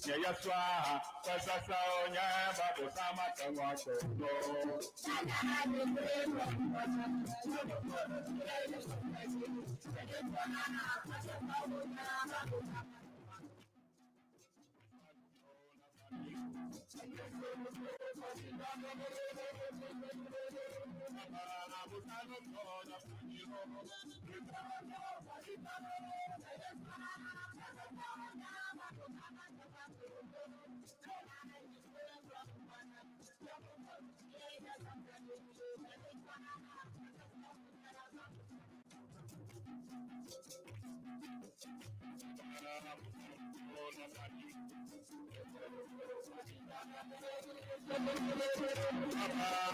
Yeyaswa, sasasa onye babusama tengwa kono.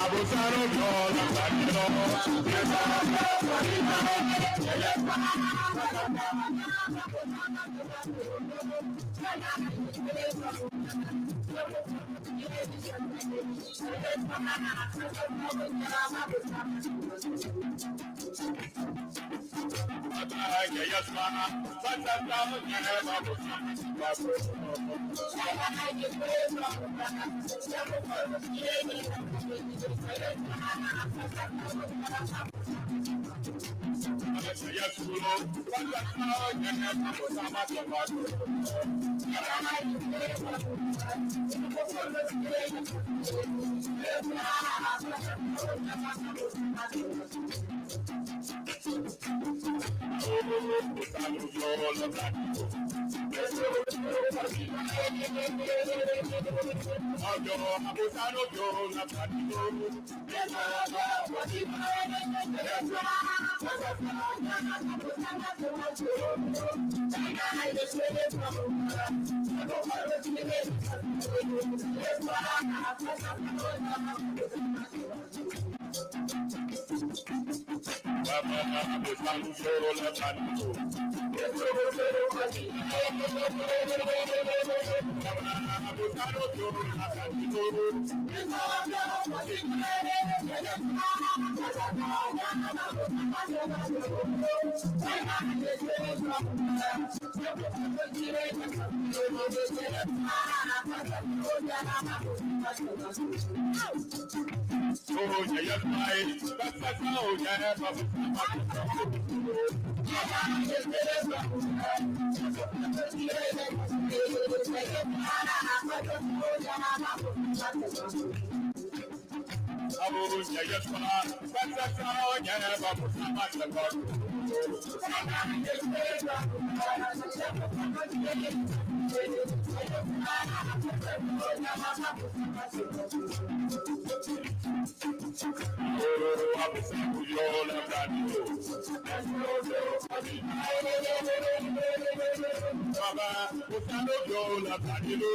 Abusano yola sanino. Yeyaswa, sasasa onye babusama tengwa kono. Yeyasulo, sasasa onye babusama tengwa kono. Abusano yola sanino. Ọjọ́ abusano yola sanino. Baba abusano yola sanino. Abusano yola sanino. Oh, yeah, yes, my. That's oh, yeah, Oh, yeah, yes, my. That's oh, yeah, Oh, abusano yola sanino. Baba, abusano yola sanino.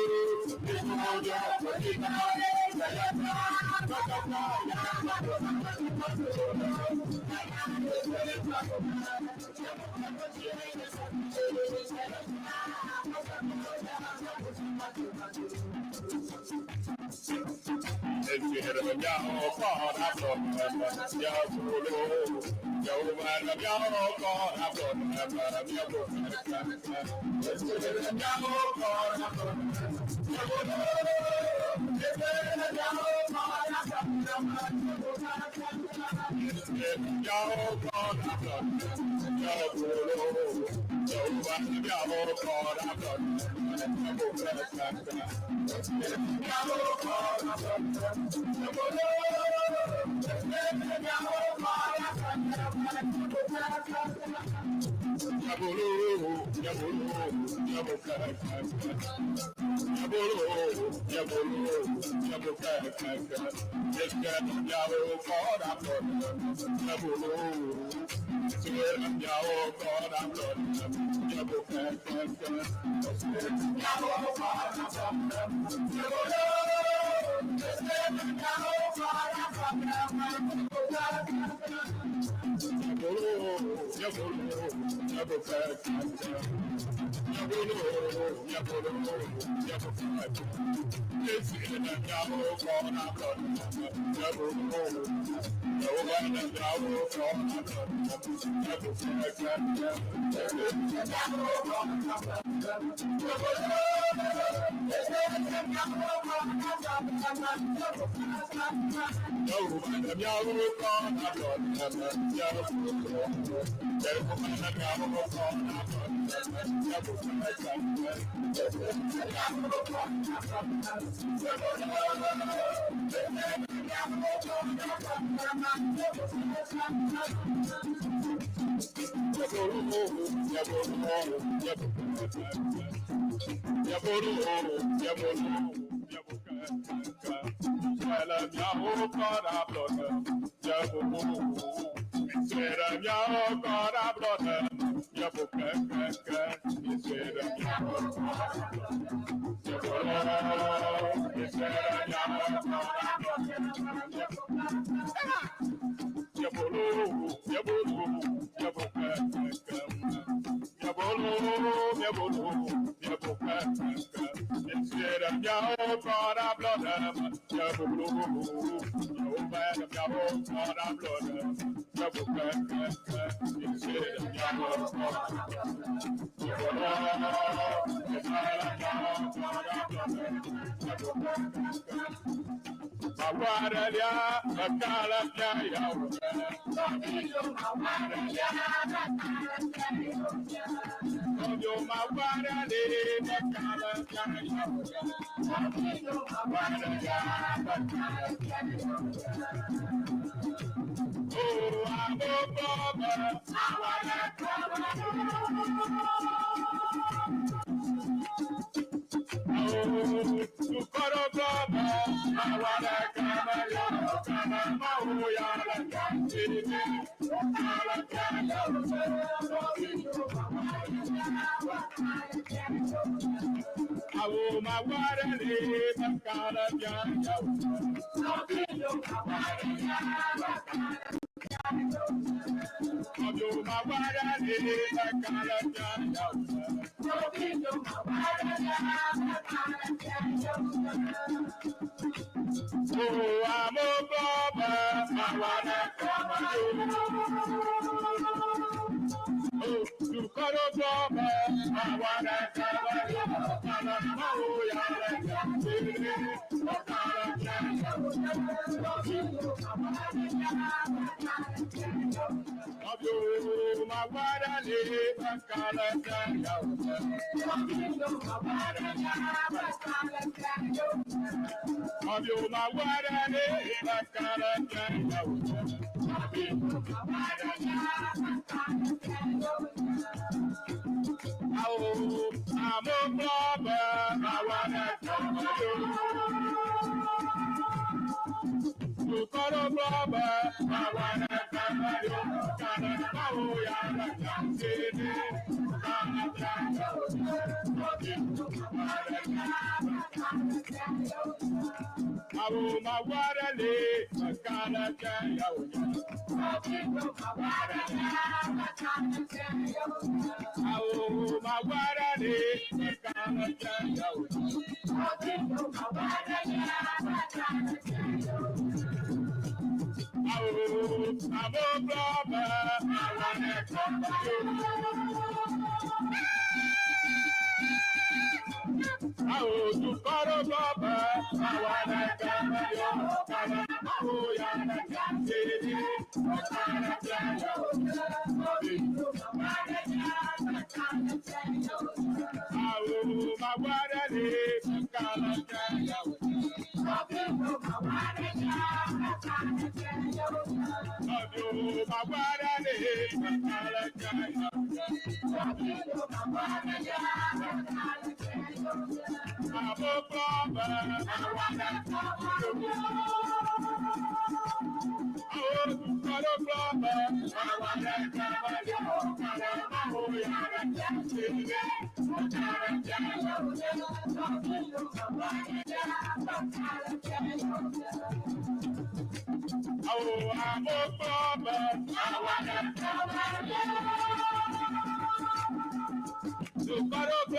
Oh,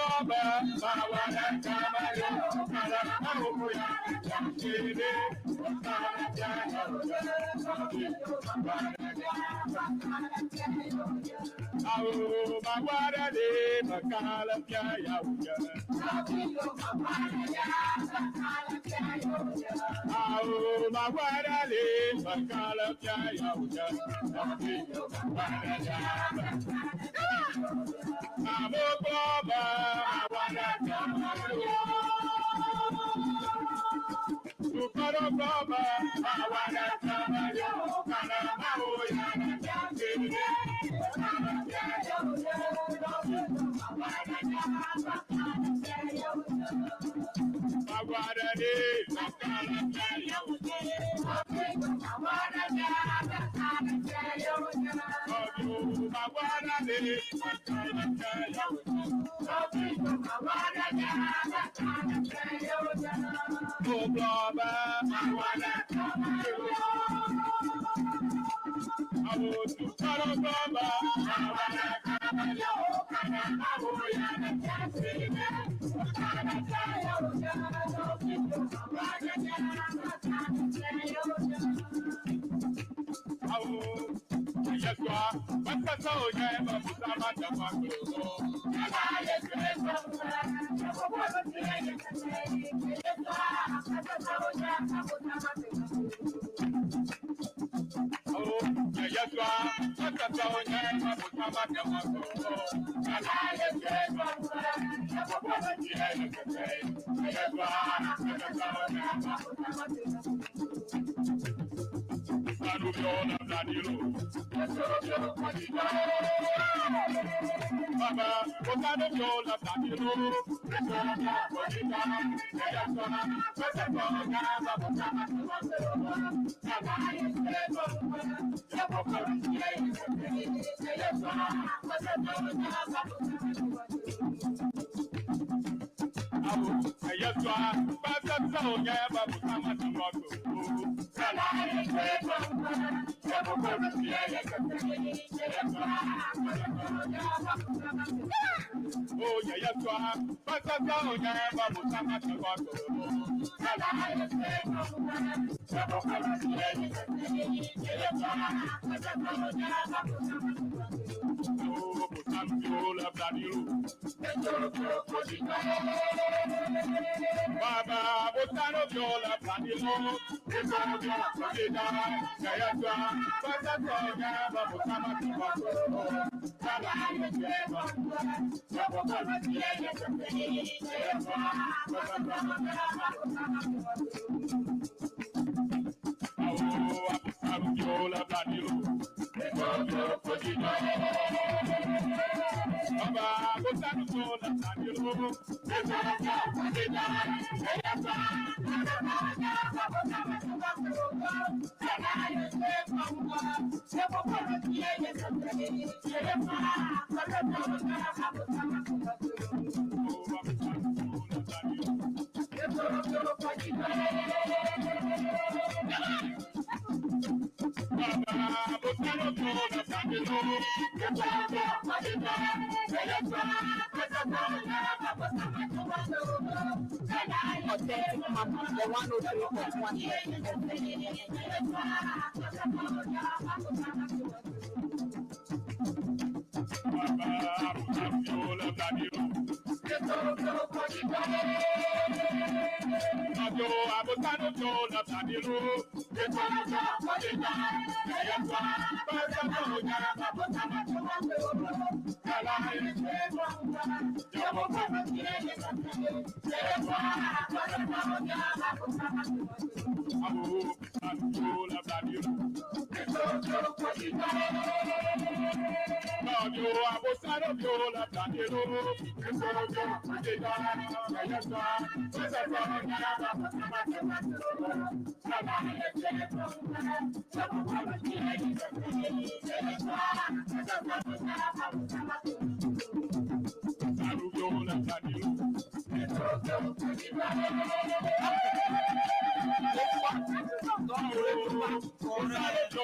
Authentic Mama, the 103.1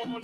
FM.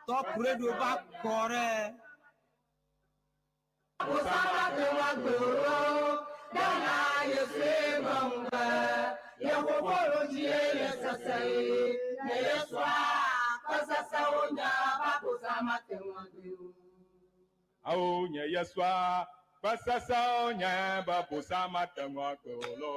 Top Radio ba kɔrɛ. Awo nye Yesua, kpesese nye be bosama te ŋu agbe o lo.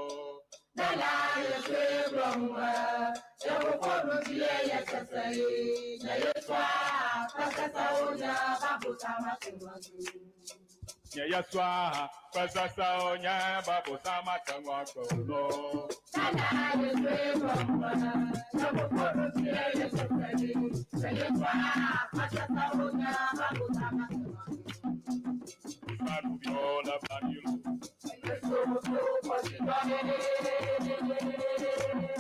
Nye Yesua, kpesese nye be bosama te ŋu agbe o lo. Bosanu viola blanilo.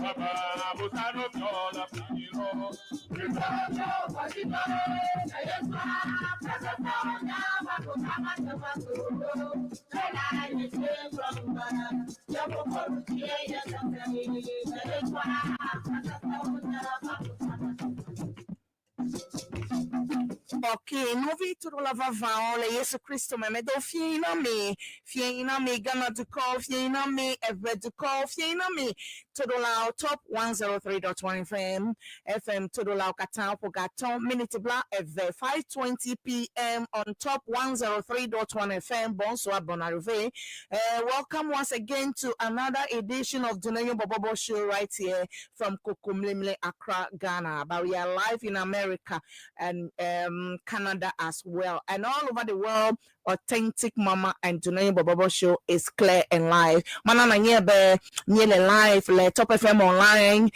Baba bosanu viola blanilo. Okay, novi toro la vava le Yesu Kristo me me do fie na mi, fie na mi Ghana dukɔ, fie na mi Ewe dukɔ, fie na mi toro la Top 103.1 FM, FM toro la kata pogaton minute bla eve 5:20 p.m. on Top 103.1 FM. Bonsoir, bon arrivée. Welcome once again to another edition of Dunenyo Bobobo Show right here from Kokomlemle, Accra, Ghana. But we are live in America and Canada as well, and all over the world. Authentic Mama and Dunenyo Bobobo Show is clear and live. Mana na nyebe nyele live le Top FM online,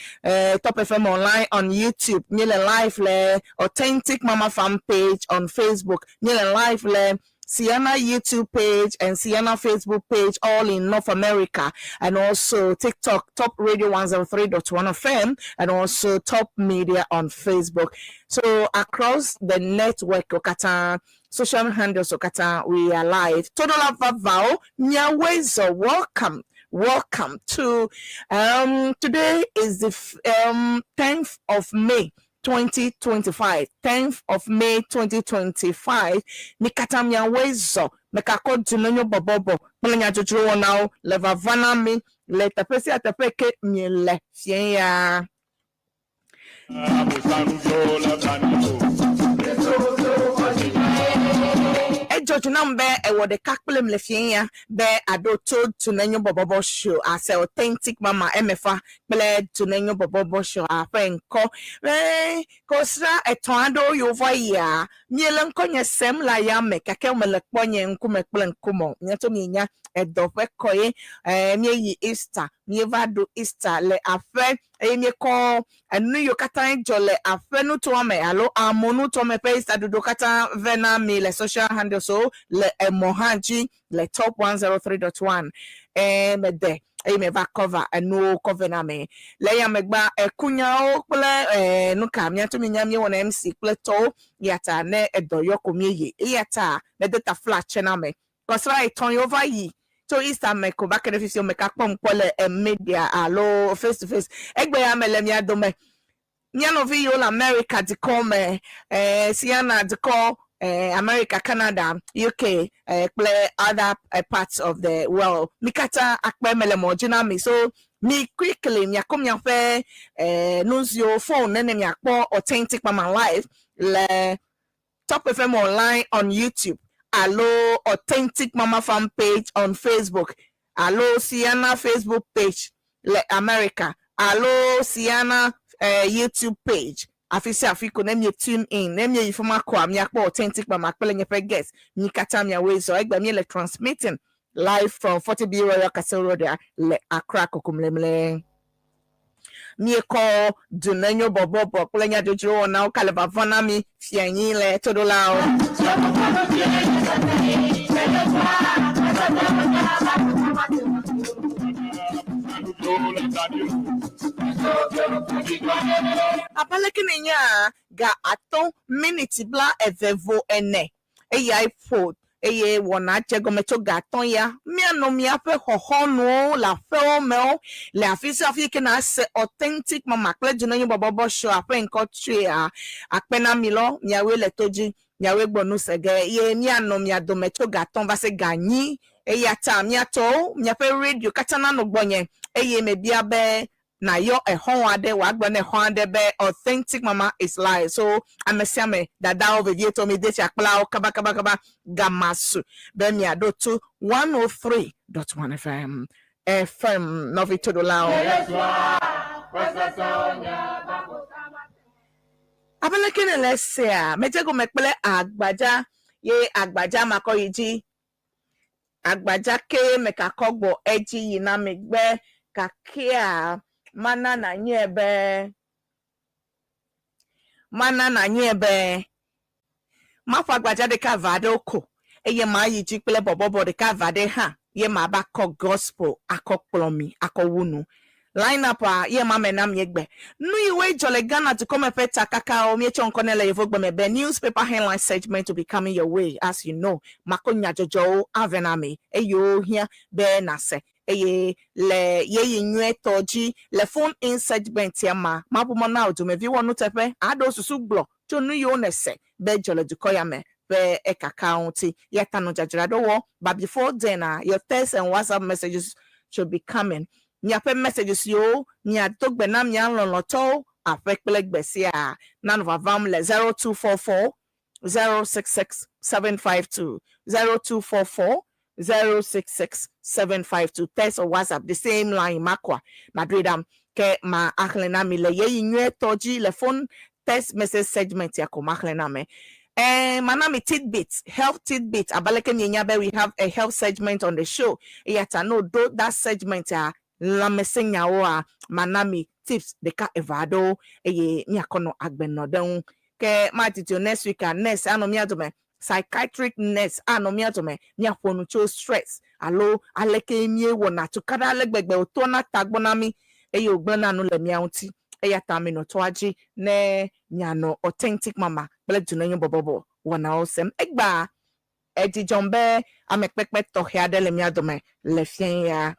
Top FM online on YouTube. Nyele live le Authentic Mama fan page on Facebook. Nyele live le Sienna YouTube page and Sienna Facebook page, all in North America, and also TikTok, Top Radio 103.1 FM, and also Top Media on Facebook. So across the network, Okata, social handles, Okata, we are live. Total Vavao, Nyawezo, welcome. Welcome to today is the 10th of May 2025. 10th of May 2025. Mikata miawezo mekakɔ dunenyo bɔbɔbɔ kple nyadzɔdzro wɔnawo le vava na mi le teƒe sia teƒe ke miele fie ya. Bosanu viola blanilo. Edzɔ dzi nam be ewɔ ɖeka kple le fie ya be aɖo to Dunenyo Bɔbɔbɔ Show ase Authentic Mama emefa kple Dunenyo Bɔbɔbɔ Show aƒe ŋkɔ. Kɔsra etɔ̃ aɖewo yiwo va yia miele ŋkɔ nye sem le ayame gake mele kpɔ nye ŋkume kple ŋkume o. Miato mienya edɔ ƒe kɔ ye míeyi Easter, míeva ɖu Easter le aƒe eye míekɔ enu yiwo katã dzɔ le aƒe nutoa me alo amewo nutoa me ƒe Easter ɖuɖu katã vɛ na mi le social handles wo le emɔ hã dzi le Top 103.1 mede eye meva cover enuwo kɔ na mi. Le eya megbea ekunyawo kple nuka miato mienya míewɔna MC kple tɔwo eya ta ne edɔ yɔ ko míeyi eya ta mede ta fla tse na me. Kɔsra etɔ̃ yiwo va yi tso Easter me ko va ke ɖe fifi me ka kpɔm kpɔ le media alo face to face. Egbe ya me le mia dome mía nɔvi yiwo le America dukɔ me, Siana dukɔ, America, Canada, UK kple other parts of the world. Mi katã akpe mele mɔ dzi na mi so. Mi quickly miakɔ miaƒe eh, nuziwo phone nene miakpɔ Authentic Mama live le Top FM online on YouTube alo Authentic Mama fan page on Facebook alo Siana Facebook page le America alo Siana eh, YouTube page. Afi sia afi ko ne mie tune in, ne mie yi fima koa, miakpɔ Authentic Mama kple nye ƒe guest. Mi katã miawoe zɔ. Egbe míele transmitting live from 40B Royal Castle Road le Accra kokomlemle. Míekɔ dunenyo bɔbɔbɔ kple nyadzodzro wɔnawo ka le vava na mi fianyi le toɖolawo. Abe aleke nènyaa, ga atɔ̃ miniti blaeve vo ene Eyae ƒo eye wɔna dze egɔme tso ga atɔ̃ ya. Míanɔ míaƒe xɔxɔnuwo le aƒewo mewo le afi sia afi yi ke nàse Authentic Mama kple Dzonenyo Bɔbɔbɔ Show-a ƒe ŋkɔ tsoea. Akpe na mi lɔ, miawoe le to dzi, miawoe gbɔ nu se ge ye míanɔ mia dome tso ga atɔ̃ va se ga enyi. Eya ta mia tɔwo, miaƒe radio katã nanɔ gbɔnye eye mebia be nàyɔ exɔ̃ aɖe wòagblɔ na exɔ̃ aɖe be Authentic Mama is live. So ame sia ame, dadawo vevietɔ mide tsi akplawo kabakabakaba gama su be miaɖo to 103.1 FM. FM nɔvi toɖolawo. Abe leke nèle esea, medze egɔme kple agbadza ye agbadza makɔ yi dzi. Agbadza kee mekakɔ gbɔ edzi yi na megbe kakea mana nànyae be mana nànyae be maƒo agbadza ɖeka eve aɖewo ko eye mayi dzi kple bɔbɔbɔ ɖeka eve aɖe hã ye mava kɔ gospel akɔ kplɔ mi akɔ wu nu. Line up a ye ma me na miegbe. Nu yiwoe dzɔ le Ghana dukɔ me ƒe takakawo míetsɔ ŋkɔ nɛ le yevugbe me be Newspaper Headline Segment will be coming your way as you know. Makɔ nyadzɔdzɔwo ave na mi eye wohiã be nàse eye le ɣeyiɣi nyuietɔ dzi le phone in segment ya ma, maʋu mɔ na wò dumevi wɔnuteƒe aɖewo susu gblɔ tso nu yiwo nèse be dzɔ le dukɔ ya me ƒe ekakawo ŋuti. Eya ta nɔ dzadzraɖo wɔ but before then a, your text and WhatsApp messages should be coming. Miaƒe messages siwo miado gbe na mia lɔlɔ̃tɔwo aƒe kple gbe siaa nanɔ vavam le 0244 066 752, 0244 066 752. Text or WhatsApp, the same line makɔa naɖoe ɖam ke ma axlẽ na mi le ɣeyiɣi nyuietɔ dzi le phone text message segment ya ko maxlẽ na me. Eh, mana mi tidbits, health tidbits, abe aleke mienya be we have a health segment on the show. Eya ta ne woɖo that segment a, lãmesẽnyawoa, mana mi tips ɖeka eve aɖewo eye miakɔ nɔ agbe nɔ ɖe ŋu. Ke madidi o next week a, nurse anɔ mía dome, psychiatric nurse anɔ mía dome, míaƒo nu tso stress alo aleke míewɔna tukaɖa ale gbegbe wòtɔna tagbɔ na mí eye wògblẽna nu le mía ŋuti. Eya ta minɔ toa dzi ne mianɔ Authentic Mama kple Dunenyo Bɔbɔbɔ wɔnawo sem. Egbea, edzi dzɔm be amekpekpe tɔxɛ aɖe le mía dome le fiẽ ya.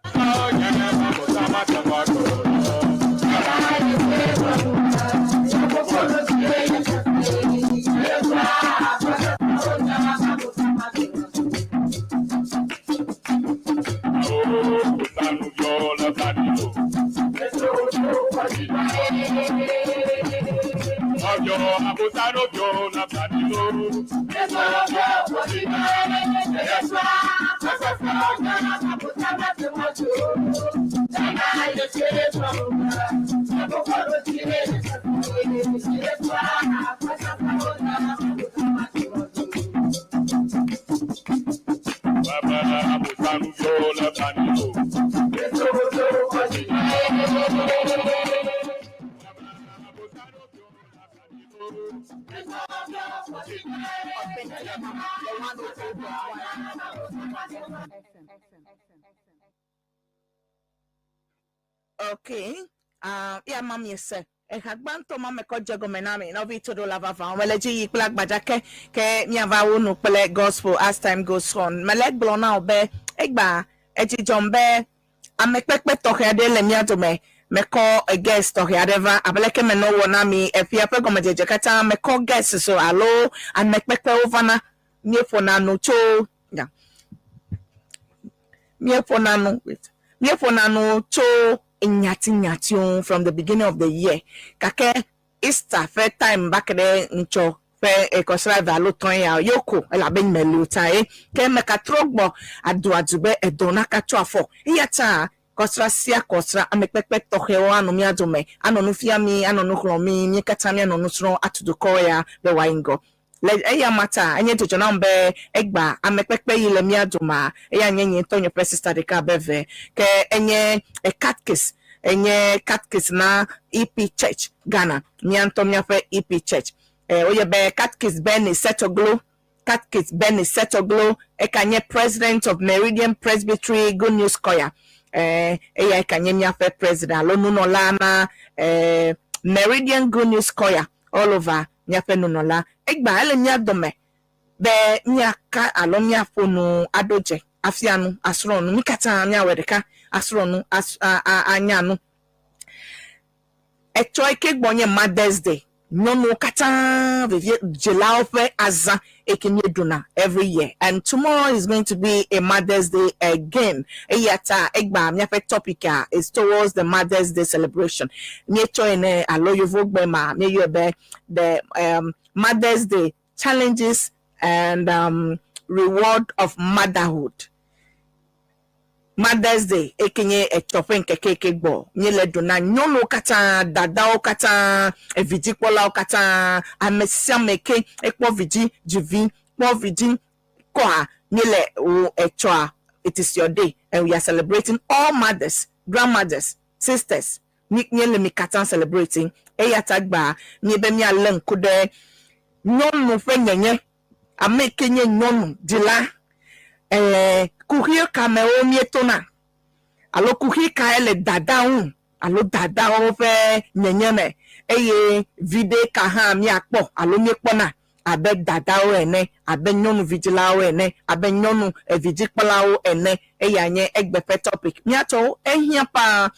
Okay. Ya ma mi se. Eha gbãtɔ ma me kɔ dze gɔme na mi nɔvi toɖola vavãwo. Mele dzi yi kple agbadza ke ke míava wo nu kple gospel as time goes on. Mele egblɔ na wò be egbea edzi dzɔm be amekpekpe tɔxɛ aɖe le mía dome. Mekɔ guest tɔxɛ aɖe va abe leke menɔ wɔ na mi eƒea ƒe gɔmedzedze katã mekɔ guest so alo amekpekpewo vana míeƒona nu tso ya míeƒona nu wait míeƒona nu tso. Nyati nyatiwo from the beginning of the year gake Easter ƒe time va ke ɖe ŋtsɔ ƒe ekɔsra eve alo tɔ̃ ya yoko elabe meli o ta ye ke meka trɔ gbɔ aduadu be edɔ naka tso afɔ eya ta kɔsra sia kɔsra amekpekpe tɔxɛwo anɔ mía dome anɔ nu fia mi anɔ nu xlɔ̃ mi mí katã míanɔ nu srɔ̃ atu dukɔ ya be wòayi ŋgɔ le eya ma ta enye dzidzɔ nam be egba amekpekpe yi le mía domea eya nye nye ŋutɔ nye ƒe sister ɖeka abe eve ke enye catechist enye catechist na EP Church Ghana mía ŋutɔ míaƒe EP Church woyɔ be catechist Benny Setoglo catechist Benny Setoglo eka nye president of Meridian Presbytery Good News Choir eya eka nye míaƒe president alo nunɔla na Meridian Good News Choir all over míaƒe nunɔla egba ele mía dome be míaka alo míaƒo nu aɖo dze afia nu asrɔ̃ nu mí katã míawɔe ɖeka asrɔ̃ nu anya nu etsɔ eke gbɔ nye Mother's Day nyɔnuwo katã vevie dzilawo ƒe azã eke míeɖuna every year and tomorrow is going to be a Mother's Day again eya ta egba míaƒe topic a is towards the Mother's Day celebration míetsɔ ene alo yovogbe ma míeyɔe be the Mother's Day challenges and reward of motherhood. Mother's Day eke nye etsɔ ƒe ŋkeke eke gbɔ míele ɖu na nyɔnuwo katã dadawo katã evidzikpɔlawo katã ame sia ame ke ekpɔ vidzi dzivi kpɔ vidzi kɔa míele wo etsɔa it is your day and we are celebrating all mothers grandmothers sisters míele mi katã celebrating eya ta gba míebe míalé ŋku ɖe nyɔnu ƒe nyenye ame ke nye nyɔnu dzila kuxi kamewo míetona alo kuxi kae le dada ŋu alo dadawo ƒe nyenye me eye viɖe ka hã míakpɔ alo míekpɔna abe dadawo ene abe nyɔnuvidzilawo ene abe nyɔnu evidzikpɔlawo ene eya nye egbe ƒe topic míatɔwo ehiã paa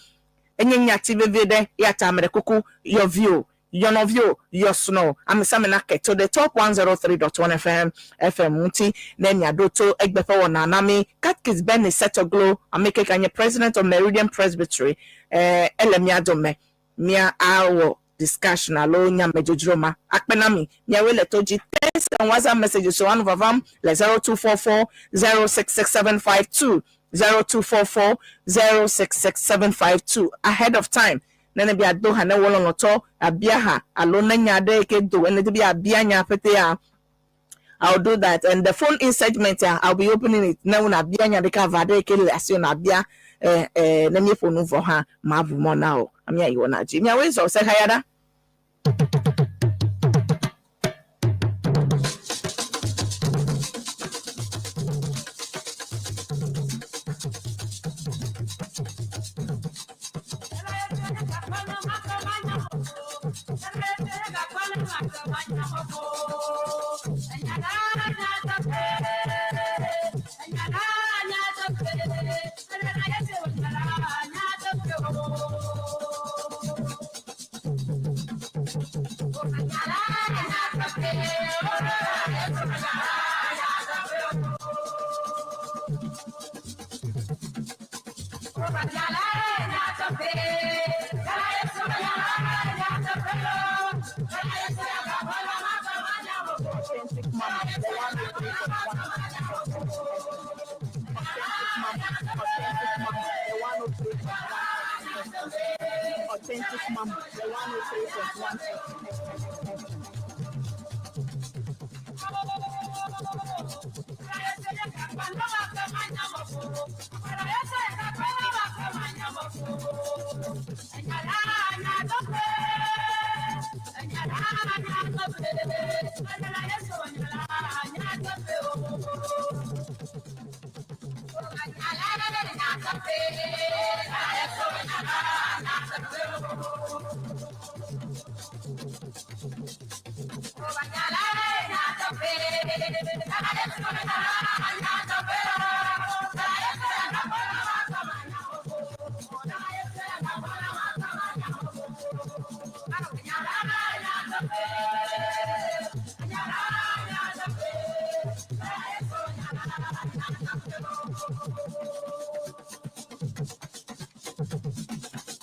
enye nyati vevie ɖe eya ta ame ɖe kuku yɔ vi o yɔ nɔvi o yɔ srɔ̃ o ame sia ame nake to the top 103.1 FM FM ŋuti ne miaɖo to egbe ƒe wɔna na mi catechist Benny Setoglo ame ke nye president of Meridian Presbytery ele mía dome mía awɔ discussion alo nyamedzodzro ma akpe na mi miawoe le to dzi text and WhatsApp messages so anu vavam le 0244 066752 0244 066752 ahead of time nene bi ado ha ne wolɔlɔtɔ abia ha alo ne nya ɖe ke do ene bi abia nya pete ya I'll do that and the phone in segment I'll be opening it ne wona abia nya ɖeka va ɖe ke le asi na abia ne míeƒo nu vɔ hã ma ʋu mɔ na o amia yi wɔna dzi miawoe zɔ se haya ɖa. Authentic Mama, the 103.1 Authentic Mama, the 103.1 Authentic Mama, the 103.1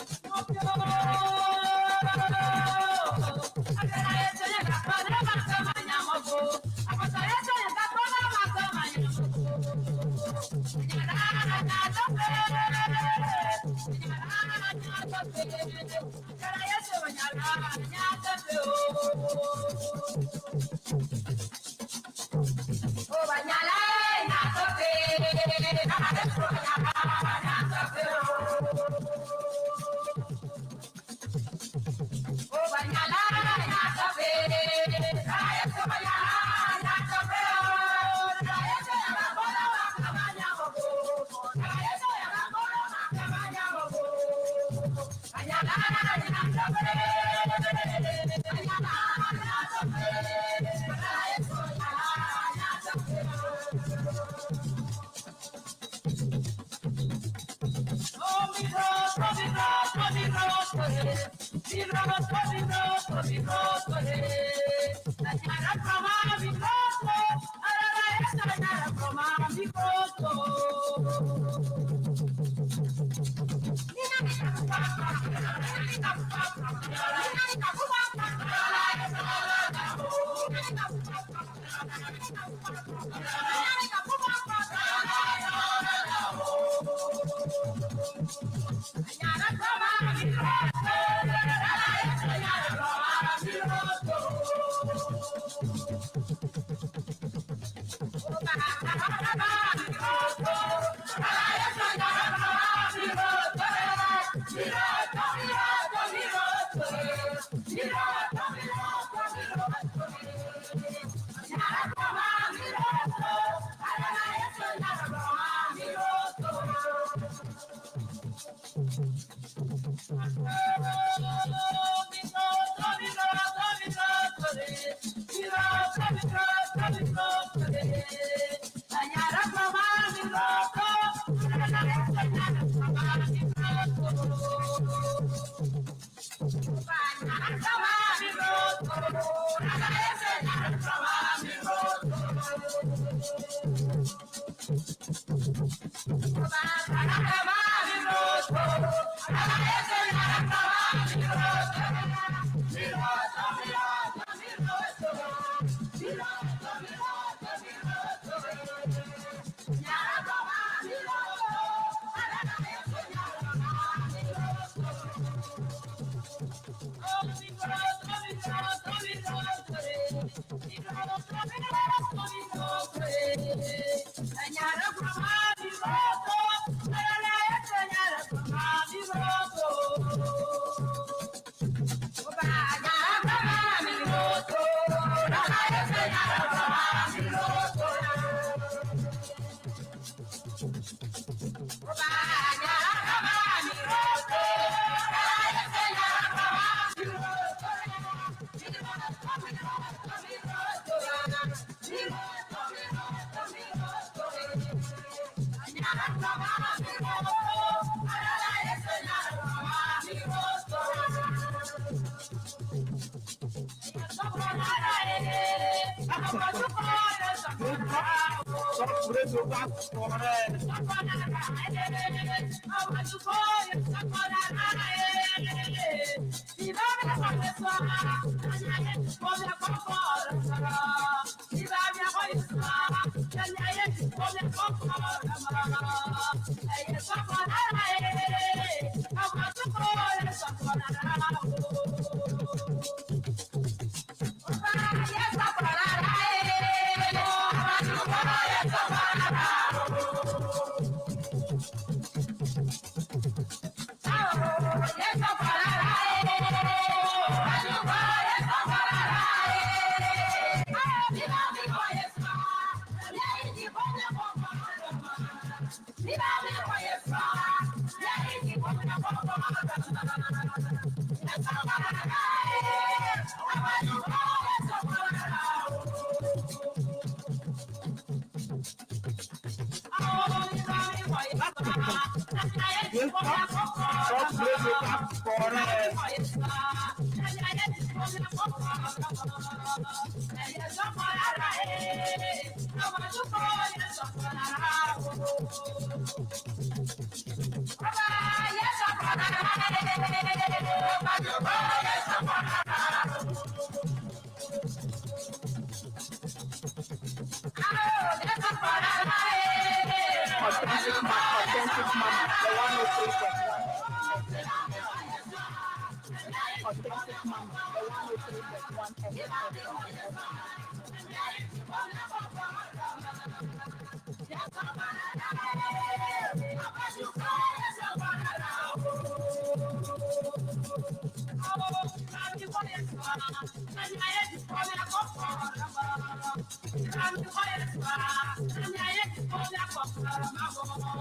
Authentic man, authentic man, the 103.1.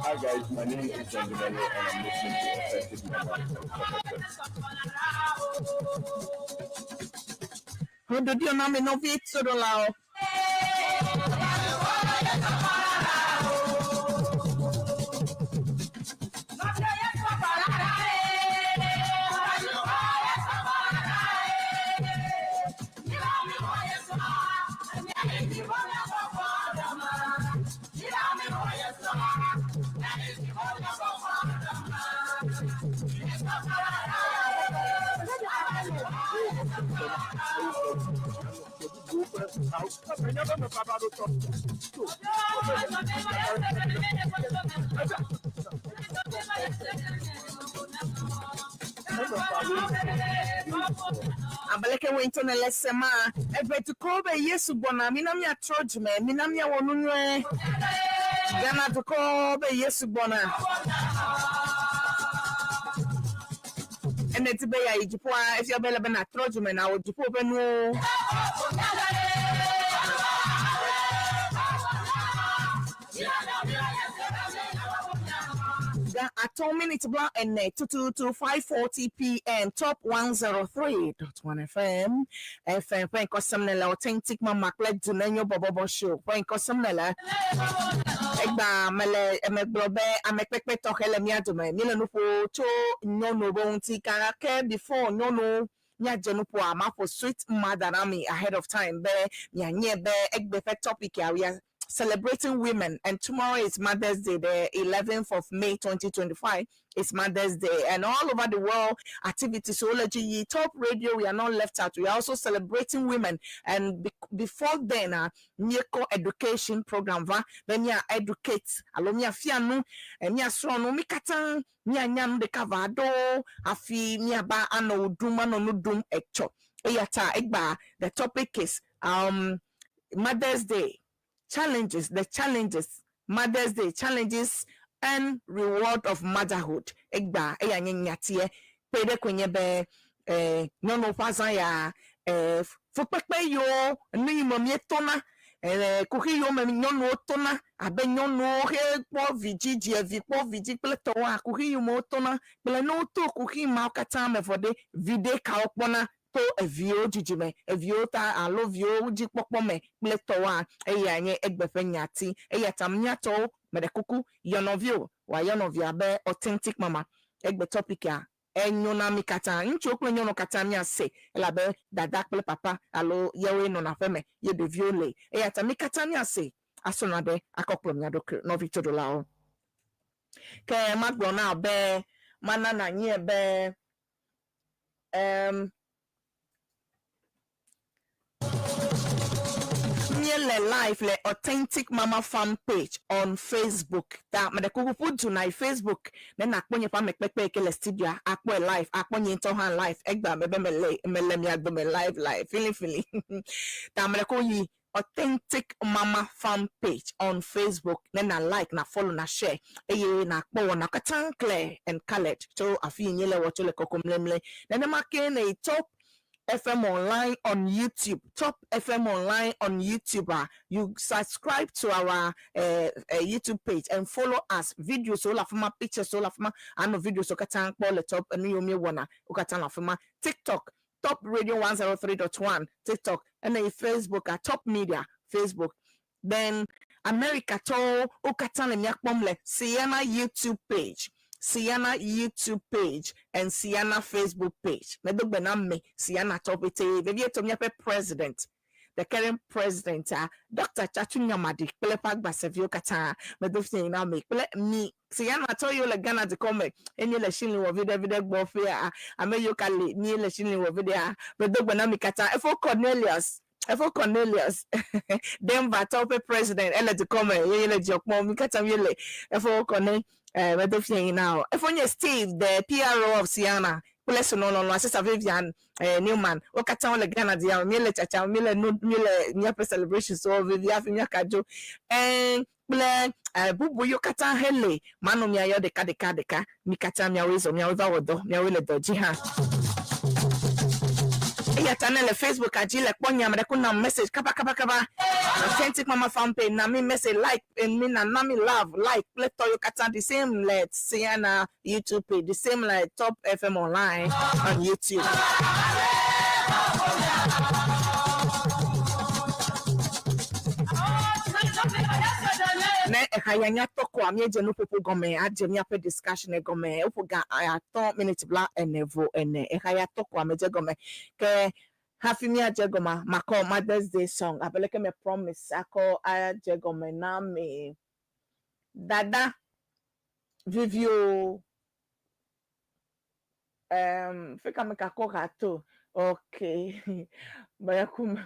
Hi guys, my name is John Dumelo and I'm listening to Authentic Mama on Top FM. Ʋeɖoɖo na mi nɔvi toɖolawo. Abe leke woe ŋutɔ nèle sema, eve dukɔwo be Yesu gbɔna, mina míatrɔ dzime, mina míawɔ nu nyuie. Ghana dukɔwo be Yesu gbɔna. Ene di be yeayi dziƒoa, efia be ele be nàtrɔ dzime nàwɔ dziƒo ƒe nuwo. Ga atɔ̃ miniti bla ene tututu 5:40 pm Top 103.1 FM FM ƒe ŋkɔ sem nèle Authentic Mama kple Dunenyo Bɔbɔbɔ Show ƒe ŋkɔ sem nèle. Egbea mele eme gblɔ be amekpekpe tɔxɛ le mía dome. Míele nu ƒo tso nyɔnuwo ƒe ŋuti gake before nyɔnuwo míadze nuƒoa maƒo sweet mother na mi ahead of time be mianye be egbe ƒe topic ya we are celebrating women and tomorrow is Mother's Day, the 11th of May 2025 is Mother's Day and all over the world activities so Top Radio we are not left out. We are also celebrating women and before then míekɔ education program va be mía educate alo míafia nu míasrɔ̃ nu mí katã míanya nu ɖeka va ɖo hafi míaba anɔ wo ɖum anɔ nu ɖum etsɔ eya ta egba the topic is Mother's Day challenges, the challenges, Mother's Day challenges and reward of motherhood. Egba eya nye nyatie kpe ɖe koe nye be nyɔnuwo ƒe azã ya fukpekpe yiwo nu yi me míetona kuxi yiwo me nyɔnuwo tona abe nyɔnuwo he kpɔ vidzi dzi vi kpɔ vidzi kple tɔwoa kuxi yiwo me wotona kple ne woto kuxi mawo katã me vɔ ɖe viɖe kawo kpɔna to eviwo dzidzime eviwo ta alo viwo dzi kpɔkpɔ me kple tɔwoa eya nye egbe ƒe nyati eya ta míatɔwo meɖe kuku yɔ nɔviwo wòayɔ nɔvia be Authentic Mama egbe topic ya enyo na mi katã ŋutsuwo kple nyɔnuwo katã míase elabe dada kple papa alo yewoe nɔna aƒe me ye ɖeviwo le eya ta mi katã míase asɔna ɖe akɔkplɔ mía ɖokui nɔvi toɖolawo ke magblɔ na be mana nanye be míele live le Authentic Mama fan page on Facebook ta meɖe kuku ƒu du na yi Facebook ne nakpɔ nye ƒe amekpekpe yi ke le studio akpɔe live akpɔ nye ŋutɔ hã live egba me be mele mele mia dome live live filifili ta meɖe kuku yi Authentic Mama fan page on Facebook ne na like na follow na share eye na kpɔ wɔna katã clear and coloured tso afi yi míele wɔ tso le kɔkɔ mlemle nenema ke ne yi Top FM Online on YouTube. Top FM Online on YouTube. You subscribe to our YouTube page and follow us. Videos all of my pictures all of my and videos so katan kpɔ le top enu yomi wɔna o katan la fima TikTok Top Radio 103.1 TikTok and then Facebook at Top Media Facebook. Then America to o katan le miakpɔm le Sienna YouTube page. Sienna YouTube page and Sienna Facebook page. Medogbe na me Sienna top ete vevie to miaƒe president. The current president Dr. Chachu Nyamadi kple eƒe agbaseviwo katã medo fia na me kple mi Sienna tɔ yiwo le Ghana dukɔ me enye le shilling wɔ viɖe viɖe gbɔ ƒea ame yiwo ka le mi le shilling wɔ viɖea medo gbe na mi katã efo Cornelius Denver tɔwo ƒe president ele dukɔ me ye le dzidzɔ kpɔm mi katã míele efo Corne medo fia yi na o efo nye Steve the PRO of Sienna. Kple srɔ̃ lɔlɔ̃a Sista Vivian Newman. Wo katã wole Ghana dua me. Míele tsatsam, míele nu, míele míaƒe celebrations wɔm vevie hafi míaka dzo. Ɛ̃, kple bubu yiwo katã hele manɔ miayɔ ɖeka ɖeka ɖeka. Mi katã miawoe zɔ, miawoe va wɔ dɔ, miawoe le dɔ dzi hã. Eya ta ne le Facebook dzi le kpɔ nye ame ɖe ko nam message kaba kaba kaba. Authentic Mama fan page na mi message like mi na na mi love like kple tɔ yiwo katã the same le Sienna YouTube page the same like Top FM online on YouTube. Ne eha ya nya tɔ koa míedze nuƒoƒo gɔme adze míaƒe discussion gɔme. Woƒo ga atɔ̃ miniti bla ene vo ene. Eha ya tɔ koa medze gɔme. Ke hafi míadze gɔmea, makɔ Mother's Day song abe leke me promise akɔ adze gɔme na mi. Dada viviwo fika me kakɔ ha to. Okay. Baya kum.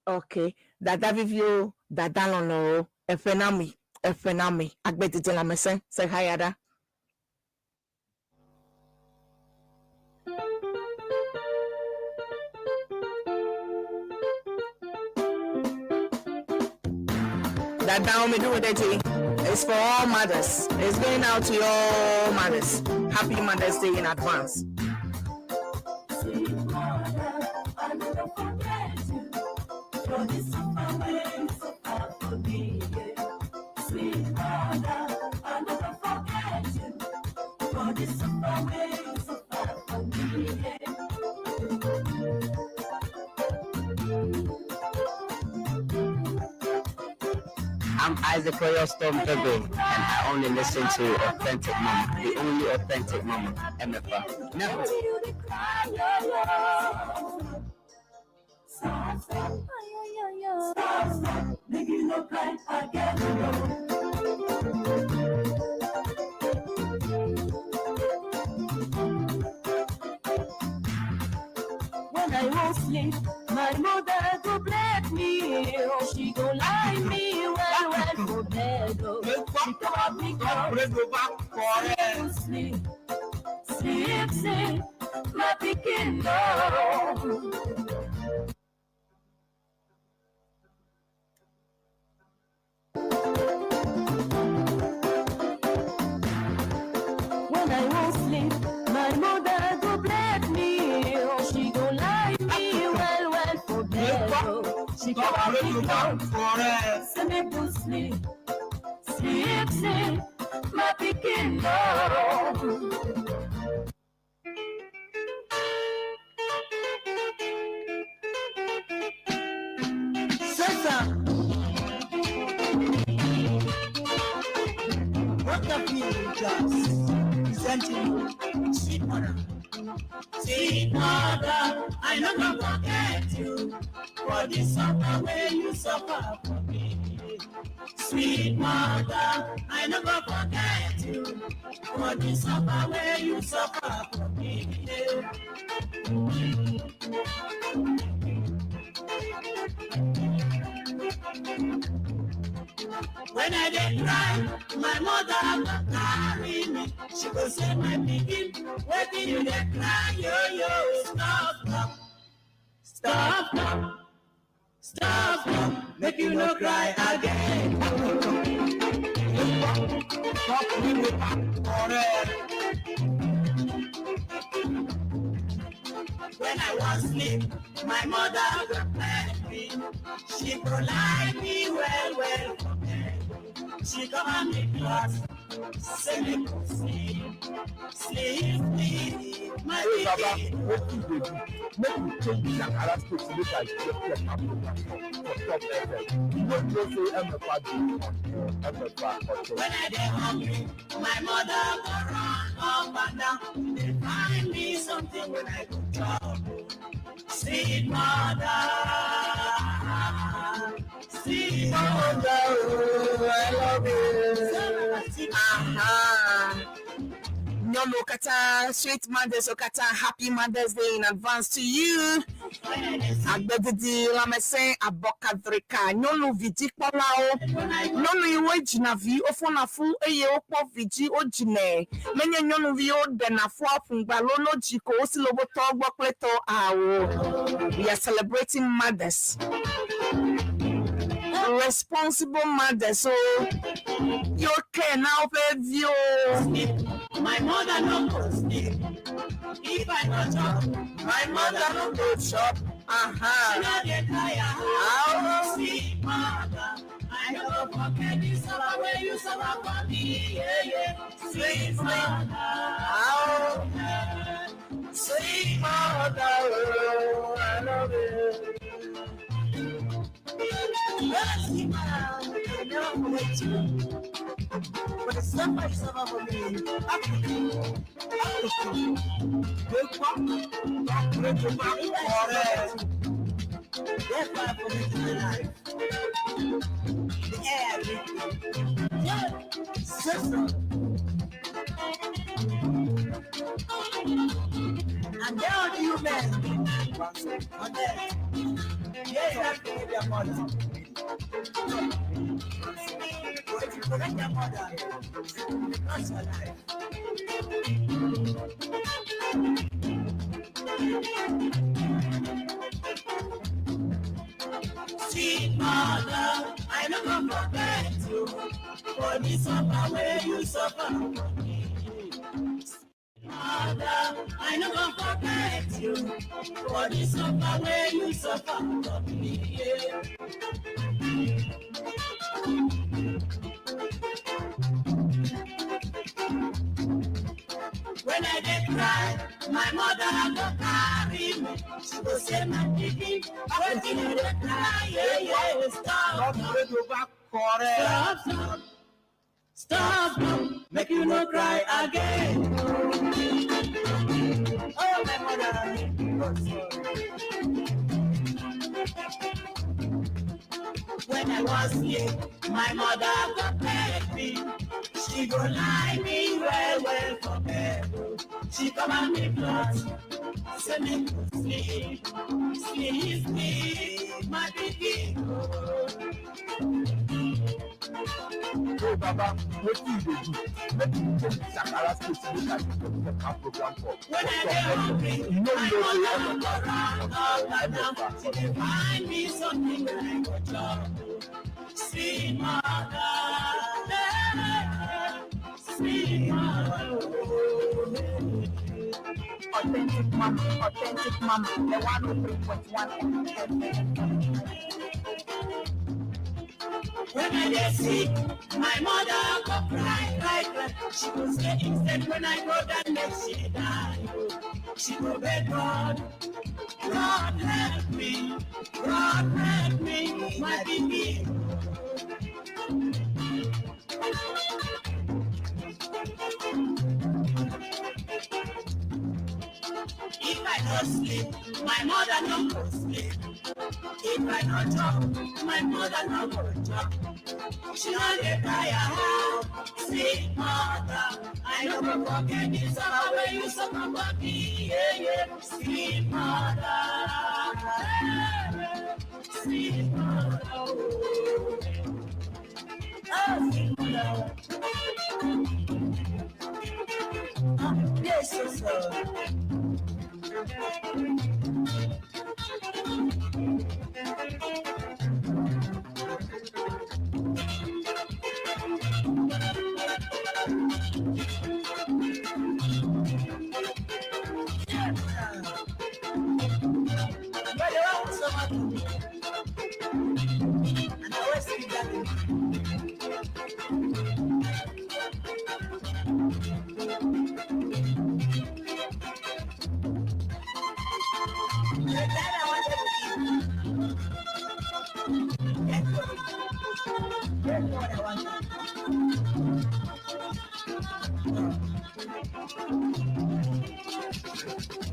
Okay. Dada viviwo, dada lɔlɔ̃wo, eƒe na mi, eƒe na mi. Agbedidi lãmesẽ, se ha ya ɖa. Dada me do it. It's for all mothers. It's going out to all mothers. Happy Mother's Day in advance. Sweet mother, I never forget you. For the suffer wey you suffer for me. Yeah. Sweet mother, I never forget you. For the suffer wey you suffer for me. Yeah. I'm Isaac Royal Storm Bebe, and I only listen to Authentic Mama, the only authentic mama, MFA. Never. Until you dey cry, yo, yo. Stop, stop, stop, stop. Make you no cry again, yo. When I won't sleep, my mother go bless me. Oh, she go lie me well, well for bed. Oh, she cover me Top up. Radio va kɔ ɖe. Sleep, sleep, sleep, my pikin no. When I won't sleep, my mother go bless me. Oh, she go lie me well, well for bed. Oh, she Top cover me Radio va up. kɔ ɖe. Send me to sleep, sleep, sleep, my pikin no. C'est ça. Rockafin Jazz presenting Sweet Mother. Sweet Mother, I no go forget you for the suffer wey you suffer for me. Sweet Mother, I no go forget you for the suffer wey you suffer for me. When I dey cry, my mother go carry me. She go say, my pikin, wetin you dey cry? Yo, yo, stop, stop, stop, stop, stop, stop. Make you no cry again. Top Radio va kɔ ɖe. When I wan sleep, my mother go beg me. She go lie me well, well for bed. She cover me cloth, say me go sleep, sleep, sleep, my Hey Baba, pikin. wetin you dey do? Make we change the Ankara state make I get better program for Top FM. You no know say MFA dey on MFA Authentic. When I dey hungry, my mother go run up and down. Dey find me something when I go chop. Sweet mother, sweet mother, oh, I love you. Aha. Nyɔnuwo katã, sweet mothers katã, happy Mother's Day in advance to you. Agbedidi lãmesẽ abɔkadrika nyɔnu vidzikpɔlawo. Nyɔnu yiwo dzina vi wofɔna fu eye wokpɔ vidzi wodzinɛ. Menye nyɔnuviwo ɖena fua ƒungba lolo dzi ko wosi le woƒe tɔwo gbɔ kple tɔ awo. We are celebrating mothers. Responsible mothers. So you care now, viwo. My mother no go sleep. If I no chop, my mother no go chop. She no dey tire. Ow. Sweet mother, I no go forget the suffer wey you suffer for me. Yeah, yeah. Sweet mother. Ow. Sweet mother, oh, I love you. Sweet mother, I never forget you. But the suffer you suffer for me, Therefore, I forget my life. The air I breathe. Yeah, sister. And down to you men on there. Yes, that forgive your mother. But if you forget your mother, you curse your life. Sweet mother, I no go forget you for the suffer wey you suffer for me. Mother, I no go forget you for the suffer wey you suffer for me. Yeah. When I dey cry, my mother go carry me. She go say, my pikin, wetin you dey cry? Yeah, yeah, stop, stop, stop, stop, make you no cry again. Oh, my mother, God sorry. When I was sick, my mother go beg me. She go lie me well, well for bed. She cover me cloth, say me go sleep, sleep, sleep, my pikin. Hey Baba, wetin you dey do? Make you change Sakara state make I get better program for When I for dey Top FM. hungry, You no my know say mother go Emefa round up and down. She dey find me something wey I go chop. Sweet mother, eh, sweet mother. Authentic mama, authentic mama, the 103.1 FM. When I dey sick, my mother go cry, cry, cry. She go say instead when I go down, make she die. She go beg God, God help me, God help me, my baby. If I no sleep, my mother no go sleep. If I no chop, my mother no go chop. She no dey tire. Sweet mother, I no go forget the suffer wey you suffer for me. Yeah, yeah. Sweet mother, yeah, sweet mother, oh. Ah, sweet mother. Ah, yes, so so.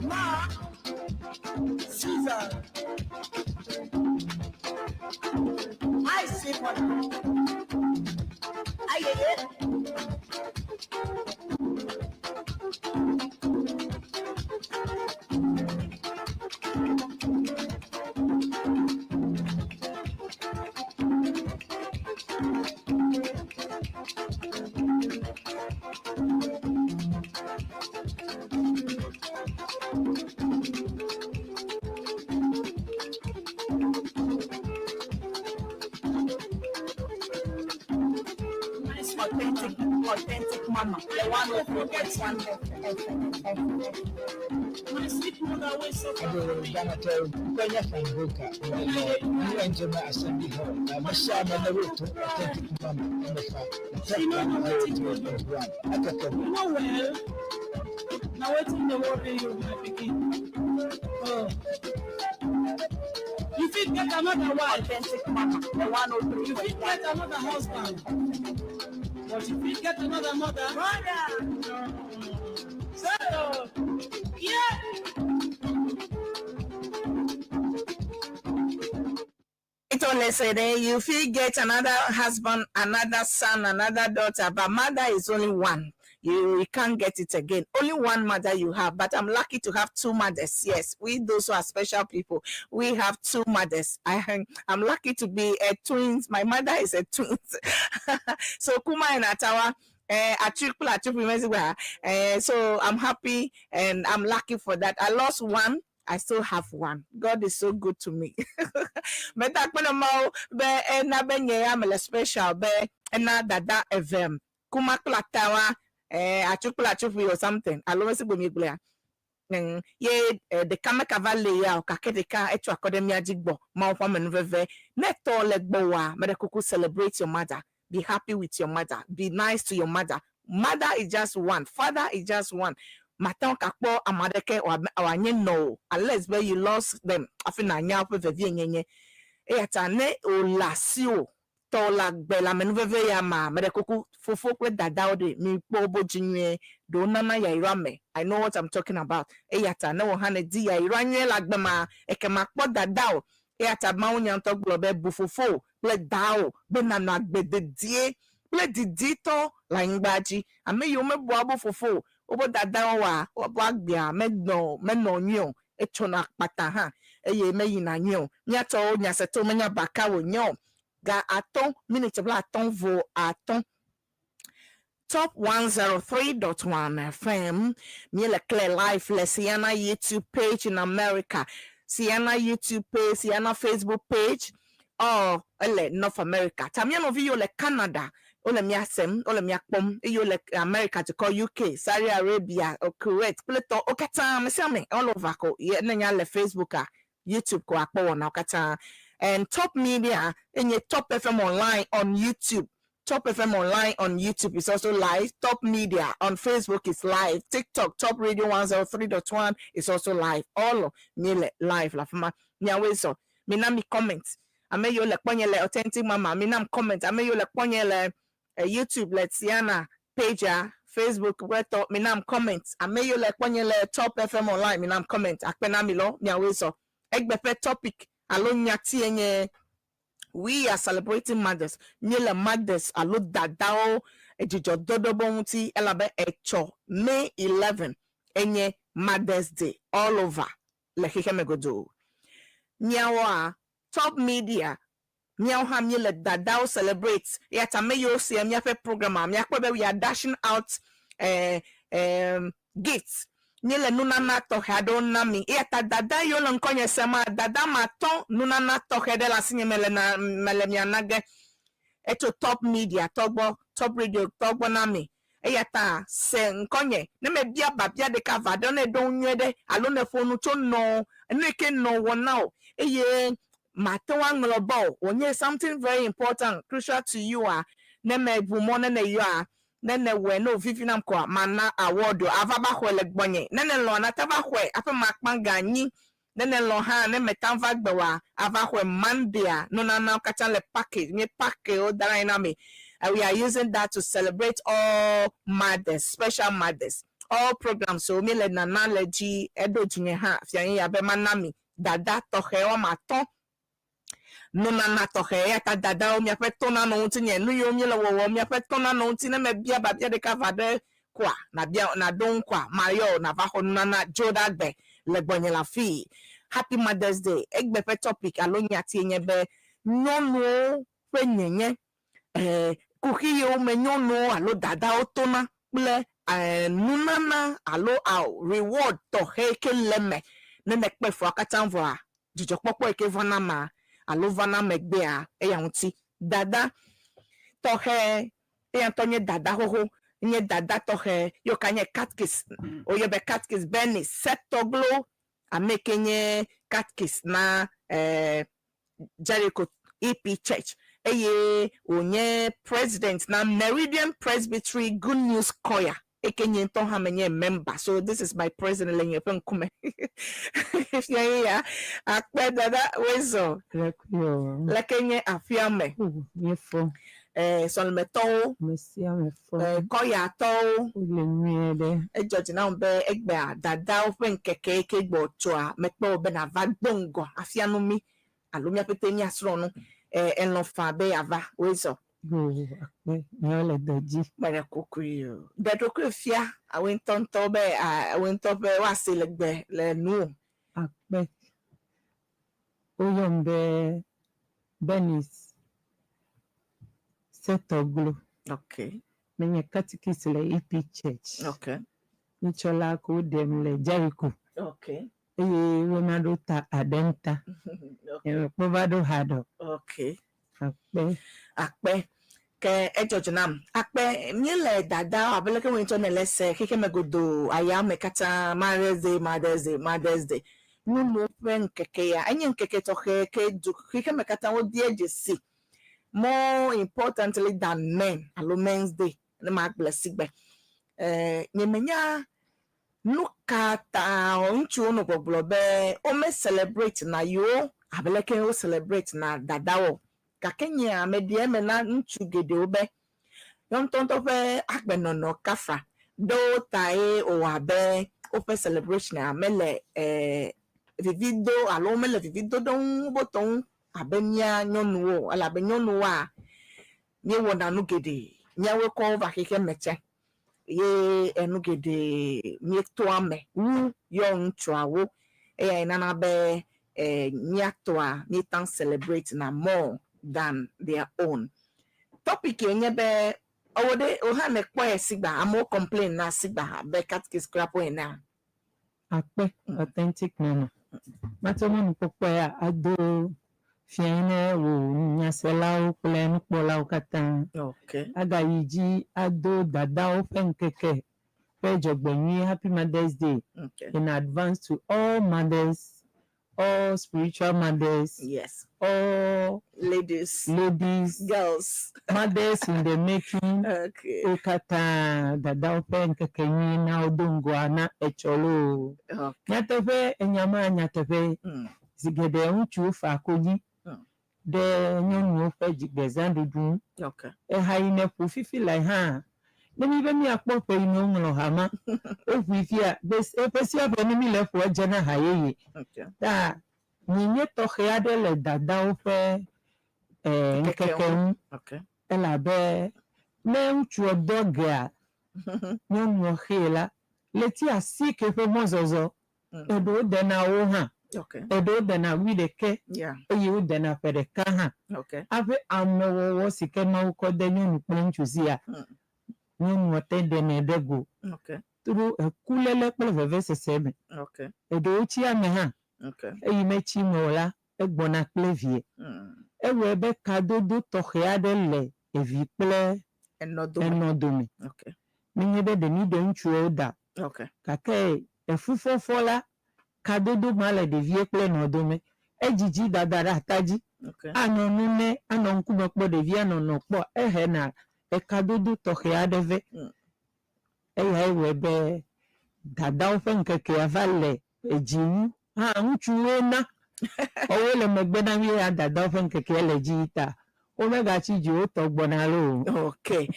Ma, Susan, I see one. Aye, aye. Authentic, authentic mama. The one who forgets one F, F, F. My sweet mother wey suffer for me. Ghana tell Kenya Fangoka, UN General Assembly Hall, Masha Manaruto, Authentic Mama, MFA, Top She no know wetin go do. 103.1, Akaka. You know well, na wetin dey worry you, my pikin. Oh. You fit get another wife, Authentic mama. The 103. you fit get another husband, but you fit get another mother. Mother! So, yeah. It only said you feel get another husband, another son, another daughter, but mother is only one. You can't get it again. Only one mother you have, but I'm lucky to have two mothers. Yes, we those who are special people, we have two mothers. I'm lucky to be a twins. My mother is a twins. So Kuma and Atawa. So I'm happy and I'm lucky for that. I lost one. I still have one. God is so good to me. Meta kpena mo be ena be nye ya mele special be ena dada evem kuma kple atawa achu kple achu or something alo mesi gbe mi gblɔa ye ɖeka mekava le ya o gake ɖeka etso akɔ ɖe mía dzi gbɔ. Mawu ƒe amenuveve ne tɔ le gbɔ wa meɖe kuku, celebrate your mother, be happy with your mother, be nice to your mother. Mother is just one, father is just one. Mate ŋu kakpɔ ame aɖeke wòanye nɔ o unless be you lost them hafi nànya woƒe vevienyenye. Eya ta ne wòle asiwò tɔ le agbe le amenuveve ya ma meɖe kuku, fofo kple dadawo ɖe mi kpɔ wo dzi nyuie, ɖewo nana yayra me. I know what I'm talking about. Eya ta ne wò hã nedi yayra nyuie le agbe ma ekema kpɔ dada o. Eya ta Mawu nya ŋutɔ gblɔ be bu fofo kple dawo be nanɔ agbe dedie kple diditɔ le anyigba dzi. Ame yiwo mebua wo fofo o, wobe dadawo wa wobe agbea menɔ menɔ nyuie o, etsɔna akpata hã eye meyina nyuie o. Míatɔwo nyasetɔwo menya baka wònye o. Ga 5 miniti 55. Top 103.1 FM. Miele Clear Live le Sienna YouTube page in America. Sienna YouTube page, Sienna Facebook page. Oh, ele North America. Tamia no vi yo le Canada. Ole mia sem, ole mia kpɔm, eye wole America to call UK, Saudi Arabia, or Kuwait, kple tɔ wo katã me sia me all over ko ye ne nya le Facebook a YouTube ko akpɔ wɔna wo katã. And Top Media enye Top FM Online on YouTube. Top FM Online on YouTube is also live. Top Media on Facebook is live. TikTok, Top Radio 103.1 is also live. All mi live la fama. Nyawe so. Mi na mi comment. Ame yo le kpɔnye le Authentic Mama. Mi na comment. Ame yo le kpɔnye le YouTube le Tiana page a Facebook weto mi na comment. Ame yo le kpɔnye le Top FM Online mi na comment. Akpe na mi lo nyawe so. Egbe ƒe topic alo nyati enye we are celebrating mothers. Míele mothers alo dadawo dzidzɔdodo be ŋuti elabe etsɔ May 11 enye Mothers Day all over le xexeme godoo. Míawoa Top Media míawo hã míele dadawo celebrate eya ta ame yiwo se míaƒe program a míakpɔ be we are dashing out gifts, míele nunana tɔxɛ aɖewo na mi. Eya ta dada yiwo le ŋkɔnye sem a dada ma tɔ nunana tɔxɛ ɖe le asinye me le na mele mia na ge etso Top Media tɔgbɔ, Top Radio tɔgbɔ na mi. Eya ta se ŋkɔnye ne mebia babia ɖeka va ɖe ne ɖo nyuie ɖe alo ne ƒo nu tso nɔ nu yi ke nɔ wɔ na o eye mate ŋu aŋlɔ bɔ o wònye something very important, crucial to you a ne meʋu mɔ ne ne yɔa ne ne wɔe ne wòvivi nam koa mana award o ava va xɔe le gbɔnye. Ne ne lɔ̃ nate va xɔe aƒe ma kpã ga anyi ne ne lɔ̃ hã ne meta va gbe wa ava xɔe Monday nunanawo katã le package mi package wo da ɖe anyi na mi. And we are using that to celebrate all mothers, special mothers, all programs. So mi le nana le dzi eɖo dzinye hã fia nye ya be mana mi dada tɔxɛ woame atɔ̃ nunana tɔxɛ. Eya ta dadawo miaƒe tɔ nanɔ ŋuti nye nu yiwo míele wɔwɔm miaƒe tɔ nanɔ ŋuti ne mebia babia ɖeka va ɖe koa nabia naɖo ŋu koa mayɔ nava xɔ nunana dzo ɖe agbe le gbɔnye le afii. Happy Mothers Day. Egbe ƒe topic alo nyati nye be nyɔnuwo ƒe nyenye kuxi yiwo me nyɔnuwo alo dadawo tona kple nunana alo reward tɔxɛ ke le me ne nekpe fua katã vɔa dzidzɔkpɔkpɔ yi ke vana ma alo vana megbea eya ŋuti dada tɔxɛ. Eya ŋutɔ nye dada xoxo, nye dada tɔxɛ ye wòka nye catechist. Woyɔe be catechist Bernice Setɔglo, ame yi ke nye catechist na eh, Jericho EP Church eye wònye president na Meridian Presbytery Good News Choir eke nye ŋutɔ hã menye member so this is my president le nye ƒe ŋkume fia ye ya akpe dada wezɔ leke nye aƒea me Míefɔ. Eh, sɔlemetɔwo Ame sia ame fɔ. Eh, kɔyatɔwo Wole nyuie ɖe. Edzɔ dzi na wò be egbea dadawo ƒe ŋkeke ke gbɔ tsoa mekpe wò be nàva do ŋgɔ afia nu mí alo mía ƒete míasrɔ̃ nu. Eh, elɔ̃ faa be yeava wòezɔ. Yoo, akpe. Míawo le dɔ dzi. Meɖe kukui o. Ɖe ɖokuiwò fia wò ŋutɔŋutɔ be wò ŋutɔ ƒe woase le gbe le nuwò. Akpe. Woyɔm be Bernice Setɔglo. Menye catechist le EP Church. Nyitsɔ ko woɖem le Jericho. Eye woma ɖo ta Adenta. Nyemekpɔ va ɖo haɖe o. Akpe. Akpe. Ke edzɔ dzi nam. Akpe míele dada abe leke wo ŋutɔ nele se xexeme godoo ayame katã Mother's Day, Mother's Day, Mother's Day. Nyɔnuwo ƒe ŋkeke ya enye ŋkeke tɔxɛ ke du xexeme katã wodea dzesi more importantly than men alo Men's Day ne magblɔe si gbe. Eh, nyemenya nu ka ta ŋutsuwo nɔ gbɔgblɔ be wome celebrate na yewo abe leke wo celebrate na dadawo gake nye ame ɖe eme na ŋutsu geɖewo be yewo ŋutɔŋutɔ ƒe agbenɔnɔ kafa ɖewo tae wòwɔ abe woƒe celebration a mele eh, vivi do alo womele vivi do ɖe ŋu wotɔ ŋu abe mía nyɔnuwo o elabe nyɔnuwoa míewɔna nu geɖe míawoe kɔ va xexe me tsɛ ye enu geɖe míetoa me wu yɔ ŋutsuawo eyae nana be eh, míatɔa míetan celebrate na more than their own. Topic ye nye be ɔwɔ ɖe o hã nekpɔe sigba amewo complain na sigba abe catechist kura ƒo enea. Akpe authentic mama. Mate mɔnukpɔkpɔ ya ado fia ne wò nyaselawo kple nukpɔlawo katã. Agayi dzi ado dadawo ƒe ŋkeke ƒe dzɔgbenyui Happy Mother's Day in advance to all mothers, all spiritual mothers, all ladies, ladies, girls, mothers in the making. Wo katã dadawo ƒe ŋkeke nyui na wo do ŋgɔa na etsɔ loo. Nyateƒe enya ma nyateƒe zi geɖe ŋutsuwo fa konyi ɖe nyɔnuwo ƒe dzigbezãɖuɖu ŋu. Eha yi ne ƒo fifi lae hã ne mi be míakpɔ ƒe yi ne woŋlɔ ha ma woƒoe fia be eƒe sia ƒe ne mi le ƒo edze na ha yeye. Ta nyenye tɔxɛ aɖe le dadawo ƒe eh, ŋkeke ŋu elabe ne ŋutsuɔ dɔ gea nyɔnuɔ xee la ɣleti asieke ƒe mɔzɔzɔ eɖewo dena wo hã eɖewo dena wuiɖekɛ eye wodena ƒe ɖeka hã aƒe amewɔwɔ si ke Mawu kɔ de nyɔnu kple ŋutsu sia nyɔnuɔ te ɖenɛ ɖe go to ekuléle kple vevesese me eɖewo tsi ame hã eyi metsi me o la egbɔna kple vie ewɔe be kadodo tɔxɛ aɖe le evi kple Enɔ dome. Enɔ dome menye be ɖe mi ɖe ŋutsuwo da gake efufɔfɔ la kadodo ma le ɖevie kple nɔ dome edzidzi dada ɖe ata dzi anɔ nu ne anɔ ŋkume kpɔ ɖevia nɔnɔ kpɔ ehena ekadodo tɔxɛ aɖe vɛ eyae wɔe be dadawo ƒe ŋkekea va le edzi wu hã ŋutsuwoe na woawoe le megbe na mí ya dadawo ƒe ŋkekea le dzi yi ta womegatsi dzi wotɔ gbɔna loo. Ok.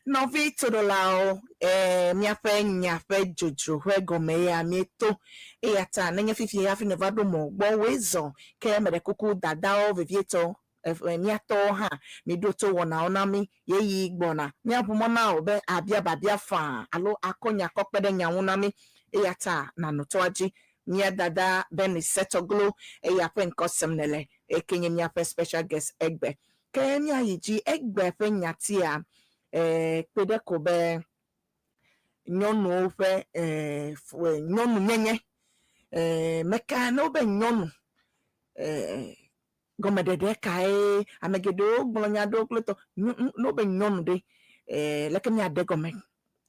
Nɔvi toɖolawo, eh, míaƒe nya ƒe dzodzro ƒe gɔme ya míeto eya ta nenye fifi hafi neva ɖo mɔ gbɔ woe zɔ ke meɖe kuku dadawo vevietɔ míatɔwo hã miɖo to wɔnawo na mí yeyi gbɔna míaʋu mɔ na wò be abia babia faa alo akɔ nya kɔ kpe ɖe nya ŋu na mí eya ta nànɔ toa dzi mía dada Bernice Setɔglo eya ƒe ŋkɔ sem nele eke nye míaƒe special guest egbe ke míayi dzi egbe ƒe nyatia eh, kpe ɖe ko be nyɔnuwo ƒe eh, nyɔnunyenye eh, meka ne wobe nyɔnu eh, gɔmeɖeɖe kae ame geɖewo gblɔ nya ɖewo kple tɔ ne wobe nyɔnu ɖe Eh, leke míaɖe gɔme?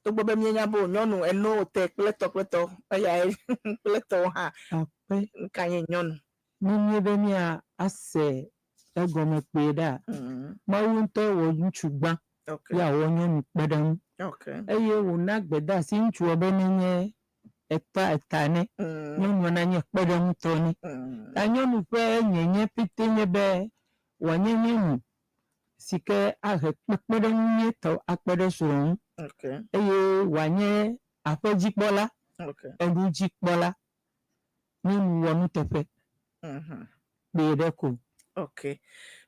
Togbɔ be míenya be o nyɔnu eno te kple tɔ kple tɔ eyae kple tɔwo hã. Akpe. Nu ka nye nyɔnu? Ne míebe mía ase egɔme kpuie ɖa, Mawu ŋutɔe wɔ ŋutsu gbã ya wɔ nyɔnu kpe ɖe eŋu. Eye wòna gbedeasi ŋutsua be nenye eta eta nɛ, nyɔnua nanye kpeɖeŋutɔ nɛ. Ta nyɔnu ƒe nyenye pɛtɛ nye be wòanye nyɔnu si ke ahe kpekpeɖeŋu nyuietɔ akpe ɖe srɔ̃ ŋu eye wòanye aƒedzikpɔla, enudzikpɔla, nyɔnu wɔnuteƒe. Kpuie ɖe ko. Ok.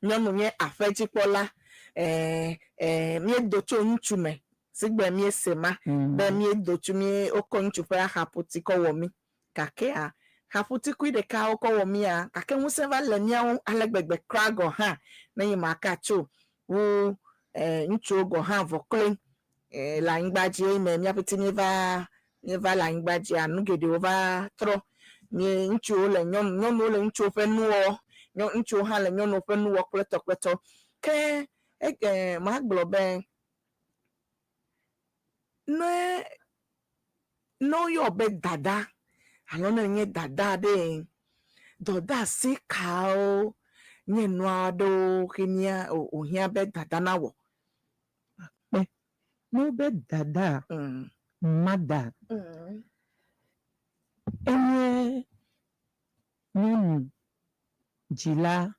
Nyɔnu nye aƒedzikpɔla. Ɛɛ, ɛɛ, míedo tso ŋutsu me sigbe míese ma be míedo tso mí wokɔ ŋutsu ƒe axaƒuti kɔ wɔ mí. Gakea, xaƒutikui ɖeka wokɔ wɔ mía gake ŋusẽ va le mía ŋu ale gbegbe kura gɔ̃ hã ne nye maka tso wu ɛɛ ŋutsuwo gɔ̃ hã vɔ kloe. Ɛɛ le anyigba dzi eyime mía ƒete míeva míeva le anyigba dzia nu geɖewo va trɔ. Mí ŋutsuwo le nyɔnu nyɔnuwo le ŋutsuwo ƒe nu wɔ nyɔ ŋutsuwo hã le nyɔnuwo ƒe nu wɔ kple tɔ kple tɔ. Ke ege magblɔ be ne ne woyɔ be dada alo ne enye dada ɖee, dɔdeasi kawo nye nua aɖewo ke mía wòhiã be dada nawɔ? Akpe. Ne wobe dada, mother, enye nyɔnu dzila,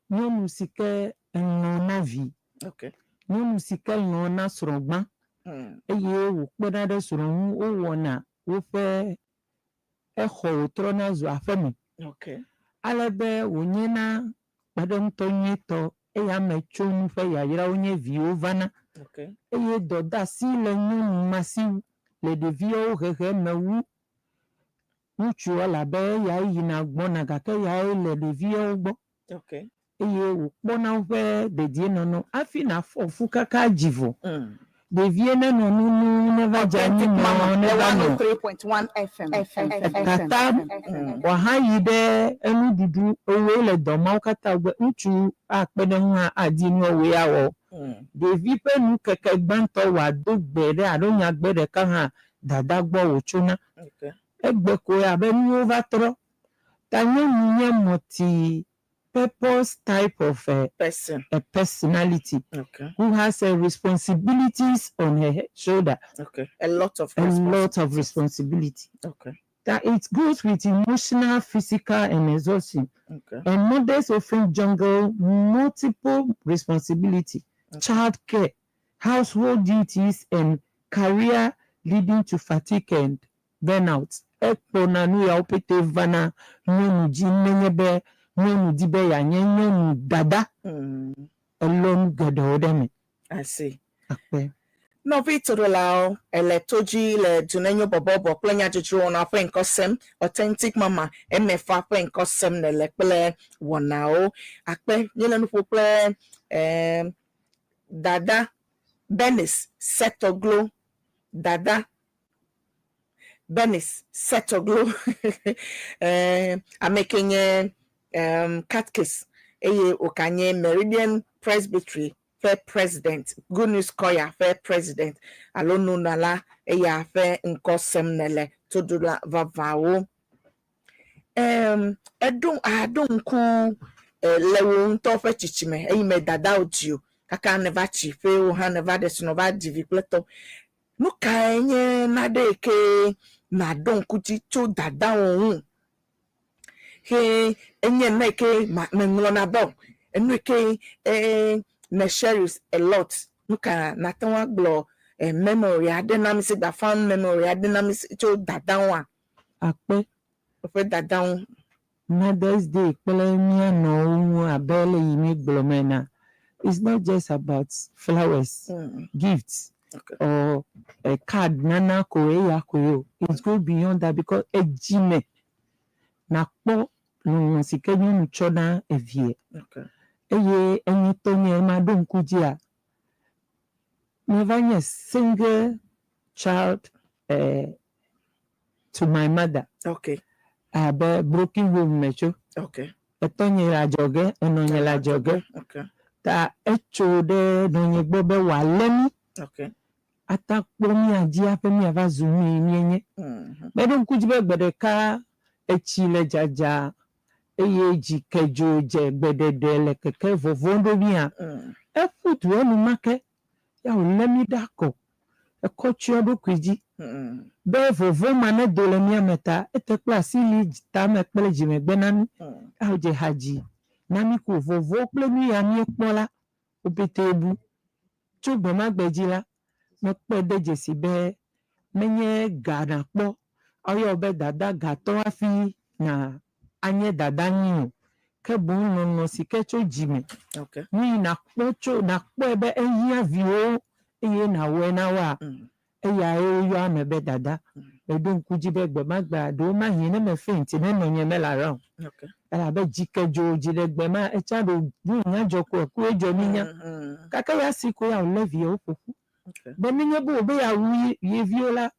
nyɔnu si ke elɔ̃ na vi, nyɔnu si ke lɔ̃ na srɔ̃ gbã eye wòkpena ɖe srɔ̃ ŋu wowɔna woƒe exɔ wòtrɔna zu aƒeme. Ale be wònyena kpeɖeŋutɔ nyuietɔ eya me tsonu ƒe yayrawo nye viwo vana. Eye dɔdeasi le nyɔnu ma si le ɖeviwo hehe me wu ŋutsu elabe eyae yina gbɔna gake eyae le ɖeviawo gbɔ. Eye wòkpɔna woƒe dedienɔnɔ hafi nàfɔ fu kaka dzi vɔ. Ɖevie nenɔ nu nom neva dze anyi nɔ neva nɔ tata wòaha yi ɖe enuɖuɖu ewoe le dɔ mawo katã gbɔ. Ŋutsu akpe ɖe eŋu hã adi nu ewoe awɔ. Ɖevi ƒe nu keke gbãtɔ wòado gbe ɖe alo nyagbe ɖeka hã dada gbɔ wòtsona. Egbe koe abe nuwo va trɔ. Ta nyɔnu nye multi purpose type of a, person, a personality who has a responsibilities on her shoulder. Okay. A lot of A lot of responsibility. That it goes with emotional, physical, and exhaustion. And mothers often juggle multiple responsibility, child care, household duties, and career leading to fatigue and burnout. Ekpɔna nu yawo pete vana nyɔnu dzi nenye be nyɔnu di be yeanye nyɔnu dada. Elɔ nu geɖewo ɖe eme. I see. Akpe. Nɔvi toɖolawo ele to dzi le Dunenyo bɔbɔbɔ kple nyadzɔdzɔ wɔna ƒe ŋkɔ sem Authentic Mama MFA ƒe ŋkɔ sem nele kple wɔnawo. Akpe míele nu ƒo kple eh, Dada Bernice Setoglo. Dada Bernice Setoglo ame ke nye catechist eye wòganye Meridian Presbytery ƒe president, Good News Choir ƒe president alo nunɔla eya ƒe ŋkɔ sem nele toɖola vavãwo. Eɖo aɖo ŋku le wò ŋutɔ ƒe tsitsime eyime dadawo dzi o kaka neva tsi ƒewo hã neva ɖe srɔ̃ va dzi vi kple tɔ. Nu kae nye nane yi ke nàɖo ŋku dzi tso dadawo ŋu? Ke enye nu yi ke meŋlɔna be o. Enu yi ke ne cherish a lot. Nu ka nàte ŋu agblɔ memory aɖe na mi si gba fun memory aɖe na mi tso dada ŋua? Akpe. Woƒe dada ŋu. Mother's Day kple mía nɔwo ŋu abe le yi míegblɔ me ena. It's not just about flowers, gifts, or a card nana ko eya koe o. It go beyond that because edzi me nakpɔ lɔlɔ̃ si ke nyɔnu tsɔ na evie. Eye enye tɔnye maɖo ŋku dzia, meva nye single child to my mother. Abe broken home me tso. Etɔnye le adzɔge, enɔnye le adzɔge. Ta etso ɖe nɔnye gbɔ be wòalé mí. Okay. Ata kpɔ mía dzi hafi míava zu nu yi míenye. Meɖo ŋku dzi be gbe ɖeka etsi le dzadza eye dzi ke dzo dze gbeɖeɖe le keke vɔvɔ̃ ɖo mía. Eƒu du enumake ya wòlé mí ɖe akɔ. Ekɔ tsyɔ eɖokui dzi be vɔvɔ̃ ma nedo le mía me ta. Ete kple asi li tame kple dzimegbe na mí ya wòdze ha dzi na mí ko vɔvɔ̃ kple nu ya míekpɔ la wo petee bu. Tso gbe ma gbe dzi la, mekpɔe de dzesi be menye ga nàkpɔ ayɔ wò be dada gatɔ hafi na anye dada nyui o, ke boŋ lɔlɔ̃ si ke tso dzi me. Okay. Nu yi nàkpɔ tso nàkpɔe be ehiã viwòwo eye nàwɔe na woa, eyae woyɔa ame be dada. Meɖo ŋku dzi be gbe ma gbea, ɖewomahi ne me faint ne nɔnye mele around o. Okay. Elabe dzi ke dzo dziɖegbe ma, etsa ɖo nu nya dzɔ ko ekue dzɔ mi nya. Gake ya si ko ya wòlé viawo ƒo ƒu. Okay. Be nenye be wòbe yeawu ye, ye viwo la,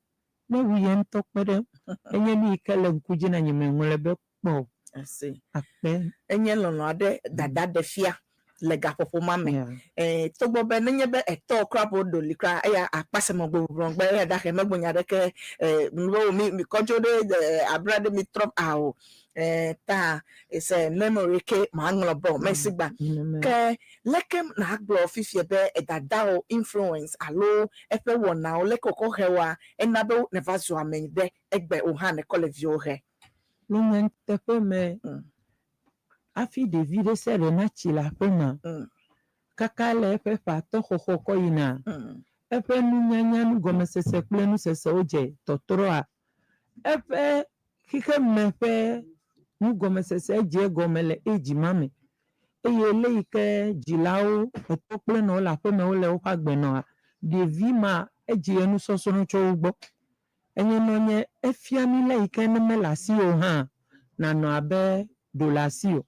newu ye ŋutɔ kpe ɖe eŋu. Enye nu yi ke le ŋku dzi na nye meŋlɔe be kpɔ o. I see. Akpe. Enye lɔlɔ̃ aɖe dada ɖe fia le gaƒoƒo ma me. Yeah. Eh, togbɔ be nenye be etɔ kura bo ɖoli kura eya akpaseme gbogbo gbe eya ɖaxe megbo nya ɖeke eh, be wo mi mi kɔdzo ɖe eh, abla ɖe mi trɔ awo eh, ta it's a memory ke maŋlɔ be o mesi gba. Nenema. Ke leke nàgblɔ fifia be edadawo influence alo eƒe wɔnawo leke wòkɔ he woa ena be neva zu ame ɖe egbe wò hã nekɔ le viwo he. Le nyateƒe me, hafi ɖevi ɖe sia ɖe natsi le aƒe me, kaka le eƒe ƒe atɔ̃ xɔxɔ kɔ yina, eƒe nunyanya, nugɔmesese kple nusesewo dze tɔtrɔa, eƒe xexeme ƒe nugɔmesese dze egɔme le age ma me. Eye le yi ke dzilawo, etɔ kple nɔwo le aƒeme wole woƒe agbe nɔa, ɖevi ma edze enusɔsrɔ̃ tso wo gbɔ. Enye nɔnye efia mí le yi ke ne mele asi o hã, nànɔ abe ɖo le asi o.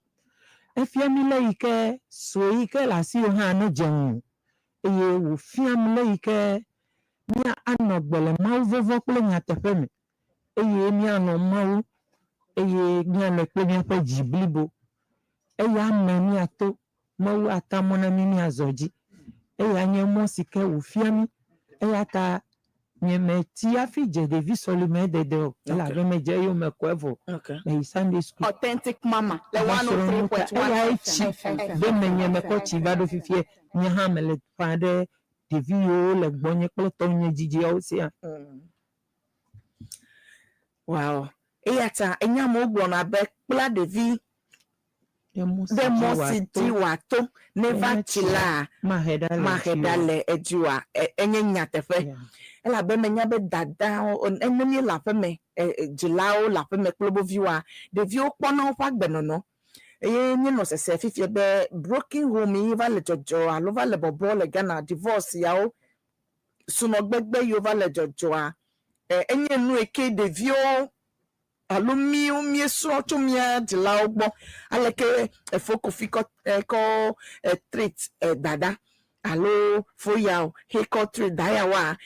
Efia mí le yi ke sue yi ke le asi o hã nedze ŋu. Eye wòfiam le yi ke mía anɔ agbe le Mawu vɔvɔ̃ kple nyateƒe me. Eye míalɔ̃ Mawu eye míalɔ̃e kple míaƒe dzi blibo. Eya me míato Mawu ata mɔ na mí míazɔ dzi. Eya nye mɔ si ke wòfia mí. Eya ta nyemetsi hafi dze ɖevi sɔlime dede o. Elabe medze eyome ko evɔ. Okay. Meyi Sunday school. Authentic Mama le Va srɔ̃ nu ta 103.1 eyae tsi FM. ɖe menye mekɔ tsi va ɖo fifie. Nye hã mele ƒã ɖe ɖevi yiwo le gbɔnye kple tɔnye dzidziawo sia. Wow. Eya ta enya amewo gblɔna be kpla ɖevi Ɖe mɔ si ɖe dzi mɔ si wòato dzi wòato ne va ne tsi tsi la mahe ɖa le mahe edzi ɖa o. le edzi oa enye nyateƒe. Yeah. Elabe menya be dadawo ne míele aƒeme dzilawo le aƒeme kple wo viwoa, ɖeviwo kpɔna woƒe agbenɔnɔ. Eye míenɔ sese fifia be broken home yi va le dzɔdzɔ alo va le bɔbɔ le Ghana divorce yawo sunɔgbegbe yiwo va le dzɔdzɔa enye nu yi ke ɖeviwo alo míwo míesrɔ̃ tso mía dzilawo gbɔ aleke efo Kofi kɔ kɔ treat dada alo foyawo he kɔ treat dayawoa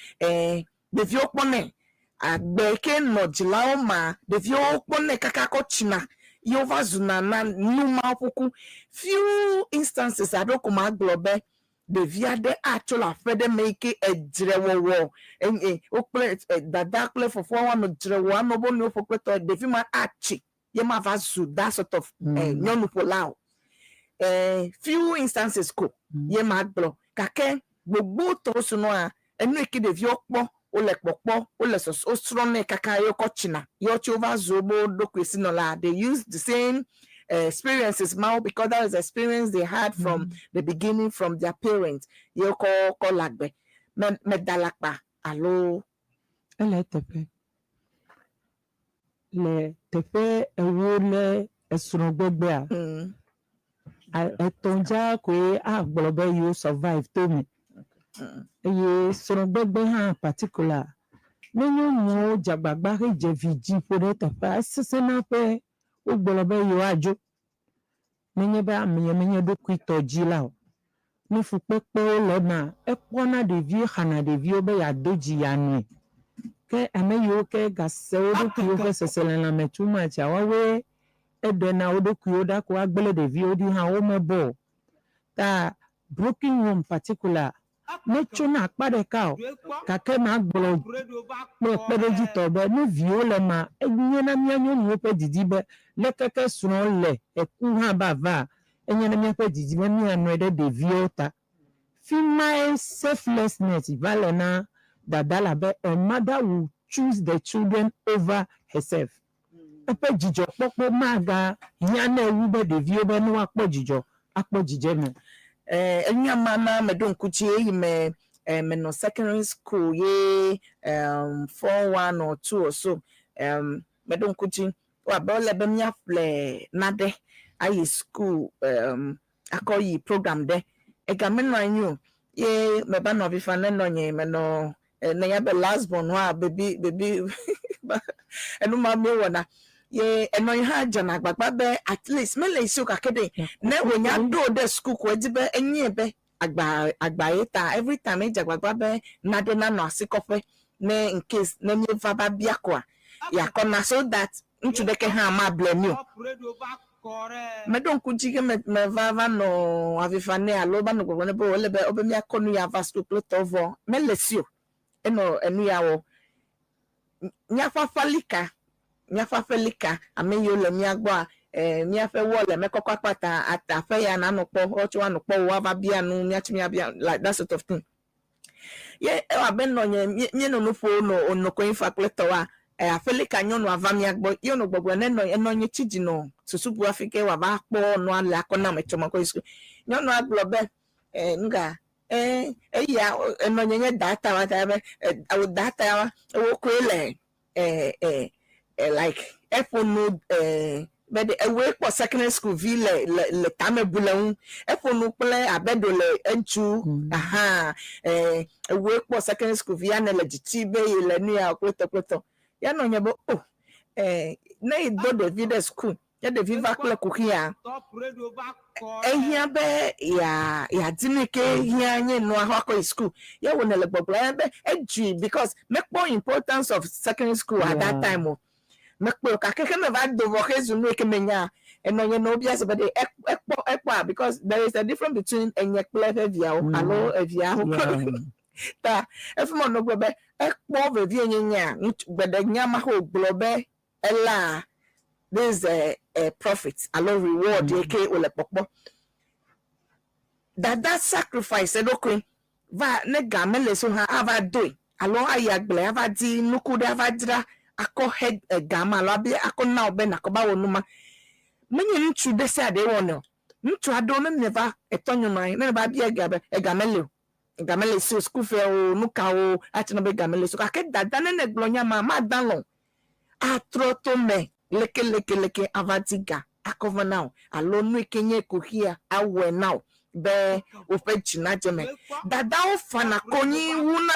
ɖeviwo kpɔnɛ agbe ke nɔ dzilawo ma ɖeviwo kpɔnɛ kaka kɔ tsina ye wova zuna na nu mawo ƒuku. Few instances aɖewo ko magblɔ be ɖevi aɖe atso le aƒe ɖe me yi ke edzrewɔwɔ enye wo kple dada kple fofoa woanɔ dzre wɔ anɔ wo nɔewo ƒo kple tɔ ɖevi ma atsi ye mava zu that sort of nyɔnuƒola o. Few instances ko ye magblɔ gake gbogbotɔwo sunɔa enu yi ke ɖeviwo kpɔ wole kpɔkpɔ wole sɔsɔ wosrɔ̃nɛ kaka ye wokɔ tsina ye wotsi wova zu wo ɖokuisinɔla they use the same experiences mawo because that is the experience they had from the beginning from their parents ye wokɔ kɔ le agbe me meda alakpa alo Ele eteƒe. Le teƒe ewo le esrɔ̃gbegbea, etɔ̃ dzaa koe agblɔ be yewo survive to me. Eye srɔ̃gbegbe hã particular ne nyɔnuwo dze agbagba hedze vi dzi ƒo ɖe teƒea, esesẽna ƒe wogblɔ be yewoadzo. Nenye be ame menye ɖokuitɔ dzi la o. Ne fukpekpewo le emea, ekpɔna ɖeviwo xana ɖeviwo be yeado dzi yeanoe. Ke ame yiwo ke gase wo ɖokuiwo ƒe seselelãme too much woawoe eɖena wo ɖokuiwo ɖa ko agblẽ ɖeviwo ɖi hã womebɔ o. Ta Broken home particular metsona akpa ɖeka o, gake magblɔ kple kpeɖodzitɔ be ne viwo le ma, enye na mía nyɔnuwo ƒe didi be ne keke srɔ̃ le eku hã ba va, enye na míaƒe didi be míanɔe ɖe ɖeviwo ta. Fi mae selflessness va le na dada la be a mother will choose the children over herself. Eƒe dzidzɔkpɔkpɔ maga hiã nɛ wu be ɖeviwo be ne woakpɔ dzidzɔ, akpɔ dzidzeme. Enya ma na meɖo ŋku dzi eyi me menɔ secondary school ye form one or two or so. Meɖo ŋku dzi wo abe wole be míaƒle nane ayi school, akɔ yi program ɖe ega menɔ anyi o ye meva nɔ avi fam ne nɔnye menɔ nenya be last born wa baby baby enu ma míewɔna ye enɔ hã dzena agbagba be at least mele esi o, gake ɖe ne wònya ɖo ɖe school ko edzi be enye be agba agba ye ta every time edze agbagba be nane nanɔ asikɔƒe ne in case ne míeva va bia koa yakɔ na so that ŋutsu ɖeke hã ma ble mi o. Meɖo ŋku dzi ke meva va nɔ avi fam nɛ alo va nɔ gbɔgblɔ nɛ be wòle be wobe míakɔ nu ya va school kple tɔ vɔ mele si o, enɔ enu ya wɔ. Míaƒe aƒelika, míaƒe aƒelika, ame yiwo le mía gbɔa, míaƒe wɔ le mekɔkɔ akpata aƒe ya nanɔ kpɔ wotsɔ woanɔ kpɔ woava bia nu míatsi míabia, like that sort of thing. Ye ewɔ abe nɔnye míenɔ nu ƒo nɔ nɔ konyi fa kple tɔwoa, aƒelika nyɔnua va mía gbɔ ye wonɔ gbɔgblɔ ne nɔ enɔnye tsi dzi nɔ susu bu hafi ke wòava kpɔ nua le akɔ nam etsɔme kɔ yi school. Nyɔnua gblɔ be nga eya enɔnye nye data wa ta be wo data wa wo koe le like eƒo nu be ɖe ewoe kpɔ secondary school vi le tame bu le ŋu, eƒo nu kple abe ɖo le eŋutsu aha ewoe kpɔ secondary school vi ya ne le dzitsi be ye le nu ya kple tɔ kple tɔ ya nɔ nye be o ne yi do ɖevi ɖe school ye ɖevi va kple kuxia, ehiã be ya yadi nu ke hiã nye nua akɔ yi school ye wo ne le gbɔgblɔ ya be edzui because mekpɔ importance of secondary school at that time o, mekpɔ o, gake ke me va do vɔ ke zu nu yi ke menya enɔ nye no bia se be ɖe ekpɔ ekpɔa because there is a difference between enye kple eƒe viawo alo eviawo ta efi ma nɔ gblɔ be ekpɔ vevie nyenyea gbe ɖe nya ma ko gblɔ be ela this is a profit alo reward ye ke wòle kpɔkpɔ. Dada sacrifice eɖokui va ne ga mele so hã ava doe alo ayi agble ava di nuku ɖe ava dzra akɔ he ga ma alo abi akɔ na wo be nakɔ ba wɔ nu ma. Menye ŋutsu ɖe sia ɖe wɔnɛ o. Ŋutsu aɖewo ne neva etɔ nyɔnu anyi ne neva bia ga be ega mele o, ega mele si o, school fare o, nu kawo atsina be ga mele si o, gake dada ne ne gblɔ nya ma mada lɔ atrɔ to me leke leke leke ava di ga akɔ va na wo alo nu yi ke nye kuxia awɔe na wo be woƒe dzi nadze me. Dadawo fana konyi wuna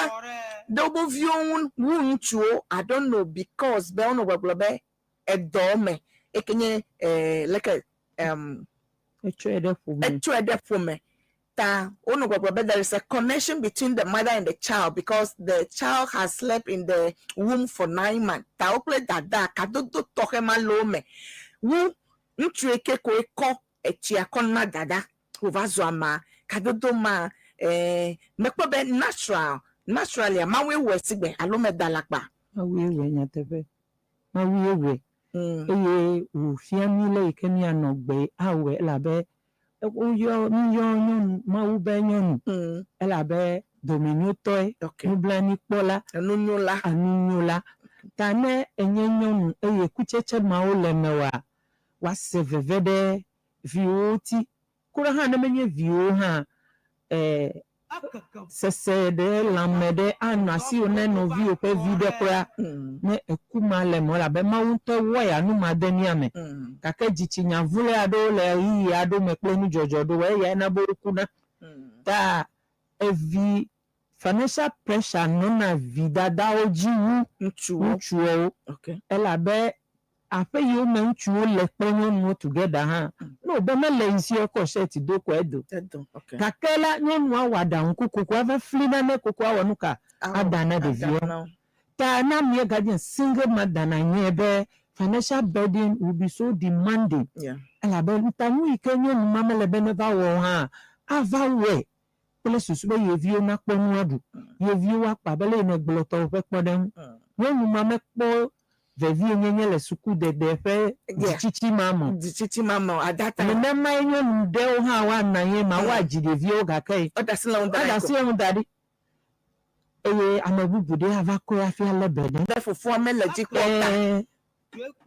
ɖe woƒe viwo ŋu wu ŋutsuwo. I don't know, because be wonɔ gbɔgblɔ be edɔ me eke nye leke Etsɔe ɖe ƒome. Etsɔe ɖe ƒome ta wonɔ gbɔgblɔ be there is a connection between the mother and the child because the child has slept in the womb for 9 months, ta wo kple dada kadodo tɔxɛ ma le wo me wu ŋutsu yi ke koe kɔ etsia kɔ na dada wòva zu amea. Kadodo ma mekpɔ be naturally Mawue wɔe sigbe alo meda alakpa? Mawue wɔe nyateƒe. Mawue wɔe. Eye wòfia mí le yi ke míanɔ gbe awɔe elabe woyɔ míyɔ nyɔnu Mawu be nyɔnu elabe domenyotɔe, nublanuikpɔla, enunyola, enunyola. Ta ne enye nyɔnu eye kutsetse mawo le mewòa, woase veve ɖe viwòwo ti. Kura hã ne menye viwò hã, sese ɖe lãme ɖe anɔ asiwò ne nɔviwò ƒe vi ɖe kura ne eku ma le eme elabe Mawu ŋutɔ wɔ ya nu ma de mía me. Gake dzitsinya vloe aɖewo le ɣeyiɣi aɖewo me kple nudzɔdzɔ ɖewo eyae na be wokuna. Ta evi financial pressure nɔna vidadawo dzi wu ŋutsuwo. Ŋutsuwo. Elabe aƒe yiwo me ŋutsuwo le kple nyɔnuwo together hã ne wòbe mele yi si ekɔ shirt do ko edo. Edo. Okay. Gake la nyɔnua wɔ aɖaŋu kokoko ava fli nane koko awɔ nu ka ada na ɖeviwo. Ta na mía guardian single mother na nye be financial burden will be so demanding. Elabe nta nu yi ke nyɔnu ma mele be neva wɔ o hã. Ava wɔe kple susu be ye viwo nakpɔ nu aɖu, ye viwo akpɔ abe le yi nègblɔ tɔwò ƒe kpɔɖeŋu. Nyɔnu ma mekpɔ vevienyenye le sukudede ƒe dzitsitsi ma me o. Dzitsitsi ma me o, at that time. Nenemae nyɔnu ɖewo hã woanɔ anyi ma, woadzi ɖeviwo gake Woda asi le wo ŋu da ɖi woada ko. asi le wo ŋu da ɖi eye ame bubu ɖe ava kɔe hafi alé be nɛ. Be fofoa mele dzi kpɔ o ta. Ɛ̃.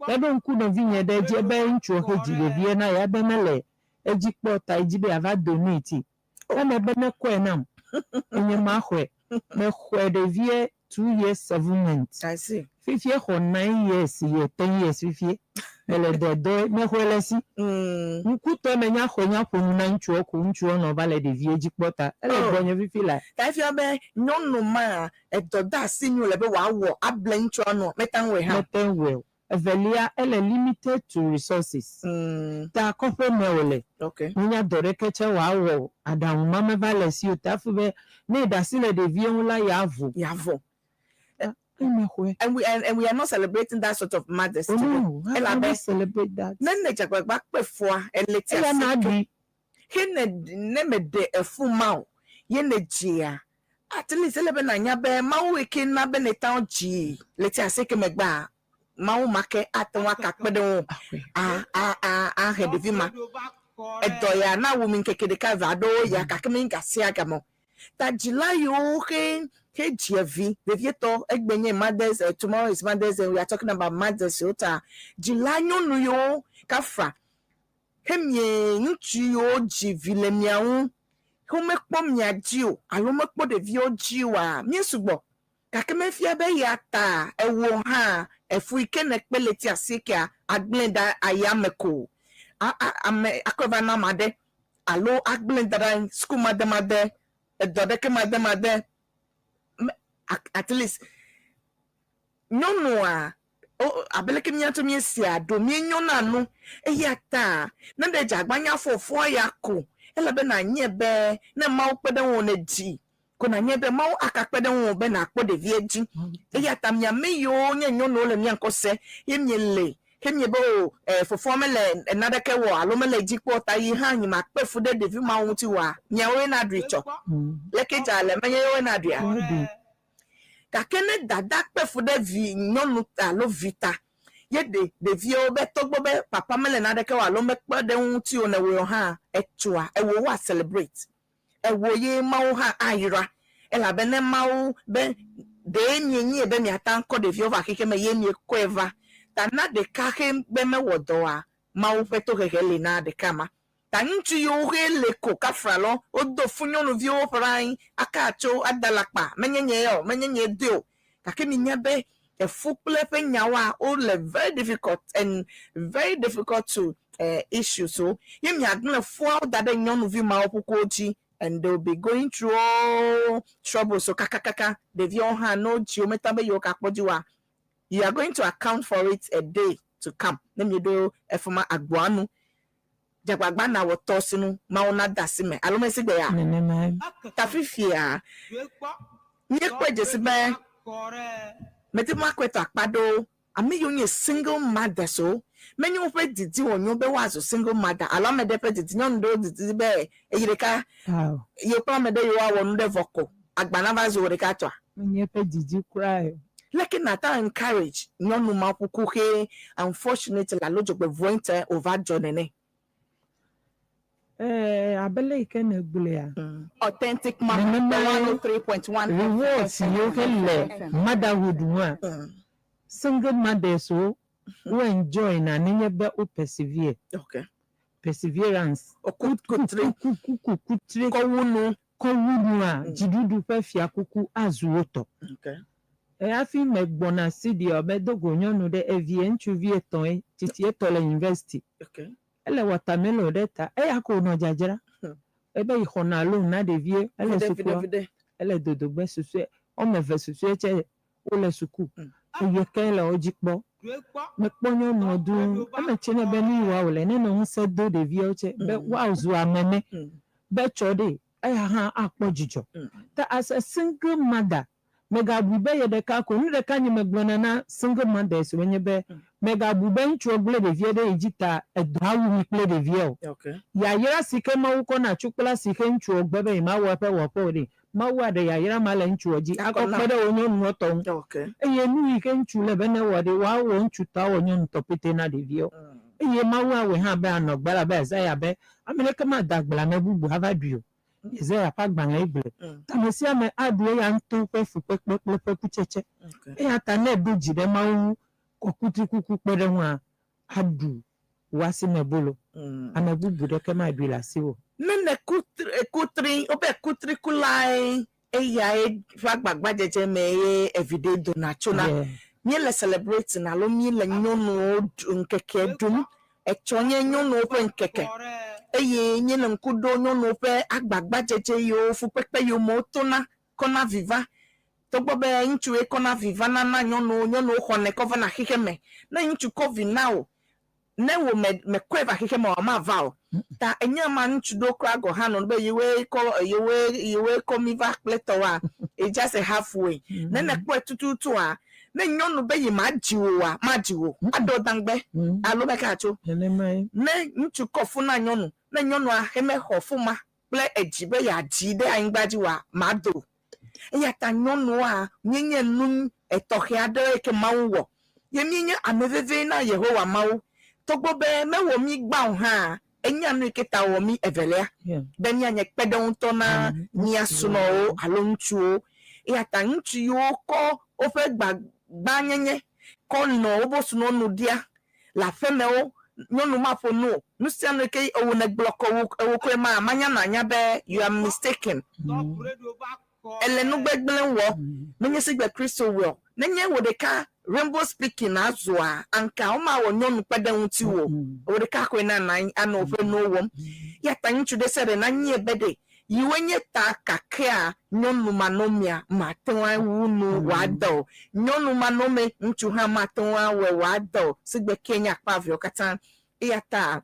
Meɖo ŋku nɔvinye ɖe edzi ebe ŋutsuɔ xe dzi ɖevie na ye ebe mele edzi kpɔ o ta edzi be yeava donate. Eme be nekɔe nam. Enye maxɔe. Mexɔe ɖevie 2 years 7 months. I see. Fifie xɔ 9 years ye 10 years fifie. Mele dɔdɔe mexɔe le esi. Ŋkutɔe menya xɔe nya ƒo nu na ŋutsuɔ ko ŋutsuɔ nɔ va le ɖevie dzi kpɔ ta. Ele Oh. gbɔnye fifi la. Ta efia be nyɔnu ma edɔ de asi nu le be wòawɔ able ŋutsua nua mete ŋu wɔe hã. Mete ŋu wɔe o. Evelia, ele limited to resources. Ta kɔƒe me wòle. Menya dɔ ɖeke tse wòawɔ o. Aɖaŋu ma meva le esi o. Ta efu be ne yeɖe asi le ɖevie ŋu la, yeavo. Yeavo. Eye mexɔe. And we are not celebrating that sort of mothers Oh today. no, how can Elabe we celebrate that? ne ne dzagbagba kpe fua eleti Eya na asike ɖui. he ne ne meɖe efu ma o ye ne dzia at least ele be nanya be Mawu yi ke na be ne ta dzi leti asike megbea Mawu ma ke ate ŋu akakpe ɖe ŋu a a a ahe ɖevi ma edɔ ya na wu mi ŋkeke ɖeka eve aɖewo ya gake mi gasia game o. Ta dzila yiwo he he dzia vi vevietɔ egbe nye mothers, tomorrow is Mothers and we are talking about mothers wo ta dzila nyɔnu yiwo kafra he mie ŋutsu yiwo dzi vi le mia ŋu womekpɔ mia dzi o alo mekpɔ ɖeviwo dzi oa mie sugbɔ gake mefia be ya ta ewo hã efu yi ke nekpe leti asiekea agblẽ ɖe ayame ko ame akɔe va na ame aɖe alo agblẽ da ɖe suku mademade edɔ ɖeke mademade at least nyɔnua abe leke míatɔ míesia ɖo míenyɔna nu eya ta ne ɖe dzagbanya fofoa ya ko ele be nanye be ne Mawu kpe ɖe ŋuwò ne dzi ko nanye be Mawu akakpe ɖe ŋuwò be nàkpɔ ɖevie dzi eya ta miame yiwo nye nyɔnuwo le mía ŋkɔ se ye miele he mie be o fofoa mele naɖeke wɔ alo mele dzi kpɔ ta yi hã nyi makpe fu ɖe ɖevi mawo ŋuti oa miawoe na ɖui tsɔ leke dza le menye yewoe na ɖuia gake ne dada kpe fu ɖe vi nyɔnu alo vi ta ye ɖe ɖeviwo be togbɔ be papa mele naɖeke o alo mekpe ɖe ŋuti o ne wòe hã etsoa ewo woa celebrate ewo ye Mawu hã ayra elabe ne Mawu be ɖee mienyi be miata ŋkɔ ɖeviwo va xexe me ye miekɔe va ta na ɖeka he be mewɔ dɔ Mawu ƒe tohehe li na ɖeka ma ta ŋutsu yiwo he le ko kafra lɔ wodo fu nyɔnuviwo ƒe ɖe anyi aka tso adalakpa menye nye ya o menye nye doe o gake minya be efu kple eƒe nyawoa wole very difficult and very difficult to issue so ye miagblẽ fuawo da ɖe nyɔnuvi mawo ƒukuwo dzi and they will be going through all trouble so kakakaka ɖeviawo hã no dzi wo meta be yewo kakpɔ dzi wa you are going to account for it a day to come ne mieɖo efuma agboa nu dzagbagba na wɔ tɔ sinu Mawu na da asi me alo mesi gbe ya Nenemae. Ta fifia míekpɔe dzesi be medi makɔe tɔ akpa ɖewo ame yiwo nye single mothers o menye woƒe didi wònyo be woazu single mother alo ame ɖe ƒe didi nyɔnu ɖewo didi be eyi ɖeka Ao. ye kple ame ɖe yewoawɔ nu ɖe vɔ ko agba nava zu wò ɖeka tɔa Menye eƒe didi kura o. Leke nata encourage nyɔnu ma ƒuku he unfortunately alo dzɔgbevɔ̃e ŋutɔ wòva dzɔ nene. Abe le yi ke nègblɔea. Authentic Mama Nenemae 103.1 rewards yiwo ke le motherhood ŋua single mothers wo wo enjoy na nenye be wo persevere. Perseverance. Okutre. Kukukutre. Kɔwunu. Kɔwunua dziɖuɖu ƒe fiakuku azu wo tɔ. Hafi megbɔna si ɖia medo go nyɔnu ɖe evie ŋutsuvi etɔ̃e tsitsi etɔ le university. Ele watermelon ɖe ta eya ko wònɔ dzadzra. Ebe yi xɔna loan na ɖevie ele Viɖe, sukua viɖe, viɖe. Ele dodogbe susɔe wɔme eve susɔe tse wole suku. Eye ke le wo dzi kpɔ. Mekpɔ nyɔnua duu eme tse ne be nu yi wa wòle ne nɔ ŋusẽ do ɖeviawo tse be woazu ame ne be tsɔ ɖe eya hã akpɔ dzidzɔ. Ta as a single mother Mègabui be ye ɖeka ko. Nu ɖeka nye megblɔna na single mothers woe nye be, mègabu be ŋutsua gblẽ ɖevia ɖe ye dzi ta edɔ awu mi kple ɖevia o. Yayra si ke Mawu kɔ na atsukpla si ke ŋutsua gbe be yemawɔ eƒe wɔƒe o ɖe, Mawu aɖe yayra ma le ŋutsua dzi akɔ kpe ɖe wò nyɔnua tɔ ŋu. Eye nu yi ke ŋutsu le be newɔ ɖe, woawɔ ŋutsu tɔ awɔ nyɔnu tɔ pɛtɛ na ɖeviawo. Eye Mawu awɔe hã be anɔ gbe elabe Isaiah be, Ame ɖeke made agble ame bubu ava ɖui o. Yesaya ƒe agbalẽe gblɔe. Ame sia ame aɖu eya ŋutɔ ƒe fukpekpe kple eƒe kutsetse. Eya ta ne èɖo dzi ɖe Mawu ŋu, kɔ kutrikuku kpe ɖe eŋua, aɖu wò asimebolo. Ame bubu ɖeke maɖui le asiwò o. Ne nèkutri, kutri, wobe kutrikulae eyae ƒe agbagbadzedze me ye eviɖe dona tsona. Míele celebrating alo míele nyɔnuwo ɖu ŋkeke ɖum. Etsɔ nye nyɔnuwo ƒe ŋkeke eye míele ŋku ɖo nyɔnuwo ƒe agbagbadzedze yiwo, fukpekpe yiwo me wotona kɔna vi va. Togbɔ be ŋutsuwoe kɔna vi vana na nyɔnuwo, nyɔnuwo xɔnɛ kɔ vana xexe me. Ne ŋutsu kɔ vi na wò, ne wò me mekɔe va xexe me oa, mava o. Ta enye ma ŋutsu ɖewo kura gɔ̃ hã nɔ be yewoe kɔ yewoe yewoe kɔ mí va kple tɔwoa, it's just a halfway. Ne nèkpɔe tututua, Ne nyɔnu be yemadzi wò oa, madzi wò. Aɖo dangbe alo be ka tso. Ne ŋutsu kɔ fu na nyɔnu, ne nyɔnua he mexɔ fu ma kple edzi be yeadzi ɖe anyigba dzi oa, mado o. Eya ta nyɔnua, míenye nu etɔxɛ aɖe yi ke Mawu wɔ. Ye míenye ame veve na Yehowa Mawu. Togbɔ be mewɔ mí gbã o hã, enya nu yi ke ta wɔ mí evelia, be míanye kpeɖeŋutɔ na mía srɔ̃wo alo ŋutsuwo. Eya ta ŋutsu yiwo kɔ woƒe gbagbãnyenye kɔ nɔ woƒe srɔ̃wo nu ɖia le aƒemewo, nyɔnu maƒo nu o. Nu sia nu yi ke ewò nègblɔ kɔ wò ewò koe ma, manya nɔ anya be you are mistaken. Èle nu gbegblẽ wɔ, menye sigbe Kristo wɔe o. Nenye wò ɖeka Rainbow Speaking azɔa, anka womawɔ nyɔnu kpe ɖe ŋutiwò o. Wò ɖeka koe na nànyi anɔ woƒe nuwo wɔm. Eya ta ŋutsu ɖe sia ɖe nanyie be ɖe yiwoe nye ta kakea nyɔnu manɔmea mate ŋu awu nu wòade o. Nyɔnu manɔme ŋutsu hã mate ŋu awɔe wòade o sigbe kee nye akpa eveawo katã. Eya ta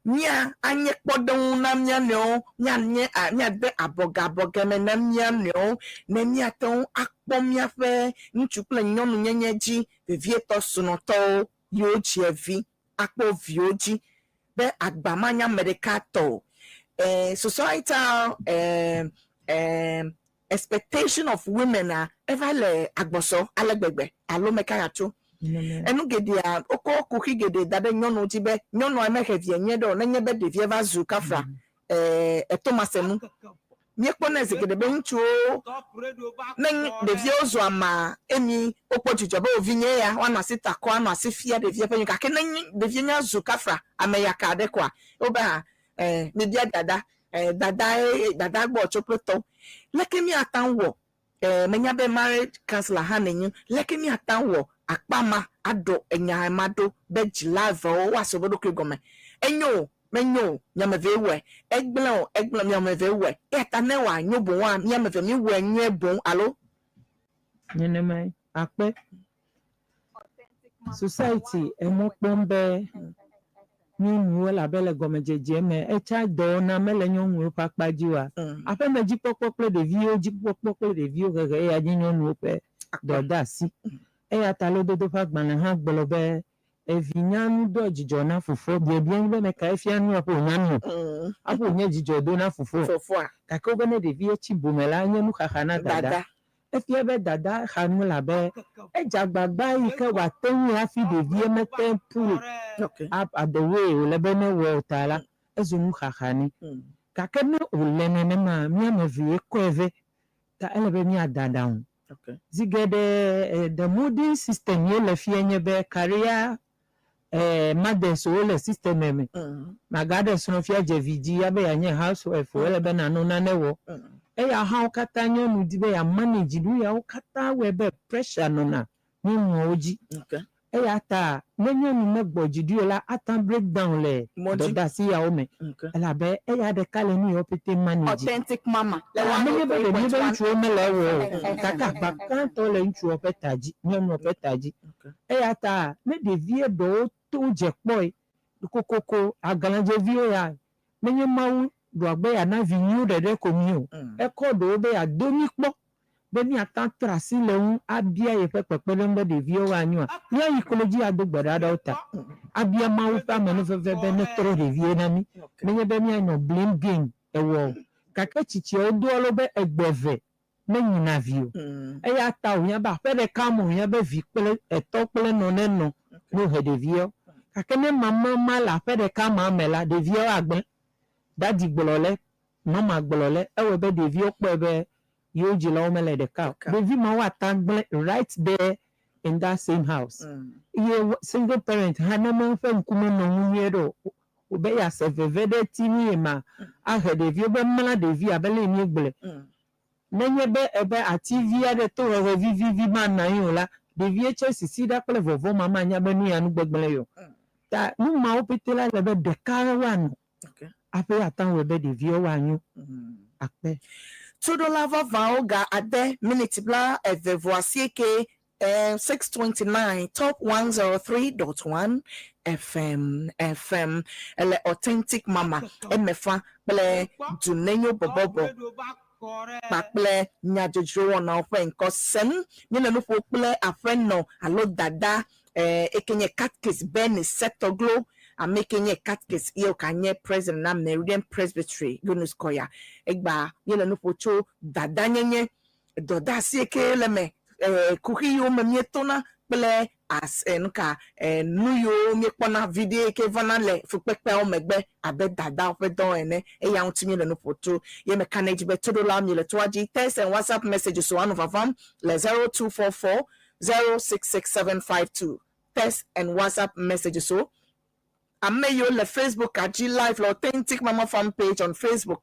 Mía anye kpɔɖeŋu na mía nɔewo, míanye, míade abɔgabɔge me na mía nɔewo ne míate ŋu akpɔ míaƒe ŋutsu kple nyɔnu nyenye dzi, vevietɔ srɔ̃tɔwo yiwo dzia vi akpɔ viwo dzi be agba manye ame ɖeka tɔ o. E, societal e, e, expectation of women a eva le agbɔsɔ ale gbegbe alo meka tso. Enu geɖea wokɔ kuxi geɖe da ɖe nyɔnuwo dzi be nyɔnua mehe via nyuie ɖe o nenye be ɖevia va zu kafla eh, etomasenu. Míekpɔnɛ zi geɖe be ŋutsuwo ne ɖeviawo zu amaa emi wokpɔ dzidzɔ be wo vinye ya woanɔ asi ta kɔ anɔ asi fia ɖevia ƒe nyu gake ne ɖevia nya zu kafla ame yaka aɖe koa wobe ha eh, mibia dada Eh, dada ye, dada gbɔ tso kple tɔ. Leke míate ŋu wɔ, eh, menya be marriage counselor hã nènye, leke míate ŋu wɔ akpa ma aɖɔ enya ma ɖo be dzila evewo woase woƒe ɖokui gɔme? Enyo o, menyo o, mi ame evee wɔe. Egblẽ o, egblẽ o, mi ame evee wɔe. Eya ta ne wòanyo boŋua, mi ame eve miwɔe nyuie boŋ, alo? Nenemae. Akpe. Society emɔ kpɔm be nyɔnuwo elabe le gɔmedzedzea me etsa dɔwɔna mele nyɔnuwo ƒe akpa dzi oa, aƒeme dzikpɔkpɔ kple ɖeviwo dzikpɔkpɔ kple ɖeviwo hehe eya nye nyɔnuwo ƒe dɔdeasi. Eya ta lododo ƒe agbalẽ hã gblɔ be evi nyanu doa dzidzɔ na fofoa. Biabia nye be mekae fia nu hafi wònya nu o? Hafi wònye dzidzɔ do na fofoa. Gake wobe ne ɖevia tsi bome la, enye nuxaxa na dada. Efia be dada xa nu elabe edze agbagba yi ke wòate ŋui hafi ɖevia mete ŋu pull up the way wòle be newɔ o ta la, ezu nuxaxa nɛ. Gake ne wòle nenema, mía ame evee kɔe vɛ ta ele be míada aɖaŋu. Zi geɖe the modern system ye le fia nye be career mothers wo le system me. Magaɖe srɔ̃ fia dze vi dzi abe yeanye housewife o, ele be nànɔ nane wɔ. Eya hã wo katã nyɔnu di be yeamanage nu yawo katã wɔe be pressure nɔna nyɔnuawo dzi. Eya ta ne nyɔnu megbɔ dzi ɖi o la, ate ŋu break down le dɔdeasi yawo me elabe eya ɖeka le nu yawo pɛtɛ manage. Authentic mama. Ela menye be ɖe míebe ŋutsuwo mele ewɔ o, gake akpa gãtɔ le ŋutsuwo ƒe ta dzi, nyɔnuwo ƒe ta dzi. Eya ta ne ɖevie ɖewo to dze kpɔe kokoko, aglãdzeviwo ya, menye Mawu ɖoa gbe yeana vi nyuiwo ɖeɖe ko mí o. Ekɔ ɖewo be yeado mí kpɔ. Be míate ŋu atrɔ asi le eŋu abia yeƒe kpekpeɖeŋu be ɖeviwo woanyoa, míayi klo dzi ado gbe ɖa ɖe wo ta, abia Mawu ƒe amenuveve be netrɔ ɖeviwo na mí. Menye be míanɔ blame game ewɔ o. Gake tsitsiawo doa lo be egbe eve menyina vi o. Eya ta wòhiã be aƒe ɖeka me wòhiã be vi kple etɔ kple nɔ nenɔ ne wohe ɖeviawo. Gake ne mama ma le aƒe ɖeka ma me la, ɖeviawo agblẽ. Dadi gblɔ le, mama gblɔ le, ewɔe be ɖeviwo kpɔe be yewo dzilawo mele ɖeka o. Ɖevi mawo ate agblẽ right there in that same house. Eye single parent hã ne me ƒe ŋkume nɔ ŋu nyuie ɖe o, be yease veve ɖe ti nu ye ma ahe ɖeviwo be mla ɖevi abe le míegblɔe. Nenye be ebe ati vi aɖe to hehe vivivi manɔ anyi o la, ɖevie tse sisi ɖa kple vɔvɔ̃ ma manya be nu ya nu gbegblẽ ye o. Ta nu mawo pete la le be ɖeka woanɔ hafi ate ŋu awɔe be ɖeviwo woanyo akpe. Toɖola vavãwo ga ade miniti 28, 6:29, Top 103.1 FM FM ele Authentic Mama Emefa kple Dunenyo bɔbɔbɔ kpakple nyadzɔdzrowɔnawo ƒe ŋkɔ sem. Míele nu ƒo kple aƒenɔ alo dada eke nye Catechist Bernice Setɔglo, ame ke nye catechist ye wòka nye president na Meridian Presbytery Yunus Koya. Egba míele nu ƒo tso dadanyenye, dɔdeasi ke le me, kuxi yiwo me míetona kple as nuka nu yiwo míekpɔna viɖe ke vana le fukpekpeawo megbe abe dadawo ƒe dɔ ene. Eya ŋuti míele nu ƒo tso ye meka ɖe edzi be toɖola miele toa dzi. Text and WhatsApp messages woanɔ vavam le 0244 066752. Text and WhatsApp messages so ame yiwo le Facebook dzi live le Authentic Mama fan page on Facebook,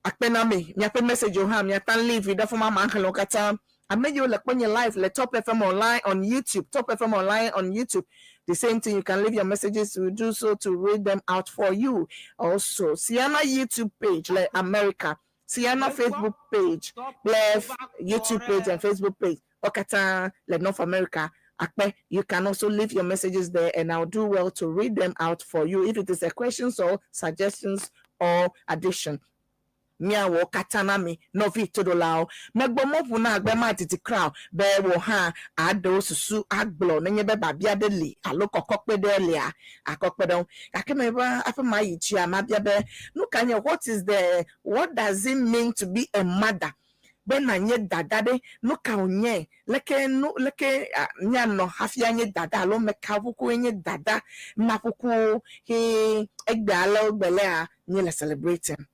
akpe na mi miaƒe message wo hã miata leave ɖe fama ma xlẽ wo katã. Ame yiwo le kpɔnye live le Top FM Online on YouTube, Top FM Online on YouTube, the same thing, you can leave your messages. We do so to read them out for you. Also Siana YouTube page le America, Siana Facebook page kple YouTube page and Facebook page wo katã le North America akpe, you can also leave your messages there and I'll do well to read them out for you if it is a questions or suggestions or addition. Miawɔ katã na mi nɔvi toɖolawo. Megbɔ mɔʋu na agbe ma didi kra o be wò hã aɖewo susu agblɔ nenye be babia ɖe li alo kɔkɔkpe ɖe lia akɔkpe ɖe ŋu. Gake meva aƒe ma yi dzia mabia be nu ka nye, what does it mean to be a mother? Be nanye dada ɖe, nu ka wònye? Leke nu leke míanɔ hafi anye dada alo meka ƒuƒue nye dada ma ƒuƒu he egbe ale gbe lea míele celebrating?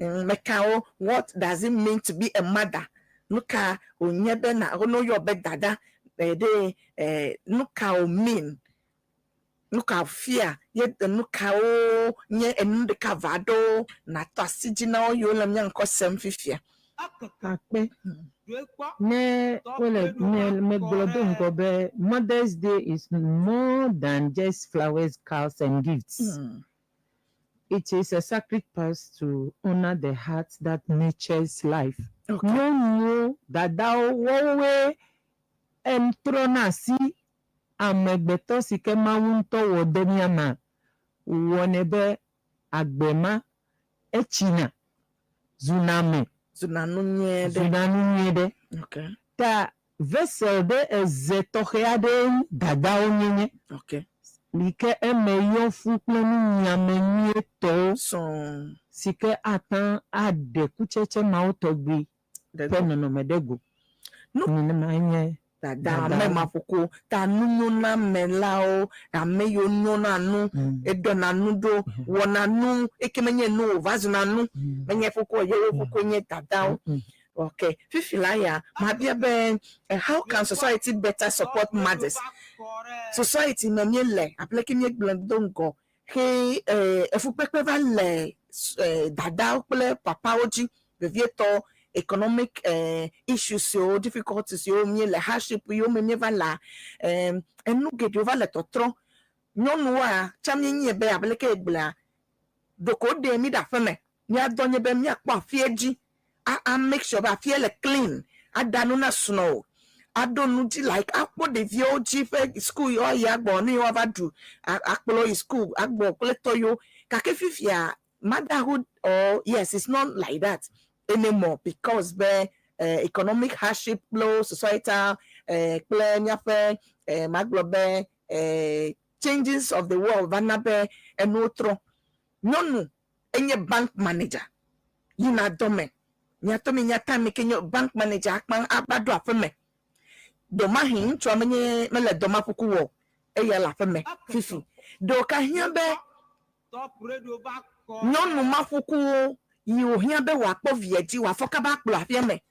Mekawo, what does it mean to be a mother? Nu ka wònye be na woyɔ be dada ɖe, nu ka wo mean? Nu ka fia ye? Nu kawo nye enu ɖeka va ɖo natɔ asi dzi na wo yiwo le mía ŋkɔ sem fifia? Akpe ne wole me megblɔ do ŋgɔ be Mother's Day is more than just flowers, cars and gifts. It is a sacred past to honor the heart that nurtures life. Nyɔnuwo, dadawo, woawoe trɔna asi amegbetɔ si ke Mawu ŋutɔ wɔ de mía mea, wɔnɛ be agbe ma etsina zuna ame. Zuna nu nyuie ɖe. Zuna nu nyuie ɖe. Ta vessel ɖe eze tɔxɛ aɖee dadawo nyenye. Yi ke eme yɔ fũ kple nunyiame nyuietɔwo sɔŋ si ke ate ŋu aɖe kutsetse mawo tɔgbi ɖe ƒe go. Nɔnɔme ɖe go. Nu Nenemae nye dada dada. Ame ma ƒoko ta nunyonamelawo, ame yiwo nyona nu, eɖɔna nu ɖo, wɔna nu eke menye nu o va zuna nu, menye ƒoko yewo ƒoko nye dadawo. Okay, fifi la ya mabia be how can society better support mothers? Society me míele abe leke míegblɔ do ŋgɔ he efukpekpe va le dadawo kple papawo dzi, vevietɔ economic issues yiwo, difficulties yiwo míele, hardship yiwo me míeva lea, enu geɖewo va le tɔtrɔ. Nyɔnuwoa tsã míenye be abe leke egblɔa ɖeko woɖe mí ɖe aƒeme, míadɔ nye be míakpɔ afie dzi a make sure be afie le clean, aɖa nu na srɔ̃ aɖo nu dzi, like akpɔ ɖeviwo dzi ƒe school yiwo ayi agbɔ, nu yiwo woava ɖu, akplɔ yi school agbɔ kple tɔ yiwo. Gake fifia Motherhood, or yes, it's not like that anymore because be economic hardship kple societal kple míaƒe magblɔ be changes of the world va na be enuwo trɔ. Nyɔnu enye bank manager yina dɔme. Miatɔ mi nya time ke nye bank manager akpa ava ɖo aƒeme. Dɔmahi ŋutsua menye mele dɔma kuku wɔ eya le aƒeme fifi. Ɖewo ka hiã be nyɔnu ma ƒukuwo yi wòhiã be wòakpɔ via dzi, wòafɔ kaba akplɔ aƒea me,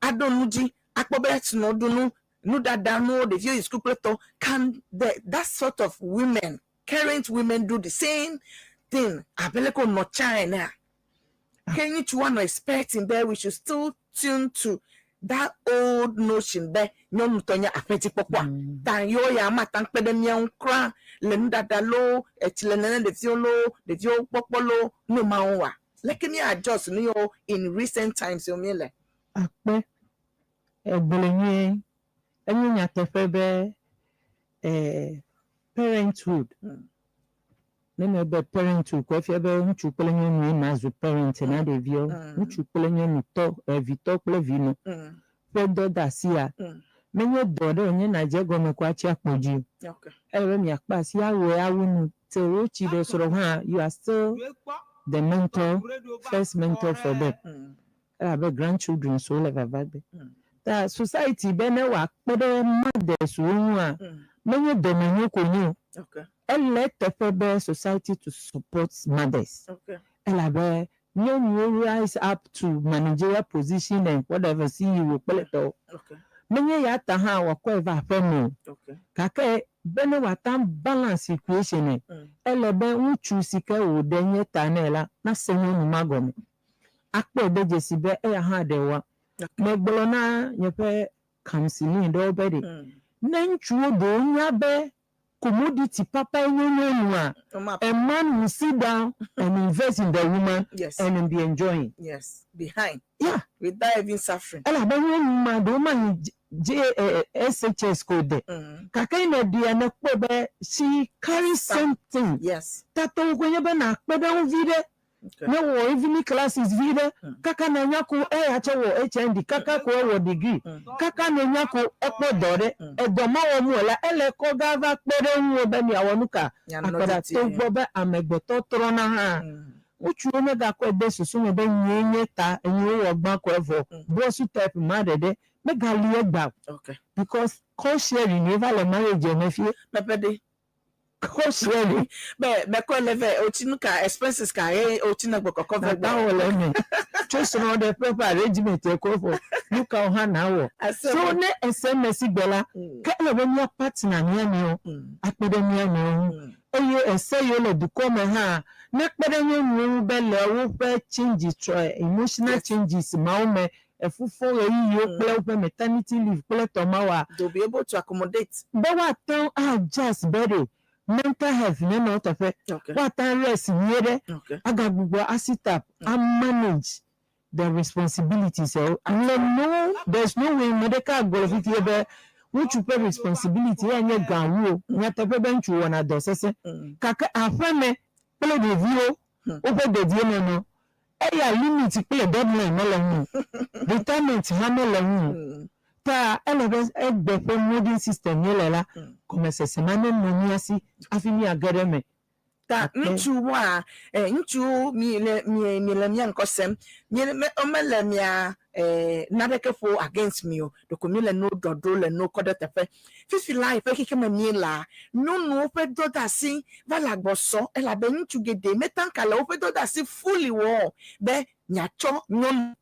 aɖo nu dzi, akpɔ be srɔ̃ ɖu nu, nuɖaɖa nuwo, ɖeviwo yi suku kple tɔ. Can that sort of women, current women, do the same thing abe leke wònɔ tsã enea? Ke ŋutsu woanɔ expecting be we should still tune to that old notion be nyɔnu tɔ nye aƒedzikpɔkpɔa ta yewo ya mata kpe ɖe mía ŋu kura le nuɖaɖa loo, etsi le nene ɖeviwo loo, ɖeviwo kpɔkpɔ loo, nu mawo wa leke mi adjust nu yewo in recent times yo mi le? Akpe, egblẽ nyuie. Enye nyateƒe be parenthood, ne me be parenthood ko efia be ŋutsu kple nyɔnue nazu parent na ɖeviwo. Ŋutsu kple nyɔnu tɔ, evitɔ kple vinɔ ƒe dɔdeasia menye dɔ ɖe wònye nadze egɔme ko atsi akpo dzi o. Ele be miakpe asi awɔe awu nu till wotsi ɖe srɔ̃ hã, you are still the mentor, first mentor for them. Elabe grandchildren so le vava gbe. Ta society be ne wòakpe ɖe mothers wo ŋua, menye dɔmenyo ko nye o. Ele eteƒe be society to support mothers. Elabe nyɔnuwo rise up to managerial position and whatever, CEO kple tɔwo. Menye ya ta hã wòakɔe va aƒe me o. Gake be ne wòate ŋu balance equation ɛ, ele be ŋutsu si ke wòɖe nye ta nɛ la nase nyɔnu ma gɔme. Akpɔe de dzesi be eya hã ɖe wa. Megblɔ na nye ƒe counseling ɖewo be ɖe ne ŋutsuwo ɖewo nya be commodity papa nye nyɔnua, a man will sit down and invest in the woman and be enjoying. Yes, behind. Without even suffering. Elabe nyɔnu ma ɖewo ma yi J SHS ko de. Gake ne ɖea ne kpɔ be she carry something. Tatɔwo ko nye be na kpe ɖe ŋu vi ɖe. Ne wɔ evening classes vi ɖe. Kaka na nya ko eya tsɛ wɔ HND, kaka ko ewɔ degree. Kaka ne nya ko ekpɔ dɔ ɖe. Edɔ ma wɔm wòle, ele kɔ gã va kpe ɖe ŋuwò be miawɔ nu ka. Mianɔ Akɔɖa titi. Togbɔ be amegbetɔ trɔna hã. Ŋutsuwo megakɔe de susu me be nyee nye ta enye wowɔ gbã ko evɔ. Boss type ma ɖeɖe megali egba o. Because cost sharing ye va le marriage me fie. Pepe de. Cost sharing. Be mekɔe le vɛ otsi nu ka expenses ka ye otsi na gbɔ kɔkɔ vɛ gbɔ. Nata le eme. Tso srɔ̃ ɖe ƒe arrangement kɔ fɔ nu kawo hã na wɔ. So ne SMS gbe la, ke ele be mía partner mía nɔewo akpe ɖe mía nɔewo ŋu. Eye ese yiwo le dukɔ me hã ne kpe ɖe nyɔnuwo ŋu be le woƒe changes, emotional changes mawo me, efufɔ ɣeyiɣiwo kple woƒe maternity leave kple tɔ mawoa. They will be able to accommodate. Be woate ŋu adjust be ɖe mental health nenɔ teƒe. Woate ŋu rest nyuie ɖe. Agagbugbɔ asit up, a manage the responsibilities. Le no, there's no way me ɖeka agblɔ fifie be ŋutsu ƒe responsibility ya nye gã wu o. Nyateƒe be ŋutsu wɔna dɔ sesẽ. Gake aƒeme kple ɖeviwo woƒe dedienɔnɔ eya limit kple deadline mele ŋu o. Retirement hã mele ŋu o. Ta ele be egbe ƒe modern system míele la, gɔmesese ma nenɔ mía si hafi míage ɖe eme. Ta ŋutsuwoa, ŋutsuwo mi le mi le mía ŋkɔ sem. Mi me womele mia naneke ƒo against mi o. Ɖeko mi le nu ɖɔɖo le nu kɔ ɖe teƒe. Fifi la yi ƒe xexe me mi la, nyɔnuwo ƒe dɔdeasi va le agbɔ sɔ elabe ŋutsu geɖe meta ka le woƒe dɔdeasi fully wɔ o be miatsɔ nyɔnu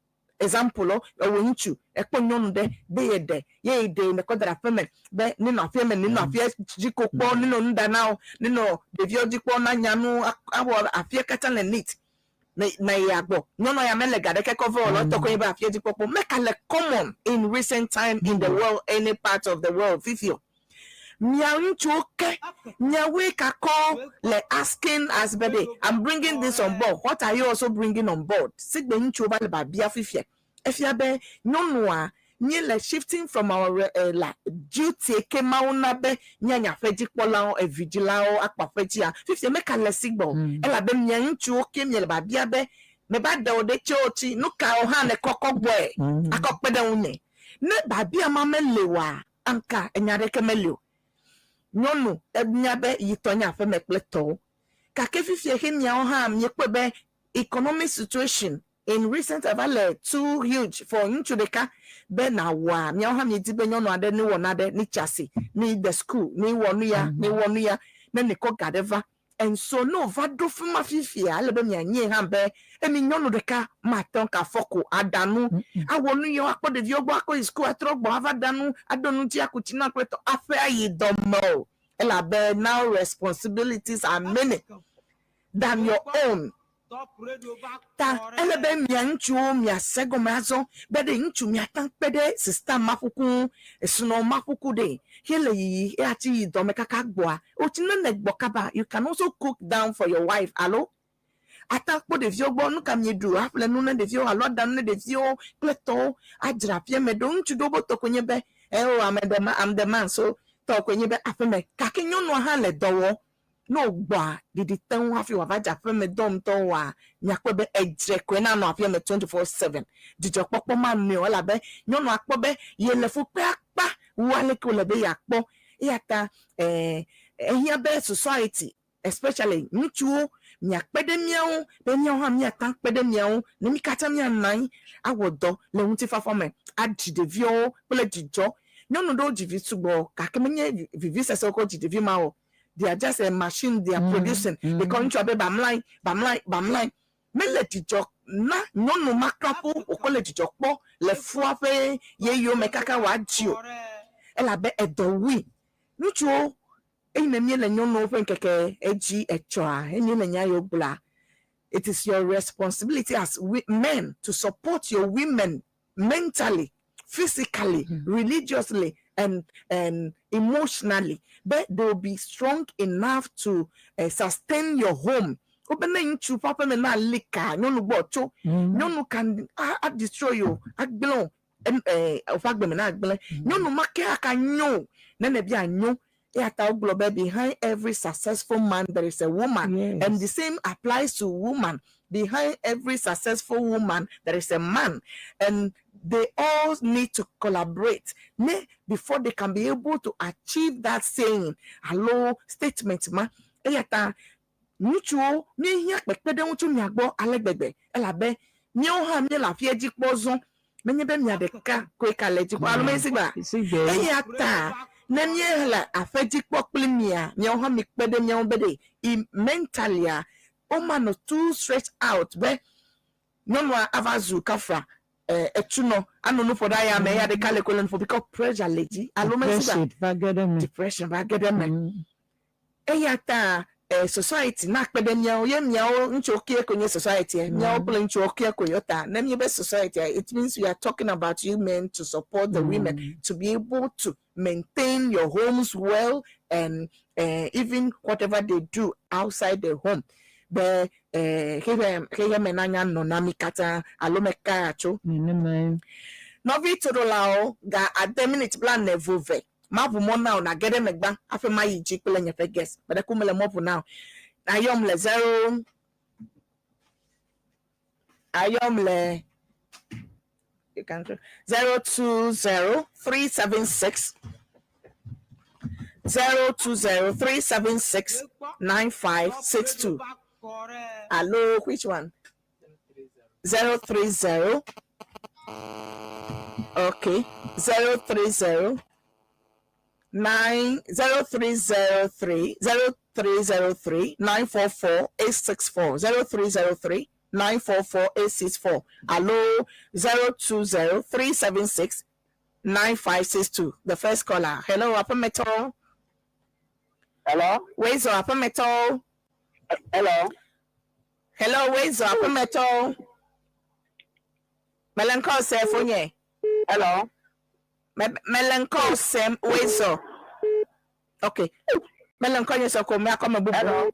example lɔ ewɔ ŋutsu ekpɔ nyɔnu ɖe be ye ɖe ye yi ɖe ne kɔ da ɖe aƒe me be nenɔ aƒea me, nenɔ aƒea dzi ko kpɔ, nenɔ nu ɖa na wo, nenɔ ɖeviawo dzi kpɔ, na nya nu awɔ aƒea katã le neat ne na yi agbɔ. Nyɔnua ya mele ga ɖeke kɔ vɛ o, le etɔ ko nye be aƒea dzi kpɔkpɔ meka le common in recent time in the world, any part of the world fifi o. Mia ŋutsuwo ke miawoe kakɔ le asking as be de I'm bringing this on board, what are you also bringing on board? Sigbe ŋutsuwo va le babia fifia, efia be nyɔnua Míele shifting from our eh, la duty ke Mawu na be míanye aƒedzikpɔlawo, evidzilawo akpɔ aƒedzia. Fifia meka le si gbɔ o. Elabe mia ŋutsuwo ke miele biabia be meva ɖe wò ɖe tse wo tsi, nu kawo hã nèkɔ kɔ gbɔe akɔ kpe ɖe ŋunye. Ne biabia ma meli oa, anka enya aɖeke meli o. Nyɔnu enya be yi tɔ nye aƒeme kple tɔwo. Gake fifia xe miawo hã miekpɔe be economic situation in recent time va le too huge for ŋutsu ɖeka be nawɔa, miawo hã miedi be nyɔnu aɖe ne wɔ naɖe, ne tsi asi, ne yi de school, ne wɔ nu ya, ne wɔ nu ya, ne nekɔ ga ɖe va. And so ne wòva ɖo fi ma fifia, ele be mianyɛ hã be emi nyɔnu ɖeka mate ŋu ka afɔku aɖa nu, awɔ nu yawo, akpɔ ɖeviwo gbɔ, akɔ yi school, atrɔ gbɔ, ava ɖa nu, aɖo nu dzi, aku tsi na kple tɔ, aƒe ayi dɔme o. Elabe now responsibilities are many than your own. Ta ele be mia ŋutsuwo miase gɔme azɔ be ɖe ŋutsu miate ŋu kpe ɖe sista ma ƒuku ŋu, esrɔ̃ ma ƒuku ɖe hele yiyi eya tsi yi dɔme kaka gbɔa. Wotsi ne nègbɔ kaba, you can also cook down for your wife alo ate akpɔ ɖeviwo gbɔ nu ka mieɖu aƒle nu ne ɖeviwo alo aɖa nu ne ɖeviwo kple tɔwo adzra aƒea me ɖo. Ŋutsu ɖewo be tɔ koe nye be eh oh I'm the man, I'm the man so tɔ koe nye be aƒeme gake nyɔnua hã le dɔ wɔm. Ne wògbɔa ɖiɖi te ŋu hafi wòava dze aƒeme dɔ ŋutɔ wɔa, miakpɔe be edzre koe nanɔ aƒea me 24/7. Dzidzɔkpɔkpɔ manɔe o elabe nyɔnua kpɔ be yele fukpe akpa wu aleke wòle be yeakpɔ. Eya ta eh, ehiã be society especially ŋutsuwo miakpe ɖe mía ŋu be míawo hã míate ŋu akpe ɖe mia ŋu ne mí katã míanɔ anyi awɔ dɔ le ŋutifafa me adzi ɖeviwo kple dzidzɔ. Nyɔnu ɖewo dzi vi sugbɔ gake menye vivisese wokɔ dzi ɖevi ma o. They are just a machine they are producing because ŋutsua be ba mlɔ anyi, ba mlɔ anyi, ba mlɔ anyi. Mele dzidzɔ na nyɔnu ma kura ƒo wòkɔ le dzidzɔ kpɔ le fua ƒe yeyiwo me kaka wòadzi o. Elabe edɔ wui. Ŋutsuwo eyi me míele nyɔnuwo ƒe ŋkeke edzi etsɔa he míele nya yiwo gblɔa, it is your responsibility as we, men to support your women mentally, physically, religiously, and emotionally. But they will be strong enough to sustain your home. Wobe ne ŋutsu ƒe aƒeme na li ka nyɔnu gbɔ tso nyɔnu can a destroy you agblẽ o woƒe agbe me na agblẽ nyɔnu ma ke aka nyo ne ne bia nyo. Eya ta wogblɔ be behind every successful man there is a woman. And the same applies to woman. Behind every successful woman there is a man, and they all need to collaborate ne before they can be able to achieve that saying alo statement ma. Eya ta ŋutsuwo míehiã kpekpeɖeŋu tso mia gbɔ ale gbegbe elabe míawo hã míele aƒea dzi kpɔ zɔ menye be mia ɖeka koe ka le dzi kpɔ alo menye sigba. Sigbe. Eya ta ne míele aƒe dzi kpɔ kpli mia, miawo hã mikpe ɖe miawo be ɖe i mentalia womanɔ too stretch out be nyɔnua ava zu kafra etunɔ anɔ nu ƒo ɖe aya me eya ɖeka le koe le nu ƒo because pressure le dzi alo menye sigba. Depression va ge ɖe eme. Depression va ge ɖe eme. Eya ta society nakpe ɖe míawo ye miawo ŋutsuwo ke ko nye society míawo kple ŋutsuwo ke ko yɔ ta ne míebe society it means we are talking about you men to support the women to be able to maintain your homes well and even whatever they do outside the home be xexe xexeme nanya nɔ na mi katã alo meka tso. Nenemae. Nɔvi toɖolawo ga 8 minute 45 maʋu mɔ na o nage ɖe megba hafi mayi dzi kple nye ƒe guest meɖe ku mele mɔ ʋu na o ayɔm le zero ayɔm le you can do 020376 0203769562. Hello, which one? 030. Okay, 030 9 0303 0303 944 864 0303 944 864. Hello, 020 376 9562. The first caller. Hello, Apameto. Hello? Wezo Apameto. Hello? Hello, Wezo Apameto. Melancho se fonye. Hello? Melancho se Wezo. Okay. Melancho nye so ko me akoma bubu. Hello?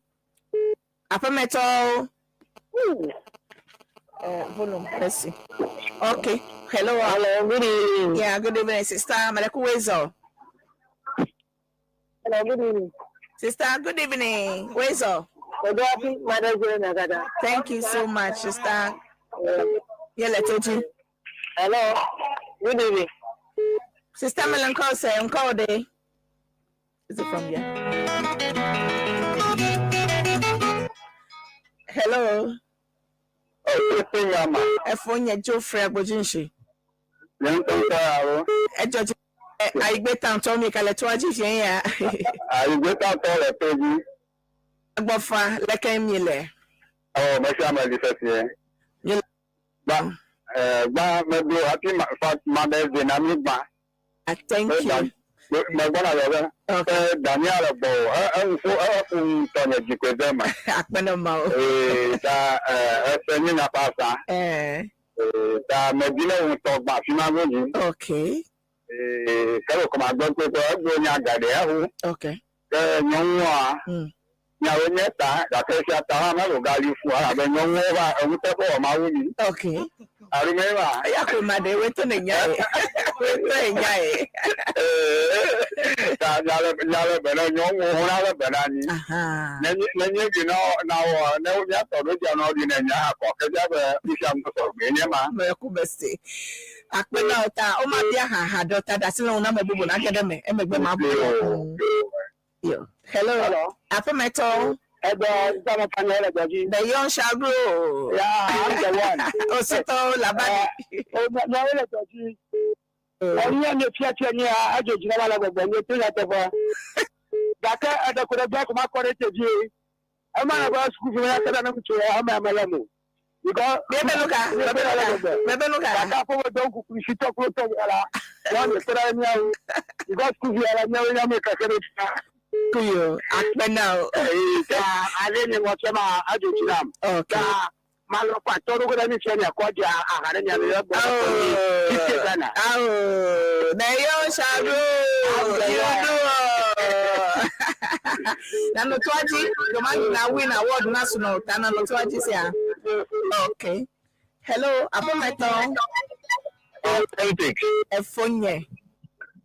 Apameto. Volume. Let's see. Okay. Hello. Hello, good evening. Yeah, good evening, sister. Maleku Wezo. Hello, good evening. Sister, good evening. Wezo. Happy Mother's Day, Nagada. Thank you so much, sister. Yeah, Letoji. Hello, good evening. Sister Melanco say, Uncle Day. Is it from here? Hello. Ẹfọ yẹn Geoffrey Agbojinshi. Ẹ jọ àìgbé tàn tọ́ mi kalẹ̀ tó wájú fi yẹn. Àìgbé tàn tọ́ rẹ̀ tóbi. Agbọ́fa lẹ́kẹ́ mi lẹ̀. Ọ̀ mẹ́sì àmọ́ ẹ̀dí fẹ́ fi yẹn. Gba gba mẹ́gbẹ́ happy Mother's Day na mi gbà. Thank you. Mẹ́gbọ́n àyọ̀ bẹ́ẹ̀. Ẹ Daniel gbọ̀ ẹ ẹ nfo ẹ fún tọ̀nyẹ̀ jìkọ̀ ẹ̀dẹ́ mà. Àpẹnẹ ma o. Ee ta ẹ ẹsẹ̀ ní nàpa sa. Ee ta mẹ́dínlẹ̀ ń tọ́ gbà fi máa gbòdì. Okay. Ee kẹ́lẹ́ kọ́ máa gbọ́ pé ẹ gbọ́ ní àgàdé ẹ̀ hu. Okay. Kẹ́ nyɔnua nyawo nye ta gake fia ta hã mele gali fu abe nyɔnuwo va eŋu teƒe wɔ mawu mi. Okay. Arume ma. Eya ko ma de weto ne nya ye. Weto ne nya ye. Ta nyale nyale bene nyɔnuwo hã le bene anyi. Ne nye gi na na wɔ ne míatɔ ɖo dzia na ɖi ne nya akɔ ke bia be fisia ŋutɔ gbe nye ma. Mɛ ku bɛ se. Akpɛ na o ta o ma bia ha ha dɔ ta da si le wo na mɛ bubu na kɛ dɛ mɛ emegbe ma bu. Yo. Hello. Hello. Afemeto. Ẹgbẹ́ Sábà Panel Ẹgbẹ́jì. The young shall grow. Yeah, I'm the one. Osito Labadi. Ní ọ̀rẹ́ Ẹgbẹ́jì. Ẹ̀yin yẹn ní fiẹ́fiẹ́ ní àjòjì náà wà lọ́gbẹ̀gbẹ̀ ní ètò ìyàtọ̀ fún. Gàkẹ́ ẹ̀dẹ̀kùnrin bí ẹ̀kọ́ máa kọ́ ní tèjì. Ẹ máa nà bọ́ sukùl fún mi láti ẹ̀dá náà kùtù ẹ̀ ọmọ ẹ̀mọ lẹ́mu. Bẹ́ẹ̀ luka. Bẹ́ẹ̀ luka. Gàkẹ́ afọwọ́ dọ́n kùkù ìṣítọ́ kúrò tó yàrá. Wọ́n lè tẹ́lẹ̀ ní àwọn. Ìgọ́ sukùl fi yàrá ní àwọn yàmú ìkàkẹ́ Kuyo, akpɛ na o. Ale ni wọ́n fẹ́ máa àjòjì náà. Okay. Máa lọ pa tọ́rọ kó dání fiẹ́ ní ẹ̀kọ́ jẹ́ àhàrẹ́ ní àmì ọgbọ̀n títí Ghana. Oh, the young shall grow. You do. Na notoaji, your na win award national. Na notoaji sia. Okay. Hello, Apometo. Authentic. Efonye.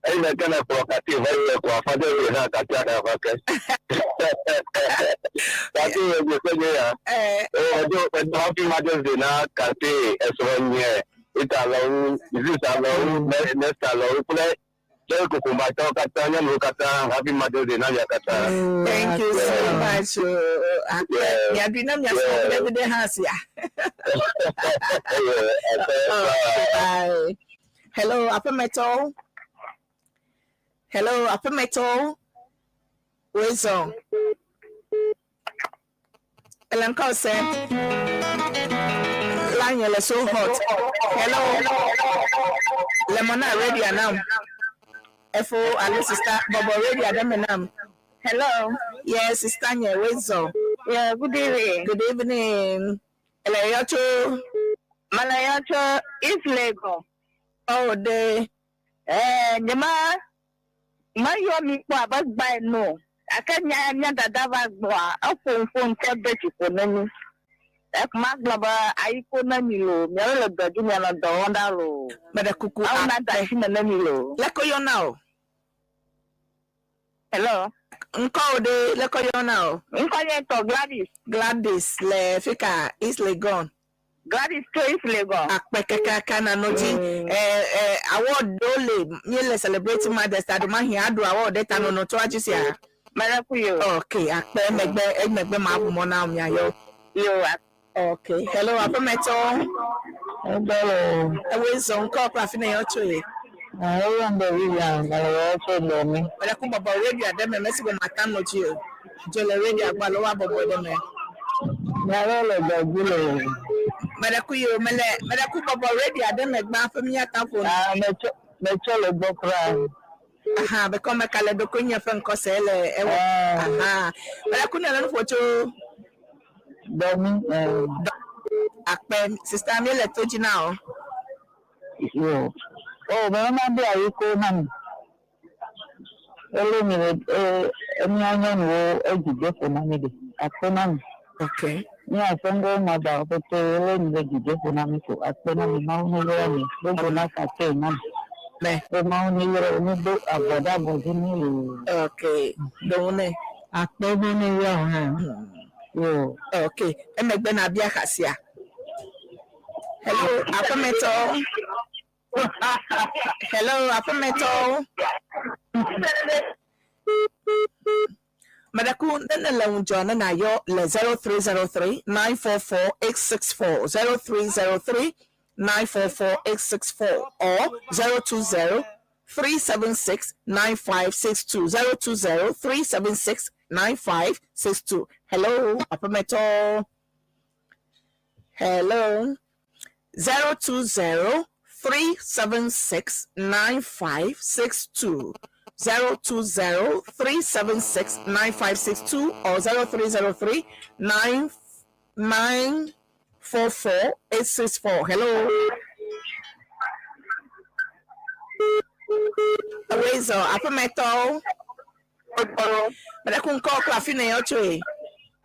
Ẹyin na kẹ́nẹ̀ kpọ̀ kàtí ìfẹ́ kọ̀ afájẹ́ ìwé náà kàtí àkàfà kẹ́. Kàtí ìwé gbèsè yẹn yà. Ọjọ́ ọjọ́ happy Mother's Day náà kàtí ẹ̀sọ́ yẹn ìta lọ́wọ́ ìsísà lọ́wọ́ nẹ́sà lọ́wọ́ kúlẹ̀ jẹ́ kòkò bàtà kàtà nyàmú kàtà happy Mother's Day náà yà kàtà. Thank you so much. Yàdùn náà mi àti ọmọ ẹgbẹ́ house ya. Bye. Hello, Apometo. Hello, Apometo. Wezo. Elanko say, line is so hot. Hello. Lemona ready now. Efo, hello sister. Bobo ready adam Hello. Yes, sister Nye Wezo. Yeah, good evening. Good evening. Eleyocho. Malayocho is Lagos. Oh, day. Eh, nyema mayɔ mi kpɔ abe gba ene o gake nya mía dada va gbɔa eƒo ŋfo ŋutɔ de dzi ƒo na mí ekuma gblɔ be ayiko na mi lo miawo le dɔ dzi mianɔ dɔ wɔm ɖa lo Mede kuku awo na da asi me na mi lo. Leko yɔna o. Hello. Ŋkɔ o de leko yɔna o. Ŋkɔ nye tɔ Gladys. Gladys le fika East Legon. Gladys to East Legon. Akpɛ kɛkɛkɛ na nɔdzi. Ɛ ɛ award do le mi le celebrate Mother's Day adomahi aɖu award ɖe ta nɔnɔ tɔ adzi sia. Mede ku yo. Okay, akpɛ emegbe emegbe ma ʋu mɔ na miayɔ. Yo. Okay. Hello, aƒemetɔ. Hello. Ewoe zɔ ŋkɔ kple afi ne yɔ tso ye. Eya ŋdɔ William, mele tso dɔ mi. Mede ku bɔbɔ radio ɖe me mesi be mata nɔ dzi o. Dzo le radio gbɔ alo wa bɔbɔ ɖe me. Miawo le dɔ dzi le. Mede ku yi o mele mede ku bɔbɔ radio ɖe me gbã ƒe míata ƒo. Ah, metsɔ metsɔ le gbɔ kura. Aha, bɛkɔ meka le ɖokui nye ƒe ŋkɔ se le ewɔ. Aha, mede ku ne le nu ƒo tso. Dɔ mi. Akpɛ sista mi le to dzi na o. Yo. O mɛ ma be ayiko na mi. Ele mi le e mía nyɔnuwo edzi de ƒo na mi de. Akpe na mi. Okay. Mía single mother pete wole nu le dzidzie ƒo na mi ko akpe na mi Mawu ne yra mi gbogbo na kate na mi. Me. Be Mawu ne yra wo ne do abɔ ɖe abɔ dzi ne o. Okay. Dɔwɔne. Akpe be ne yra wo hã. Yo. Okay. Emegbe na bia xasia. Hello, aƒemetɔ. Hello, aƒemetɔ. Meɖeku ne ne le ŋudzɔ ne nayɔ le 0303 944 864 0303 944 864 or 020 376 9562 020 376 9562. Hello, aƒemetɔ. Hello. 020 376 9562. 020 376 9562 or 0303 944 864. Hello. Wezo, aƒemetɔ. Meɖeku ŋkɔ kple afi ne yɔ tsoe.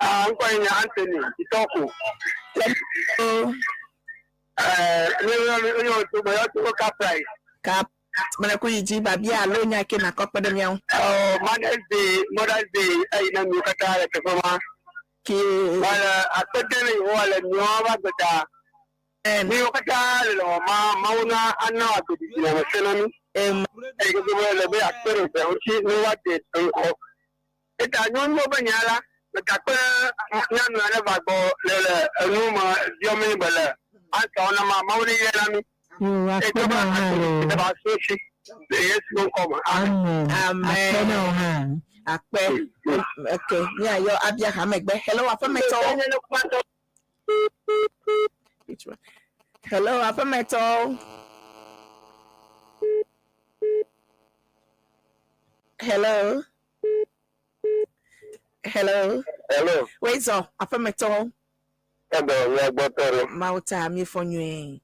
Ah, ŋkɔ nye Anthony Itɔku. Hello. Ne yɔ tso meyɔ tso Caprice. Ka meɖeku yi dzi babia alo nya ke nakɔ kpe ɖe mía ŋu. Mother's Day, Mother's Day eyi na miwo katã le teƒe ma. Ke. Wale akpete le Yehowa le miwo va gbeta. Miwo katã le lɔlɔ ma Mawu na ana agbedidi le ame na mi. Amen. Eyi ke be le be akpe ɖe ʋe ŋuti ne woade ŋkɔ. Eta nyɔnuwo be nya la, metakpe nyɔnu aɖe va gbɔ le le enu me biɔm be le ansɔ na ma Mawu ne yra na mi. Yo akpe na wo hã le. Eba so si le Yesu ŋkɔ me. Amen. Amen. Akpe na wo hã. Akpe. Okay. Míayɔ abia hamegbe. Hello, aƒemetɔ. Which one? Hello, aƒemetɔ. Hello. Hello. Hello. Wezo, aƒemetɔ. Ɛdɔ mia gbɔ tɔ ɖe. Mawu ta míefɔ nyuie.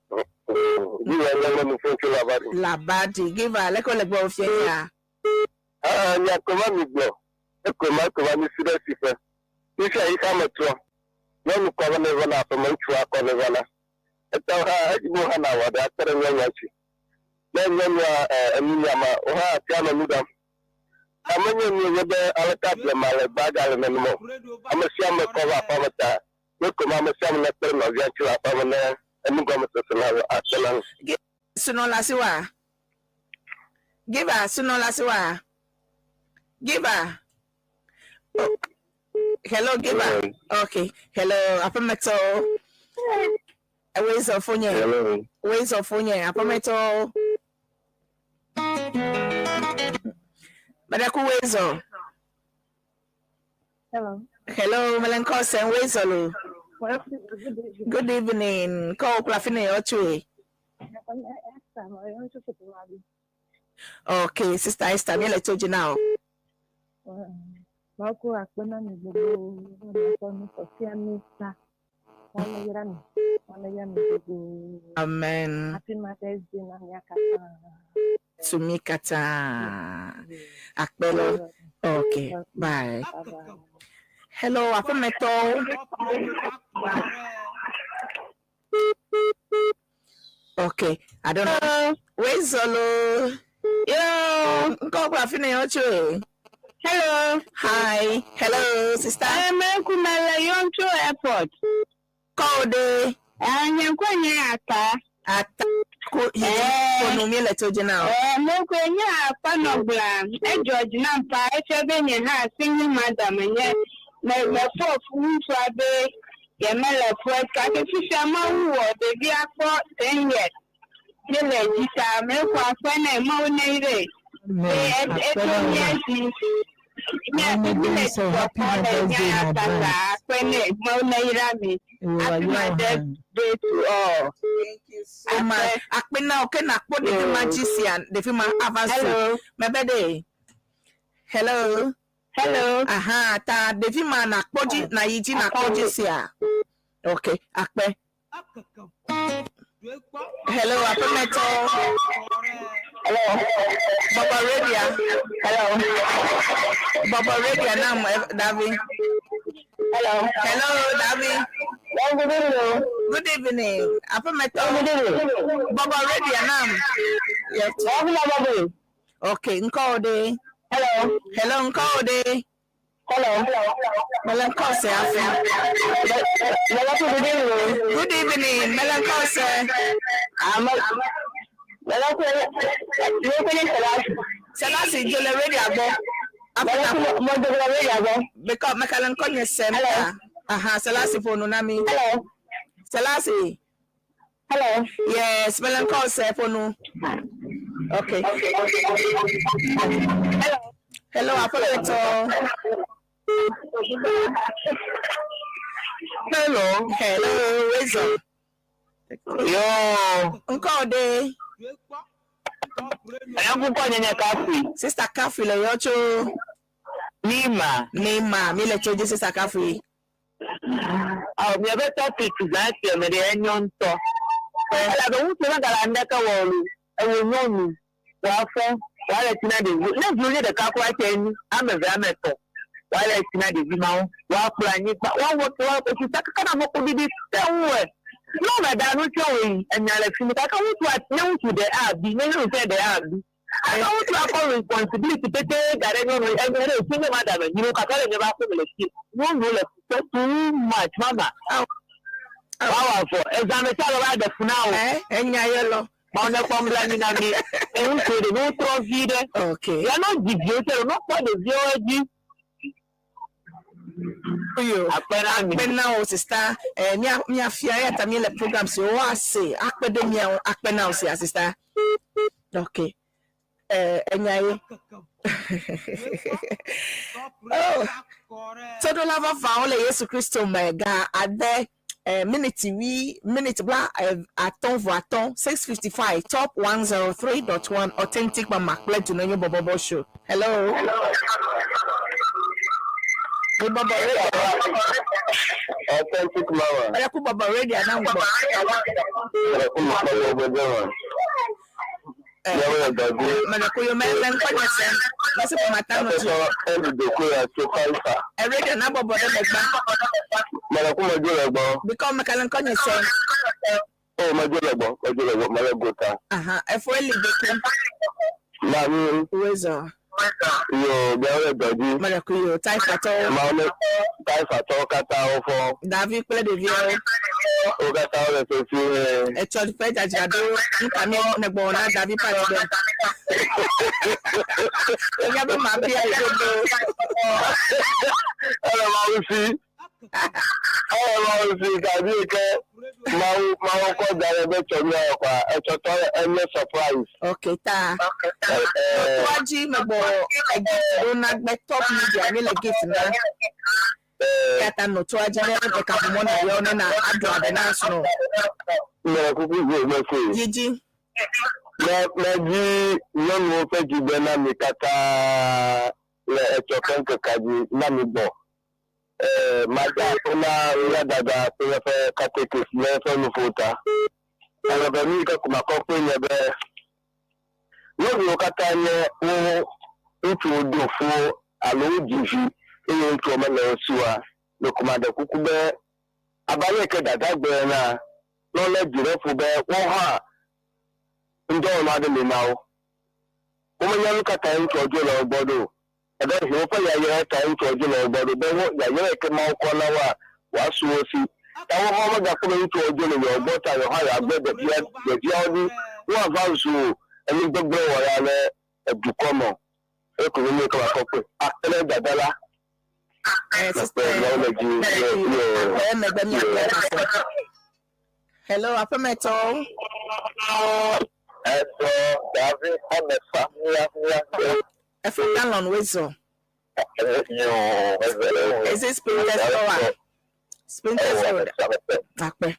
Bi ya nyɛ nu fɛn tso labadi. Labadi, give her leke wole gbɔ fia ya. Aa nya koma mi gblɔ. Ekoma koma mi si ɖe si ƒe. Fifia yi kame trɔ. Nyɔnu kɔ ne va na aƒeme ŋutsu akɔ ne va na. Eta hã edzi be wo hã na wɔ ɖe akpe ɖe nyɔnua dzi. Ne nyɔnua ɛ enu nyama wo hã atia nɔ nu ɖam. Ame nye nu nye be aleke blema le gbaga le nenema o. Ame sia ame kɔ va aƒeme ta. Ne koma ame sia ame nekpe ɖe nɔvia ŋuti le aƒeme ne enugɔmesese na akpe na nu. Sunɔla si wa. Give her sunɔla si wa. Give her. Oh. Hello, give her. Okay. Hello, aƒemetɔ. Wezo fonye. Hello. Wezo fonye. Aƒemetɔ. Meɖeku wezo. Hello. Hello, Melanchosen wezo lo. Well, good evening. Good evening. Kɔ kple afi ne yɔ tsoe. Esther, my own Okay, Sister Esther, míele tso dzi na o. Mawu akpe na mi gbogbo miaƒe nusɔsia mi ta. Mawu yra mi. Mawu yra mi gbogbo. Amen. Happy Mother's Day na mia katã. To mi katã. Akpe lo. Okay, bye. Bye bye. Hello, aƒemetɔ. Okay, I don't know. Wezolo. Yo, ŋkɔ kple afi ne yɔ tsoe. Hello. Hi. Hello, sister. Mekumele Yoncho Airport. Kɔde. Nye ŋkɔ nye Ata. Ata ko yi dzi ko nu míele tso dzi na o. Mekue nye akpanɔgblɔa edzɔ dzi nam pa efia be nye hã single mother menye me mefɔ fu ŋutsua be yemele fu gake fifia Mawu wɔ ɖevia kpɔ 10 years míele dzi ta mekɔ akpe nɛ Mawu ne yrae. Amen. Akpe Eto na wo mía hã. dzi. Amen. Míle So happy dzidzɔ kpɔm le Mother's mía Day in ta advance. akpe nɛ Mawu ne yra mi. Ewo Happy ayɔ wo hã. Mother's Day to all. Thank you so much. Akpe na o ke na kpɔ ɖevi ma dzi sia ɖevi ma ava su. Hello. Mebe ɖe. Hello. Hello. Aha, ta ɖevi ma na kpɔ dzi na yi dzi na kpɔ dzi sia. Okay, akpe. Hello, aƒemetɔ. Hello. Baba Radio. Hello. Baba Radio nam Davi. Hello. Hello, Davi. Good evening. Good evening. Aƒemetɔ. Bɔbɔ radio nam. Yes. Okay, ŋkɔwò ɖe? Hello. Hello, ŋkɔwò ɖe? Hello. Mele ŋkɔ se hafi. Good evening. Good evening. Mele ŋkɔ se. Selasi dzo le radio gbɔ. Because mekale ŋkɔ nye sem ta. Aha, Selasi ƒo nu na mi. Hello. Selasi. Hello. Yes, mele ŋkɔ se ƒo nu. Okay. Hello. Hello, aƒemetɔ. Hello. Hello, Razor. Yo. Ŋkɔ ɖe? Ŋkɔ nye nye Kafui. Sister Kafui le yɔ tso. Nima. Nima, mi le tso dzi Sister Kafui. Awɔ miaƒe topic zã sia me ɖe enyo ŋutɔ. Elabe ŋutsu megale aɖeke wɔ o. Ewò nyɔnu, wòafɔ, wòale tsi na ɖevi. Ne viwo nye ɖeka kura tse enyi, ame eve, ame etɔ̃, wòale tsi na ɖevi mawo, woakplɔ anyigba, woawɔ woawɔ sika kaka na mɔkpoɖiɖi te ŋu wɔe. Ne womeda nu tsɔ wò yi, enya le fi mi gake ŋutsua ne ŋutsu ɖe abi, ne nyɔnu tsɛ ɖe abi. Ake ŋutsua kɔ responsibility pete da ɖe nyɔnu enye ɖe fi ne madame nyro kaka le nye va ƒome le fi. Nyɔnuwo le fu kpe too much mama. Wawa vɔ ezã me tsa va ɖe fu na wo. Enya ye lɔ. Mawu ne kpɔ nublanui na mi. Ŋutsu ɖe ne wotrɔ vi ɖe. Okay. Ya no dzi viwo tse ɖo no kpɔ ɖeviwo dzi. Yo. Akpe na mi. Akpe na wo sista. Eh, mia mia fia ya ta mi le program si wo ase. Akpe ɖe mia ŋu. Akpe na wo sia sista. Okay. Eh, enya ye. Oh. Toɖola vavãwo le Yesu Kristo me ga ade eh, miniti wi miniti bla eh, atɔ̃ vɔ atɔ̃ 6:55 top 103.1 authentic mama kple Dunenyo bɔbɔbɔ show. Hello. Mi bɔbɔ radio. Authentic mama. Ɔyɛ ku bɔbɔ radio na ŋgbɔ. Mele ku yo mɛ mɛ ŋkɔ nye sɛm. Mɛ si kɔma ta nɔ dzi. Radio na bɔbɔ ɖe megba. Mele ku medzo le gbɔ. Because mekale ŋkɔ nye sɛm. Oh, medzo le gbɔ, medzo le gbɔ, mele gota. Aha, efo eli doku. Mami. Wezɔ. Yo, biawo le dɔ dzi. Mele ku yo, taifatɔwo. Mawu ne taifatɔwo katã wofɔ. Davi kple ɖeviawo. Wo katã wole sesĩe. Etsɔ ƒe dzadzraɖo nuka mi negbɔ na Davi party be. Enya be ma bia yi dodo. Ele Mawu si. Ele Mawu si kabi yi ke Mawu Mawu kɔ da ɖe be tsɔ mía wɔ kɔa etsɔtɔ enye surprise. Okay ta. Toa dzi megbɔ gift ɖo na gbe top media mi le gift na. Eya ta nɔ toa dzi ne ekaƒomɔ na yɔ ne na aɖu aɖe na srɔ̃. Mele kuku ʋu me se. Dzidzi. Me medzi nyɔnuwo ƒe dzigbe na mi katã le etsɔ ƒe ŋkekea dzi na mi gbɔ. Eh, mada akpe na mía dada kple eƒe katekis le eƒe nuƒo ta. Ale be nu yi ke ko makɔ kpɔe nye be nyɔnuwo katã nye wo ŋutsuwo do fuwo alo wodzi vi eye ŋutsuwo mele wo si oa, ɖeko maɖe kuku be abe ale yi ke dada gblɔe enea, ne wolé dzi ɖe ƒo be woawo hã ŋdɔwɔnu aɖe li na wo. Womenya nu ka tae ŋutsuawo dzo le wo gbɔ ɖo o. Ɖewohĩ woƒe yayra tae ŋutsuawo dzo le wo gbɔ ɖo be wo yayra yi ke Mawu kɔ na woa, wòasu wo si. Ta wo hã womegakpɔ be ŋutsuawo dzo le yewo gbɔ ta yewo hã yewoagblẽ ɖevia ɖeviawo ɖi woava zu enu gbegblẽ wɔla le dukɔ me o. Eye ko nye nu yi ke makɔ kpɔe. Akpe ɖe dada la. Eh, Akpe Mawu le dzi ye ye. Akpe emegbe miakpe ase. Hello, aƒemetɔwo. Esɔ Davi ame fa mia mia. Efo talon wezɔ. Yo, eze. Is it Spintex Power? Spintex Road. Akpe.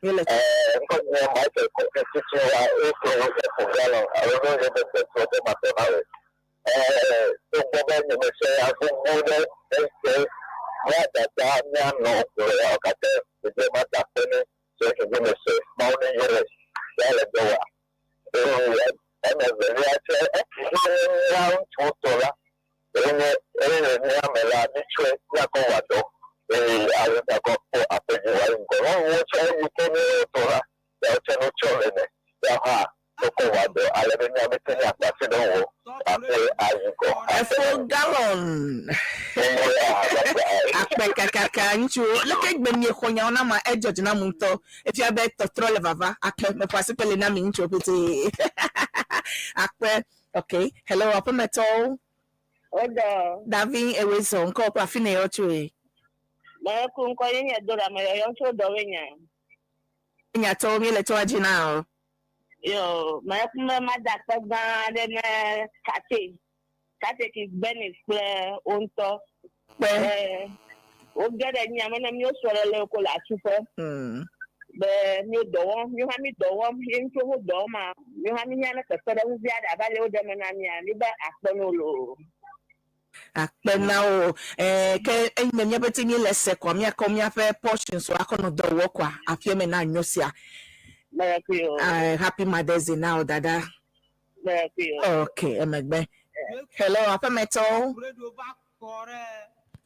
Míele Ŋkɔ nye Michael Kofi Titi wa wofɔ wofɔ galon alo ne wo bɛ sɔ de ma tɔ na wo. Togbɔ be nyemese agbogbo ɖe ese mía dada mía nɔ gblɔ ya gake ɖevi ma da akpe ne se ke mese Mawu ne yɔe ya le dɔ wa. Eye eme evelia tse esi mía ŋutsuwo tɔ la enye eye mía me la mítsɔe míakɔ wɔ dɔ eye ale míakɔ kpɔ aƒe dzi. ŋgɔ. Nyɔnuwo tsɛ wu ke míawo tɔ la, ya tsɛ no tsɔ le eme. Ya hã wokɔ wɔ dɔ ale be míabe te míakpe asi ɖe ŋuwò aƒe ayi ŋgɔ. Efo galon akpe kakaka ŋutsuwo leke gbe miexɔ nyawo na ma edzɔ dzi nam ŋutɔ efia be tɔtrɔ le vava akpe meƒo asikpe li na mi ŋutsuwo petee akpe ok hello aƒemetɔwo Wodɔ. Davi ewe zɔ ŋkɔ kple afi neyɔ tsoe. Meku ŋkɔ ye nye Dora meyɔyɔm tso dɔwɔe nya. Nyatɔwo míele tɔa dzi na o. Yo, meku be mada akpe gã aɖe ne Kate, Katekis Bernice kple wo ŋutɔ. Kpe. Be woge ɖe nya me ne míwo srɔ̃ lele ko le atuƒe. Be míwo dɔ wɔm, míwo hã mí dɔ wɔm, ye ŋutsuwo ho dɔ wɔm a, míwo hã míhiã ne kpekpeɖeŋu vi aɖe abe ale woɖe eme na mía, míbe akpe no loo. Akpe na wò. Ɛɛ, ke enyime míaƒe ti míele se kɔa, míakɔ míaƒe portions wo akɔ nɔ dɔ wɔ kɔa, aƒea me na nyo sia. Mekui o. Ɛɛ, happy Mother's Day na wò dada. Mekui o. Ok, emegbe. Hello, aƒemetɔwo.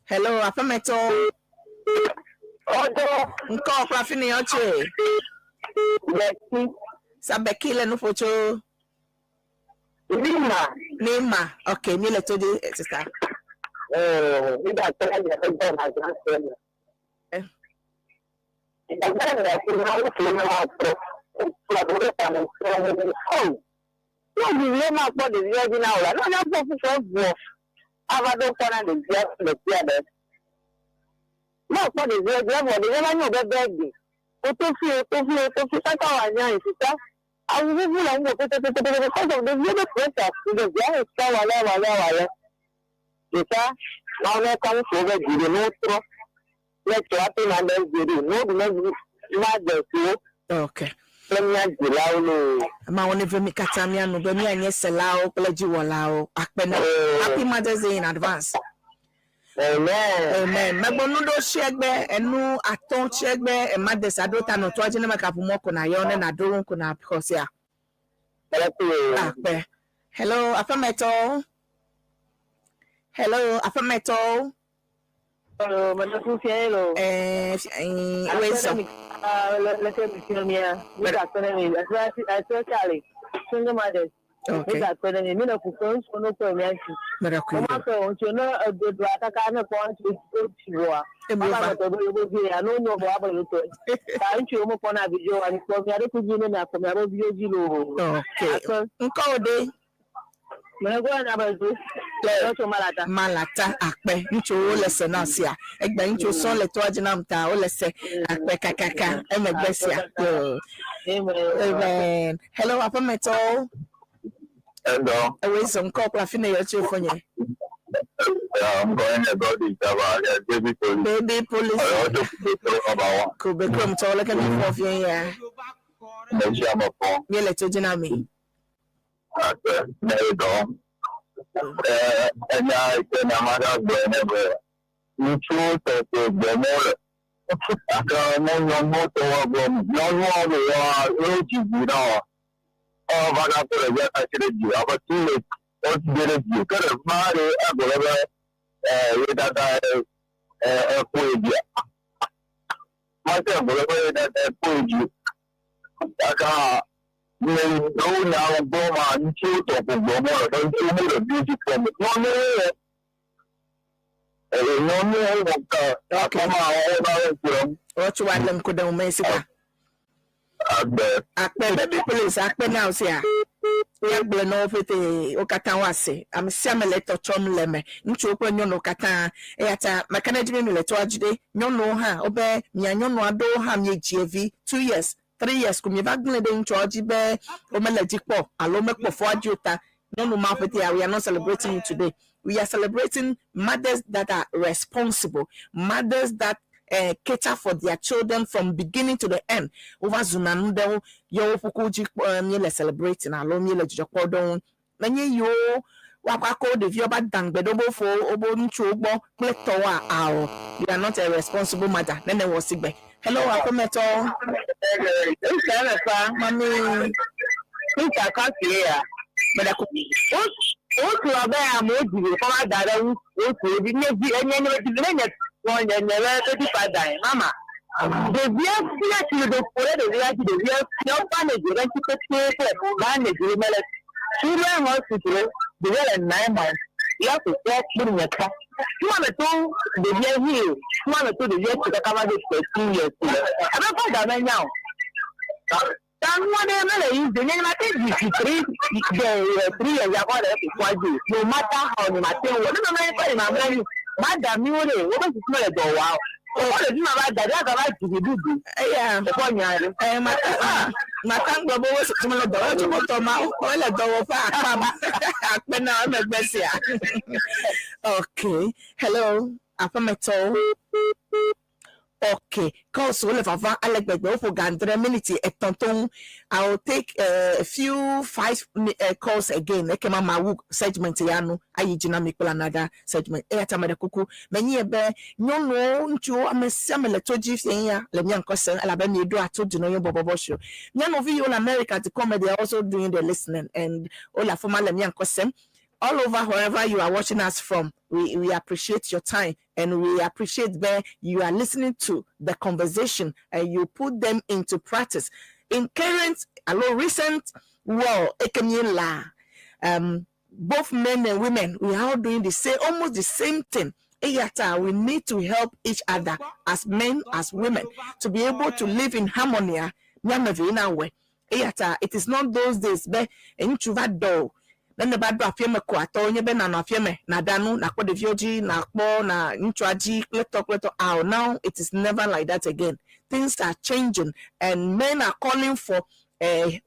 Hello, aƒemetɔwo. Ɔdɔ. Ŋkɔ kple afi neyɔ tsoe. Beki. Sabeki le nuƒo tso. Nima. Nima. Ok, mi le to dzi, sister. Mi da tɔ le egbɔ na zã se me. Ɛgbɛ le fi na wo fi na wa tɔ. Kplɔ do ɖe tame se me. Oh. Ne ɖevia ma kpɔ ɖevia dzi na wò la, ne wònya kpɔ fofoa vɔ ava ɖo kpɔ na ɖevia ɖe sia ɖe. Ne wòkpɔ ɖevia dzi evɔ ɖevia va nye wò be bɛgi. Woto fi, woto fi, woto fi kaka wòanya yi sika. Awu vuvu le ŋgɔ pɛtɛpɛtɛpɛtɛ because of ɖevia be pressure fu ɖevia me sika wòalé wòalé wòalé. Ɖeka, Mawu ne ka ŋutsuwo be dzi ɖe ne wotrɔ ne tsɔ ato na ɖe dzi ɖe ne woɖu ne mother siwo Ok. kple mía dzilawo loo. Mawu neve mi katã míanu be míanye selawo kple dziwɔlawo. Akpe na Happy Mother's Day in advance. Amen. Amen. Megbɔ nu ɖo tsiegbe enu atɔ̃ tsiegbe Mother's aɖo ta nɔ toa dzi ne mekaƒomɔ ko na yɔ ne naɖo ŋu ko na xɔ sia. Akpe. Hello, aƒemetɔwo. Hello, aƒemetɔwo. Hello, meɖe fia ye lo. Eh, wezɔ. Le ke mi fia mia, mi da kpe ɖe mi, especially single mothers. Mi da kpe ɖe mi, mi le kuku ŋutsu no kpe mia dzi. Meɖe ku. Woma kpe ŋutsu ne edodoa kaka ne kpɔ ŋutsu o tsi vɔa. Ebe va. Wova be yewo vi ya no nyo vɔ abe yotɔ. Ta ŋutsu wo mekpɔna video wa mi kpɔ mia ɖokui dzi ne miakpɔ miabe viwo dzi loo. Ok. Ŋkɔ wo ɖe? Mene na be zu. Lɔtso Malata. Malata akpe. Ŋutsuwo le se na sia. Egbe ŋutsu sɔŋ le toa dzi nam ta wole se akpe kakaka emegbe sia. Yo. Amen. Hello, aƒemetɔwo. Hello. Ewe zɔ ŋkɔ kple afi ne yɔ tso fonye. I'm going to go to Java, baby police. Baby police. Ko be krom tɔ leke mi fɔ fie ya. Mesia me fɔ. Mi le to dzi na mi. Ate ne dɔ. Enya ke na ma ɖe gblɔ ne be ŋutsuwo tɔ ko gbɔmɔ le. Gake ne nyɔnuwo tɔ wɔ gbɔ nyɔnuwo ɖe wa wo dzi vi na wa. Ɔ va na ko ɖevia kasi ɖe dzi abe too late wo de ɖe dzi. Ke ɖe ma ɖe egblɔ be ye dada ekpo ye dzia. Mate gblɔ be ye dada ekpo ye dzi. Gake ne wo nyawo gbɔ ma ŋutsuwo tɔ ko gbɔmɔ le be ŋutsuwo mo ɖe vi dzi kpɔm. Nyɔnuwo yɛ. Eye nyɔnuwo wɔ ka akpɔ ma wo na wo ŋku ɖem. Wɔtso wa le ŋku ɖem me sika. Agbe. Akpe baby police akpe na wo sia. Míagblɔ na wo ƒete wo katã woase. Ame sia ame le tɔ tsɔm le eme. Ŋutsuwo kple nyɔnuwo katã. Eya ta meka ɖe edzi be mi le toa dzi ɖe. Nyɔnuwo hã wobe mia nyɔnu aɖewo hã miedzi vi 2 years, 3 years ko mieva gblẽ ɖe ŋutsuawo dzi be womele dzi kpɔ alo womekpɔ fɔa dzi o ta. Nyɔnu ma ƒete we are not celebrating you today. We are celebrating mothers that are responsible, mothers that cater for their children from beginning to the end. Wova zuna nu ɖewo yewo ƒuku dzi kpɔ míele celebrating alo míele dzidzɔ kpɔ ɖe wo. Menye yiwo woakɔ akɔ ɖeviwo ba dangbe ɖe wobe fo wobe ŋutsuwo gbɔ kple tɔwoa ao. You are not a responsible mother. Nene wɔ si gbe. Hello, aƒemetɔ. Esa me fa. Mami. Peter kasi ya. Meda ku. Wotu abe amewo dzi vi kɔ va da ɖe ŋutsuwo dzi. Nye vi enye nye dzi ne nye nye nye nye be baby father mama. Ɖevia fia tsi ɖoɖo ƒo ɖe ɖevia dzi, ɖevia fia woƒe ame ɖe ŋuti pɛpɛpɛ, ba ame ɖe mele children hospital, ɖevia le 9 months, ya fofoa kpɔ nye kpɔ. Tuma me to ɖevia heal, tuma me to ɖevia tsi kaka va ɖo 13 years o. Ebe father menya o. Ta nua ɖe mele yi de nye ma te dzi vi 3 de 3 years akɔ ɖe fofoa dzi o. No matter how ne ma te wɔ ne mama kɔ yi ma mlɔ anyi ma da miwo ɖe wobe susu mele dɔ wɔa o. Wofɔ ɖevi ma va da ɖe agava dzi vi bubu. Eya. Wofɔ nya ɖe. Eh, mata mata ŋgɔ be wo susu mele dɔ wɔm tso tɔ ma wole dɔwɔƒe akpa ma akpe na emegbe sia. Okay. Hello, aƒemetɔwo. Okay, calls wo le vava ale gbegbe woƒo ga adre miniti etɔ̃ to ŋu. I will take a few five calls again. Ekema mawu segment ya nu ayi dzi na mi kple another segment. Eya ta me ɖe kuku. Menye be nyɔnuwo, ŋutsuwo, ame sia ame le to dzi fia ya le mía ŋkɔ sem elabe mieɖo ato dzi na yɔ bɔbɔbɔ show. Mía nɔvi yiwo le America dukɔ me, they are also doing the listening and wole afi ma le mía ŋkɔ sem. All over wherever you are watching us from, we appreciate your time and we appreciate where you are listening to the conversation and you put them into practice. In current, hello, recent world, ekemi la, both men and women, we are all doing the same, almost the same thing. Eyata, we need to help each other as men, as women, to be able to live in harmony. Nyameve in our way. Eyata, it is not those days, be, ŋutsu va dɔ ne ne va ɖo aƒe me ko atɔ nye be nanɔ aƒe me naɖa nu nakpɔ ɖeviwo dzi nakpɔ na ŋutsua dzi kple tɔ kple tɔ aw. Now it is never like that again. Things are changing and men are calling for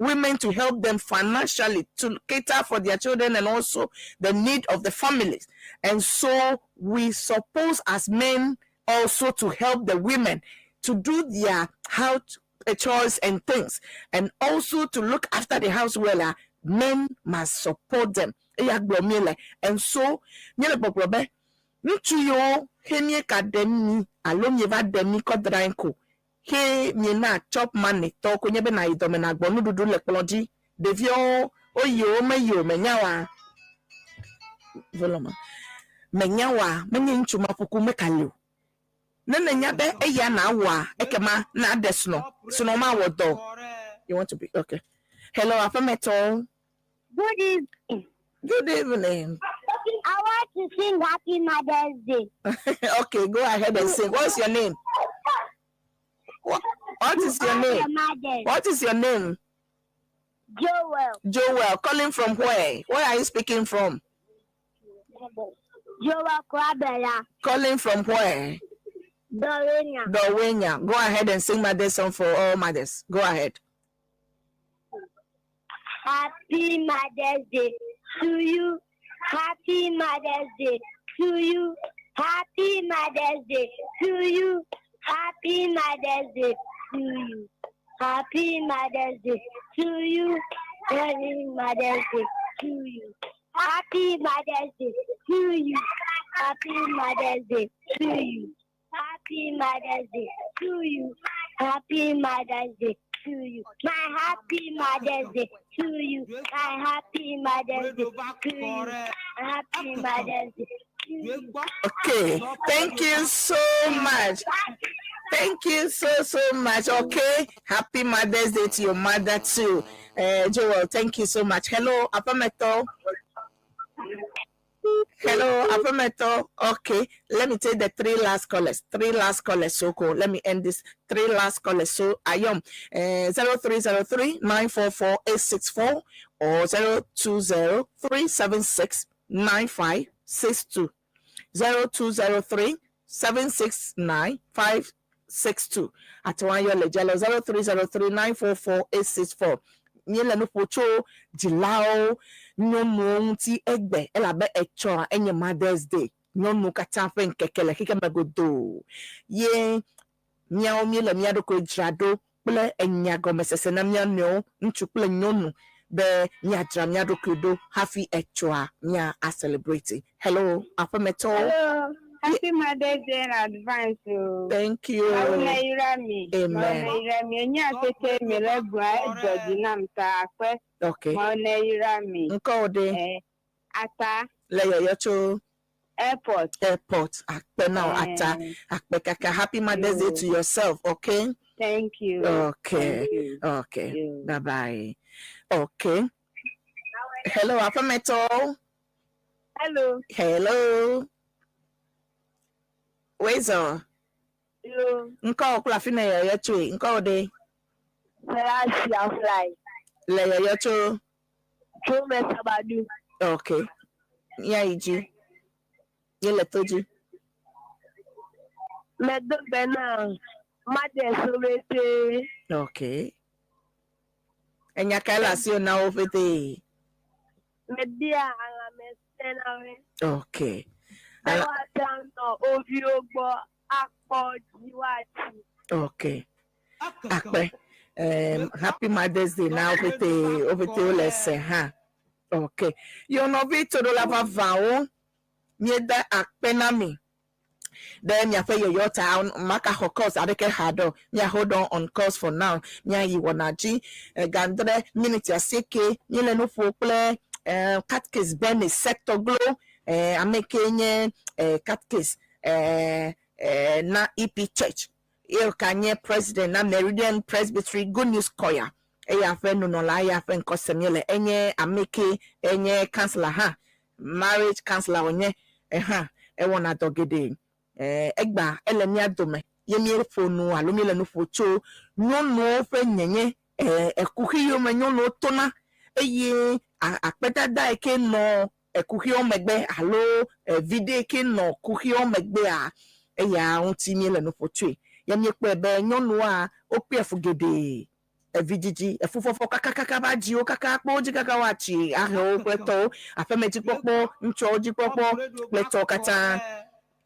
women to help them financially to cater for their children and also the need of the families. And so we suppose as men also to help the women to do their house chores and things and also to look after the house well. Men must support them. Eya gblɔ mi le and so míele gbɔgblɔ be ŋutsu yiwo he míeka ɖe mi alo mieva ɖe mi kɔ da ɖe ko he miena chop money tɔ ko nye be na yi dɔme na gbɔ nuɖuɖu le kplɔ dzi ɖeviwo woyi wo meyi o menya wa volɔma menya wa menye ŋutsu ma ƒoku mekali o ne nenya be eya na wɔa ekema na ɖe srɔ̃ srɔ̃ ma wɔ dɔ. You want to be okay? Hello, aƒemetɔwo. Good evening. Good evening. I want to sing Happy Mother's Day. Okay, go ahead and sing. What's your name? What is your All name? the mothers. What is your name? Joel. Joel, calling from where? Where are you speaking from? Joel Kwabela. Calling from where? Dorena. Dawhenya. Go ahead and sing mother's song for all mothers. Go ahead. Happy Mother's Day to you. Happy Mother's Day to you. Happy Mother's Day to you. Happy Mother's Day to you. Happy Mother's Day to you. Happy Mother's Day to you. Happy Mother's Day to you. Happy Mother's Day to you. Happy Mother's Day to you. Happy Mother's Day to you. My happy Mother's Day to you. My happy Mother's Day to you. Happy Mother's Day to you. Okay. Thank you so much. Thank you so, so much. Okay. Happy Mother's Day to your mother too. Joel, thank you so much. Hello, Apameto. Hello, Apameto. Okay. Let me take the three last callers. Three last callers. So cool. Let me end this. Three last callers. So I am 0303 944 864 or 020 376 9562. 0203 769 562 àti wọn ayọ lè jẹ lọ 0303 944 864 míele nu ƒo tso dzilawo nyɔnuwo ŋuti egbe elabe etsɔa enye Mother's Day nyɔnu katã ƒe ŋkeke le xexeme godoo ye míawo míele mía ɖokui dzra ɖo kple enya gɔmesese na mía nɔewo ŋutsu kple nyɔnu be míadzra mía ɖokui ɖo hafi etsɔa mía a celebrate. Hello, aƒemetɔwo. Hello. Happy Mother's Day in advance. Oh. Thank you. Mawu neyra mi. Amen. Mawu neyra mi. Enye atete mi le gblɔ edzɔ dzi nam ta akpe. Okay. Mawu neyra mi. Ŋkɔ wo ɖe? Eh, ata. Le yɔyɔ tso? Airport. Airport. Akpe now ata. Akpe kaka. Happy Mother's Day to yourself, okay? Thank you. Okay. Thank you. Okay. Bye bye. Okay. Hello, Afameto. Hello. Hello. Wezo. Hello. Nko okula fina yoyo tui. Nko de. Selassie fly. Le yoyo too. Chome Sabadu. Okay. Ya iji. Yele toji. Medo bena. Mother Sobete. Okay. Enya kaela si ona ofete. Media alamesenawe. Okay. Ewatano oviogbo akpọjiwati. Okay. Akpe. Happy Mother's Day na ofete ofete olese ha. Okay. Yo nɔvi toɖola vavãwo míeda akpe na mi ɖe miaƒe yɔyɔ ta maka xɔ course aɖeke ha ɖɔ mia hold on on course for now miayi wɔna dzi gandre miniti asieke míele nu ƒo kple catechist Bernice sector glo ame ke nye catechist na EP Church ye ka nye president na Meridian Presbytery Good News Choir eya ƒe nunɔla eya ƒe ŋkɔ sem míele enye ame ke enye counselor hã marriage counselor wònye ehã ewɔna dɔ geɖe egba ele mía dome ye míeƒo nu alo míele nu ƒo tso nyɔnuwo ƒe nyenye ekuxi yiwo me nyɔnuwo tona eye akpedada yi ke nɔ ekuxiwo megbe alo viɖe yi ke nɔ kuxiwo megbea eya ŋuti míele nu ƒo tsoe ye míekpɔe be nyɔnua wokpea fu geɖe evidzidzi efufɔfɔ kakakaka va dziwo kaka kpɔ wo dzi kaka woatsi ahewo kple tɔwo aƒemedzikpɔkpɔ ŋutsuawo dzikpɔkpɔ kple tɔwo katã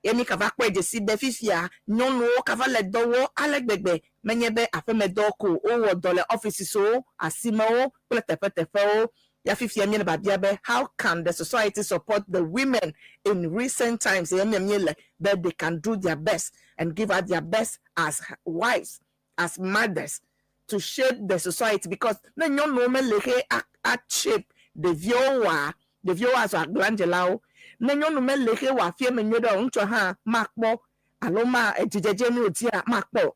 ye mi kava kpɔe dzesi be fifia nyɔnuwo kava le dɔ wɔ ale gbegbe menye be aƒemedɔ ko wowɔ dɔ le ɔfisiwo asimewo kple teƒeteƒewo ya fifia míele babia be how can the society support the women in recent times ye mie míele be they can do their best and give out their best as wives as mothers to shape the society because ne nyɔnuwo mele xe a shape ɖeviwo wa ɖeviwo azɔ agblandzelawo ne nyɔnu mele xe wɔ afia me nyuie ɖe o ŋutsua hã makpɔ alo ma edzidzedze mi wòdzia makpɔ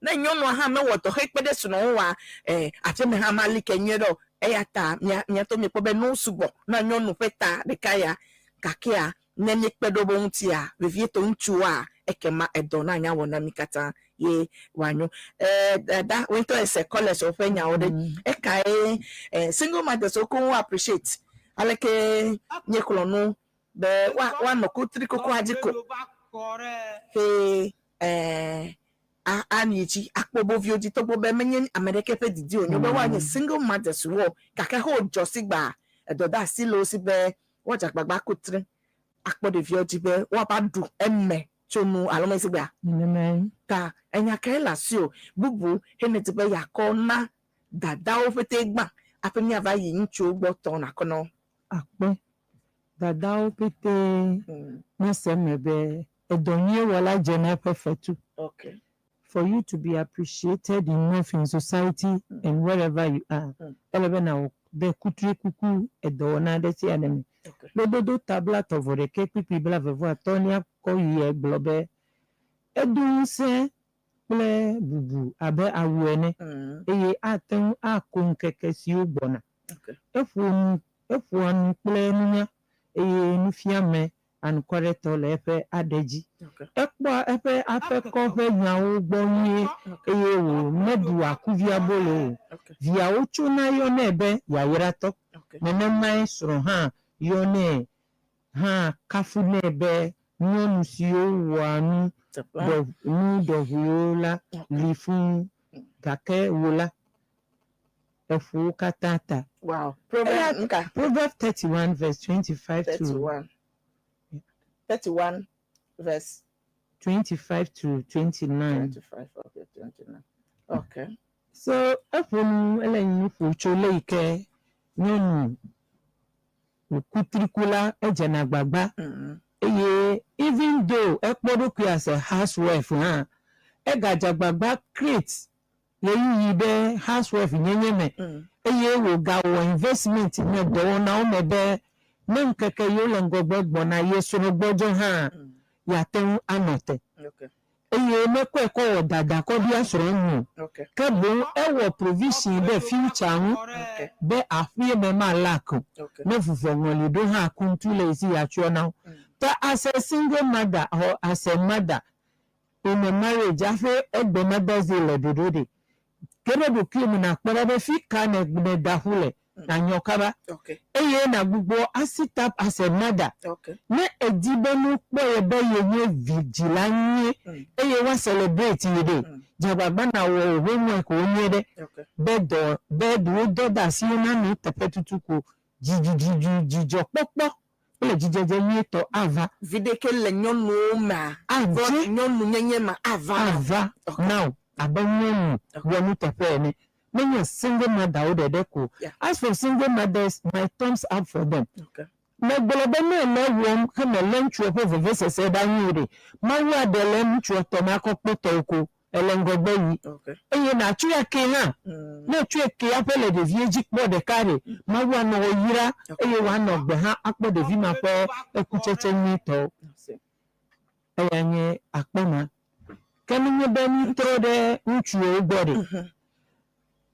ne nyɔnua hã mewɔ dɔ hekpe ɖe srɔ̃wo wa aƒeme hã mali ke nyuie ɖe o eya ta mia miatɔ miekpɔ be nu sugbɔ na nyɔnu ƒe ta ɖeka ya gakea ne míekpe ɖe wo ŋutia vevietɔ ŋutsuwoa ekema edɔ na anya wɔ na mi katã ye wòanyo dada wòŋutɔ ese college woƒe nyawo ɖe ekae single mothers wo koŋ appreciate aleke míexlɔ nu be woanɔ kutri kokoa dzi ko he anyi dzi akpɔ bo viwo dzi togbɔ be menye ame ɖeke ƒe didi wònyo be woanye single mothers wo gake he wodzɔ si gba edɔ de asi le wo si be woadze agbagba kutri akpɔ ɖeviwo dzi be woava ɖu eme tso nu alo mesi gbea Nenemae. ta enya kae le asi o bubu hene ti be yakɔ na dadawo ƒete gbã aƒe miava yi ŋutsuwo gbɔ tɔ nakɔ na wo. Akpe. Dadawo pete míese eme be edɔ nyuie wɔla dze na eƒe fetu. For you to be appreciated enough in society and wherever you are, ele be nawɔ de kutri kuku edɔwɔna ɖe sia ɖe me. Lododo ta 31 kpukpui 40 kɔ yi gblɔ be edo ŋusẽ kple bubu abe awu ene eye ate ŋu ako ŋkeke siwo gbɔna. Eƒo nu eƒoa nu kple nunya eye nufiame anukwaretɔ le eƒe aɖe dzi. Ekpɔa eƒe aƒekɔ ƒe nyawo gbɔ nyuie eye wòmeɖua kuviabolo o. Viawo tsona yɔnɛ be yayratɔ. Nenemae srɔ̃ hã yɔnɛ hã kafunɛ be nyɔnu siwo wɔa nu nu ɖɔʋuwo la li fũu gake wò la eƒo wo katã ta. Wow. Proverb nka. Proverb 31 verse 25 to 31. 31 verse 25 to 29. 25. Okay, 29. Okay. So eƒo nu ele nu ƒo tso le yi ke nyɔnu kutrikula edzena agbagba eye even though ekpɔ ɖokui as a housewife hã egadze agbagba create ɣeyiɣi ɖe housewife nyenye me eye wògawɔ investment ne dɔwɔnawo me be Ne ŋkeke yiwo le ŋgɔgbe gbɔna ye srɔ̃ gbɔdzɔ hã, yeate ŋu anɔ te. Eye mekɔe kɔ wɔ dada kɔ bia srɔ̃ nu o. Ke boŋ ewɔ provision ɖe future ŋu be aƒee me ma lack o. Ne vuvɔŋɔli ɖo hã kuntu le ye si yeatsyɔ na wo. Ta as a single mother or as a mother in a marriage hafi egbe Mother's Day le ɖoɖo ɖi. Ke ɖe ɖokuiwò me nàkpɔ ɖa be fi ka nèda ƒu le, nànyɔ kaba eye nàgbugbɔ asi tap as a mother. Ne èdi be nokpɔ ye be yenye vi dzila nyuie eye woa celebrate ye ɖe, dze agbagba nàwɔ wò homework wo nyuie ɖe be dɔ be wò dɔdeasiwo nanɔ eteƒe tutu ko dzidzɔkpɔkpɔ kple dzidzedze nyuietɔ ava. Viɖe ke le nyɔnuwo mea, Adze. Nyɔnunyenye ma ava na wò. Ava na wò abe nyɔnu wɔnuteƒe ene. Menye single mother-wo ɖeɖe ko o. As for single mothers, my thumbs up for them. Megblɔ be ne èle ewɔm ke mèlé ŋutsua ƒe vevesese ɖe anyi o ɖe, Mawu aɖe le ŋutsua tɔ me akɔ kpe tɔwò ko èle ŋgɔgbe yi. Eye nàtsɔe akee hã. Ne ètsɔe kee hafi le ɖevie dzi kpɔ ɖeka ɖe, Mawu anɔ wò yra eye wòanɔ gbe hã akpɔ ɖevi ma ƒe ekutsetse nyuitɔwo. Eya nye akpa ma. Ke nenye be mítrɔ ɖe ŋutsuwo gbɔ ɖe,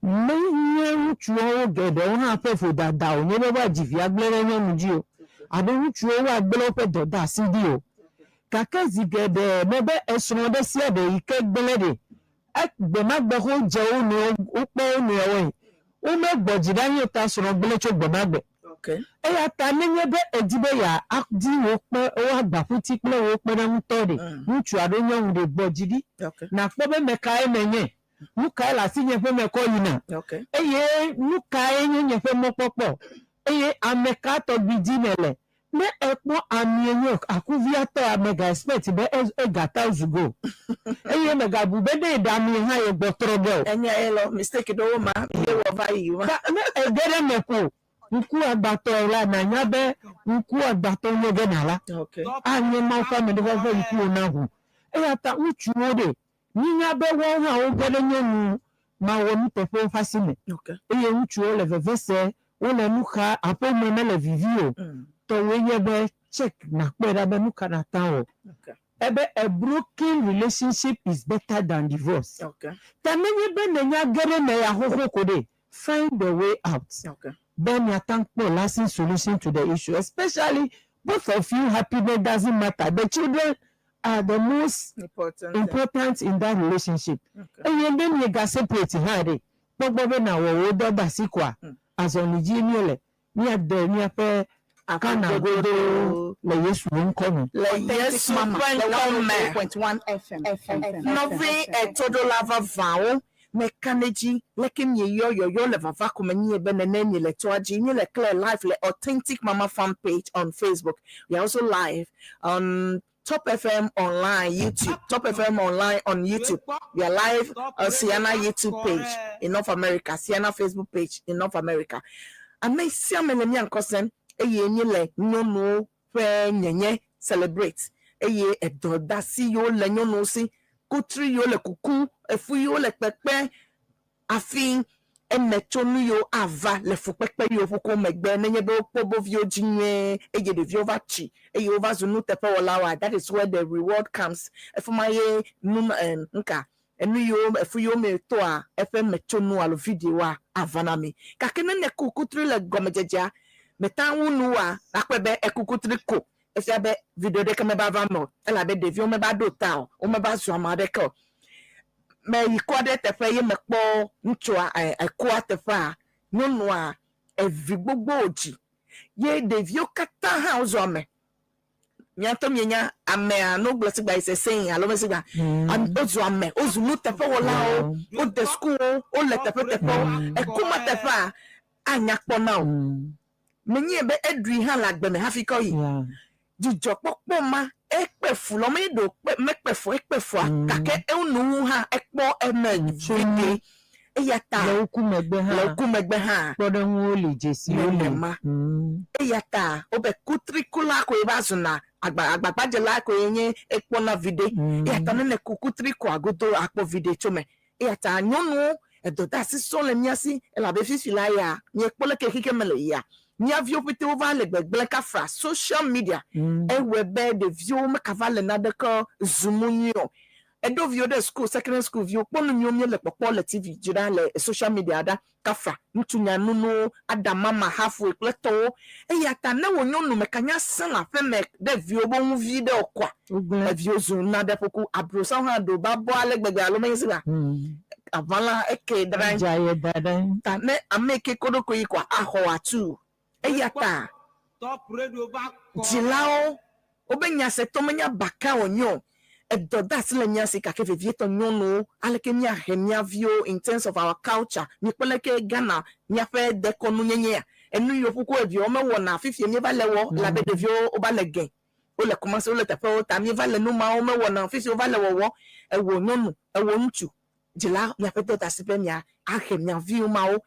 menye ŋutsuawo geɖewo hã ƒe vodada wònye be woadzi vi agblẽ ɖe nyɔnu dzi o, alo ŋutsuwo woagblẽ woƒe dɔdeasi ɖi o. Gake zi geɖe mebe esrɔ̃ ɖe sia ɖe yi ke gblẽ ɖe, gbemagbe xoxo dze wo nɔewo, wokpɔ wo nɔewoe. Womegbɔ dzi ɖe anyi o ta srɔ̃ gblẽ tso gbemagbe. Eya ta nenye be èdi be yeadi wò kpe, wò agbaƒuti kple wò kpeɖeŋutɔ ɖe, ŋutsu alo nyɔnu ɖe, gbɔ dzi ɖi nàkpɔ be ame kae menye, nu kae le asinye ƒe me kɔ yina, eye nu kae nye nye ƒe mɔkpɔkpɔ, eye ame ka tɔgbi dim mele. Ne ekpɔ amie nye akuviatɔa, mega expect be egata zu go o. Eye megabu be ne eɖe amie hã yegbɔ trɔ ge o. Enya ye lɔ, mistake ɖewo ma ye wɔ va yi ma. Ta ne ege ɖe eme ko ŋkuagbatɔe la, nànya be ŋkuagbatɔ nye ge nàla. Anye Mawu ƒe amenuveve ŋkuwò naʋu. Eyata ŋutsuwo ɖe, mínya be woawo hã woge ɖe nyɔnu mawɔnuteƒewo ƒe asi me. Eye ŋutsuwo le veve se, wole nu xa, aƒeme mele vivi o. Tɔwòe nye be check nàkpɔe ɖa be nuka nàte awɔ. Ebe a broken relationship is better than divorce. Ta nenye be nènya ge ɖe eme ya xoxo ko ɖe, find a way out be miate ŋu kpɔ lasting solution to the issue especially both of you happiness doesn't matter, the children are the most important in that relationship. Eye ne miega separate hã ɖe, kpɔ gbɔ be nàwɔ wò dɔdeasi koa, azɔli dzie míele, míade míaƒe Kana godo le Yesu ƒe ŋkɔ me. Le Yesu ƒe ŋkɔ me. Nɔvi etoɖola vavãwo, meka ɖe edzi leke mieyɔ yɔyɔ le vava ko menye be nene miele toa dzi. Míele clear live le Authentic Mama Fan page on Facebook. We are also live on Top FM Online YouTube. Top FM Online on YouTube. We are live on Sienna YouTube page in North America, Sienna Facebook page in North America. Ame sia ame le mía ŋkɔ sem eye míele nyɔnuwo ƒe nyenye celebrate eye edɔdasi yiwo le nyɔnuwo si, kutri yiwo le kuku, efu yiwo le kpekpe Hafi emetsonu yiwo ava le fukpekpe yiwo ƒuƒu megbe nenye be wokpɔ wo viwo dzi nyuie eye ɖeviwo va tsi eye wova zu nuteƒewɔlawoa, that is where the reward comes. Efima ye nu nuka enu yiwo efu yiwo me toa eƒe metsonu alo viɖewoa ava na mi. Gake ne nèku kutri le gɔmedzedzea, mète ŋu nu oa, nàkpɔe be èku kutri ko. Efia be viɖe ɖeke meva va eme o elabe ɖeviwo meva ɖo ta o, womeva zu ame aɖeke o. Meyi kɔa ɖe teƒe ye mekpɔ ŋutsua ekɔa teƒea, nyɔnua evi gbogbo wòdzi ye ɖeviwo katã hã wozu ame. Mia ŋutɔ mienya amea ne wogblɔ sigba yi sesẽe alo mesigba wozu ame, wozu nuteƒewɔlawo, wode sukuwo, wole teƒeteƒewo. Eku ma teƒea anya kpɔ na wò. Menyae be eɖui hã le agbe me hafi kɔ yi. Dzidzɔkpɔkpɔ ma, ekpe fu lɔ menye ɖe wòkpe, mekpe fu o, ekpe fua gake enuwu hã ekpɔ eme viɖe. Eya ta Le wo ku megbe hã. Le wo ku megbe hã. Kpɔɖeŋuwo li, dzesiwo li. Nenema. Eya ta wobe kutrikula koe va zuna agba, agbagbadzela koe nye ekpɔna viɖe. Eya ta ne nèku kutri koa, godoo akpɔ viɖe tso eme. Eya ta nyɔnuwo, edɔdeasi sɔ le mía si elabe fifi la ya, miekpɔ leke xexeme le yia. Mía viwo ƒete wova le gbegblẽ kafra social media. Ewɔe be ɖeviwo mekava le naneke zum nyuie o. Eɖo viwo ɖe school, secondary school viwo kpɔ nu nyuiwo míele kpɔkpɔ le TV dzi ɖa le social media ɖa kafra ŋutsunya nunuwo, adamama, halfway kple tɔwo. Eya ta ne wò nyɔnu mekanya sẽ le aƒe me ɖe viwò be ŋu viɖe o koa, eviwò zu naɖe ƒoku. Abrosam hã ɖo ba bɔ ale gbegbe alo menye si la? Aʋalã eke ɖe. Ta ne ame yi ke ko ɖokui yi koa, axɔ atuu. Eya ta dzilawo wobe nyasetɔ menye abaka wònye o. Edɔ de asi le mía si gake vevietɔ nyɔnuwo, aleke míahe mía viwo in terms of our culture. Mikpɔ leke Ghana míaƒe dekɔnu nyenyea, enu yiwo ƒuƒu eviawo mewɔna fifie míeva le wɔ elabe ɖeviwo wova le gɛ, wole Kumasi, wole teƒewo ta míeva le nu mawo mewɔna o fifie wova le wɔwɔ. Ewò nyɔnu, ewò ŋutsu, dzila miaƒe dɔdeasi be miahe mia viwo mawo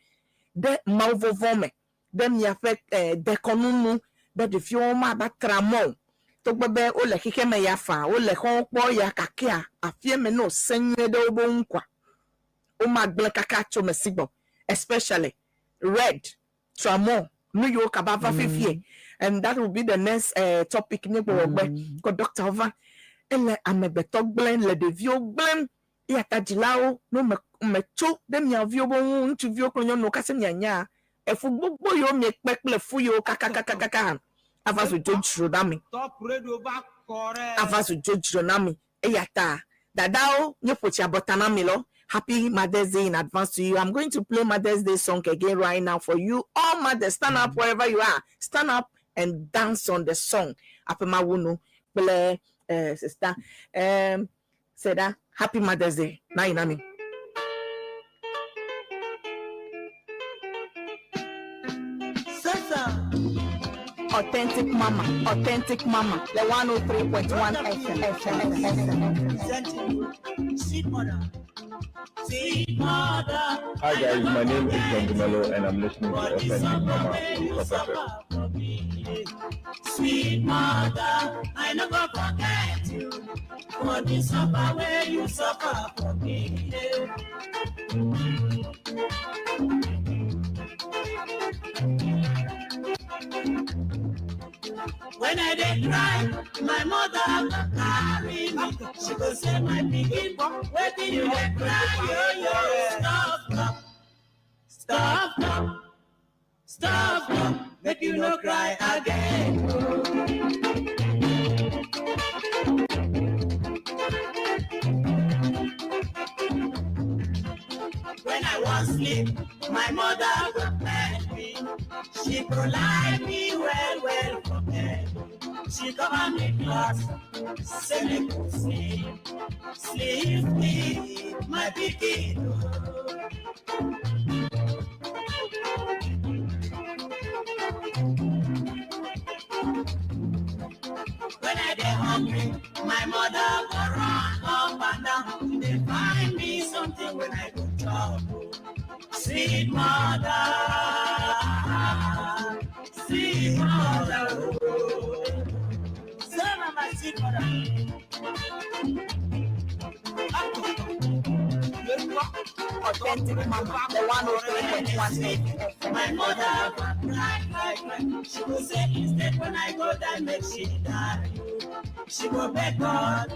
ɖe mawuvɔvɔ̃ me. ɖe miaƒe dekɔnu nu be ɖeviwo mava tra mɔ o. Togbɔ be wole xexeme ya faa, wole xɔwo kpɔ ya gakea, aƒea me ne wòse nyuie ɖe wobe ŋu koa, womagblẽ kaka tso eme si gbɔ. Especially red, tra mɔ, nu yiwo kaba va fifie. And that will be the next topic míegbɔ wɔ gbe. Kɔ ɖɔktawo va. Ele amegbetɔ gblẽ, le ɖeviwo gblẽm. Eya ta dzilawo, ne wome metso ɖe mia viwo be ŋu, ŋutsuviwo kple nyɔnuwo kase mianya efu gbogbo yiwo miekpe kple fu yiwo kakakakaka ava zu dzodzro na mi. Ava zu dzodzro na mi. Eya ta dadawo, míeƒo tsi abɔta na mi lɔ. Happy Mother's Day in advance to you. I'm going to play Mother's Day song again right now for you. All mothers, stand up wherever you are. Stand up and dance on the song. Aƒemawunu kple sister. Seda, happy Mother's Day. Na yi na mi. Authentic Mama, Authentic Mama, the 103.1 FM, FM, FM. Sweet mother. Sweet mother. Hi guys, my name is John Dumelo and I'm listening to Authentic Mama on Top FM. Sweet mother, I never forget you. For the suffer where you suffer for me. When I dey cry, my mother go carry me. She go say, my pikin, wetin you dey cry? Yo, yo, stop, stop, stop, stop, stop, stop. Make you no cry again. When I wan sleep, my mother go bed me. She go lie me well, well for bed. She cover me cloth, say me go sleep, sleep, sleep, my pikin. When I dey hungry, my mother go run up and down. She dey find me something when I go chop. Sweet mother, sweet mother, oh. Say mama, sweet mother. Authentic Mama, the 103.1 FM. My mother go cry, cry, cry. She go say instead when I go die, make she die. She go beg God,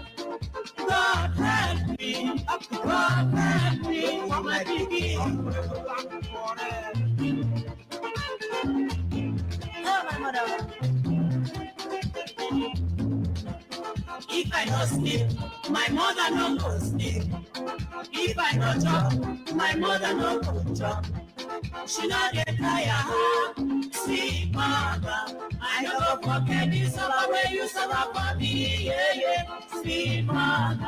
God help me, God help me, my pikin. Oh, my mother. If I no sleep, my mother no go sleep. If I no chop, my mother no go chop. She no dey tire. Sweet mother, I no go forget the suffer where you suffer for me. Yeah, yeah. Sweet mother,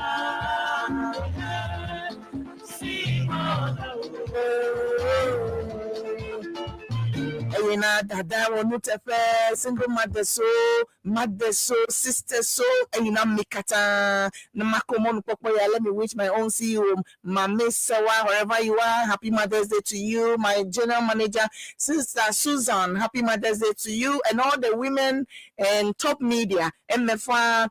yeah. Sweet mother. Eye na dada wɔ nuteƒe, single mother so, mother so, sister so, eye na mi katã. Ne makɔ mɔnukpɔkpɔ ya, let me wish my own CEO, Mame Sewa, wherever you are, happy Mother's Day to you. My general manager, Sister Susan, happy Mother's Day to you, and all the women and top media, MFA,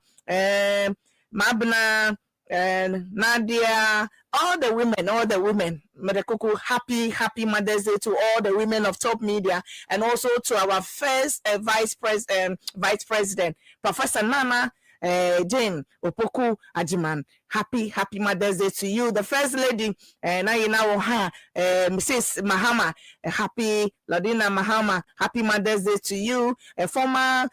Mabna, And Nadia, all the women, all the women. Medekuku, happy, happy Mother's Day to all the women of Top Media and also to our first Vice President, Professor Nana Jane Opoku Ajiman. Happy, happy Mother's Day to you. The First Lady, now you know her, Mrs. Mahama. Happy Ladina Mahama. Happy Mother's Day to you. Former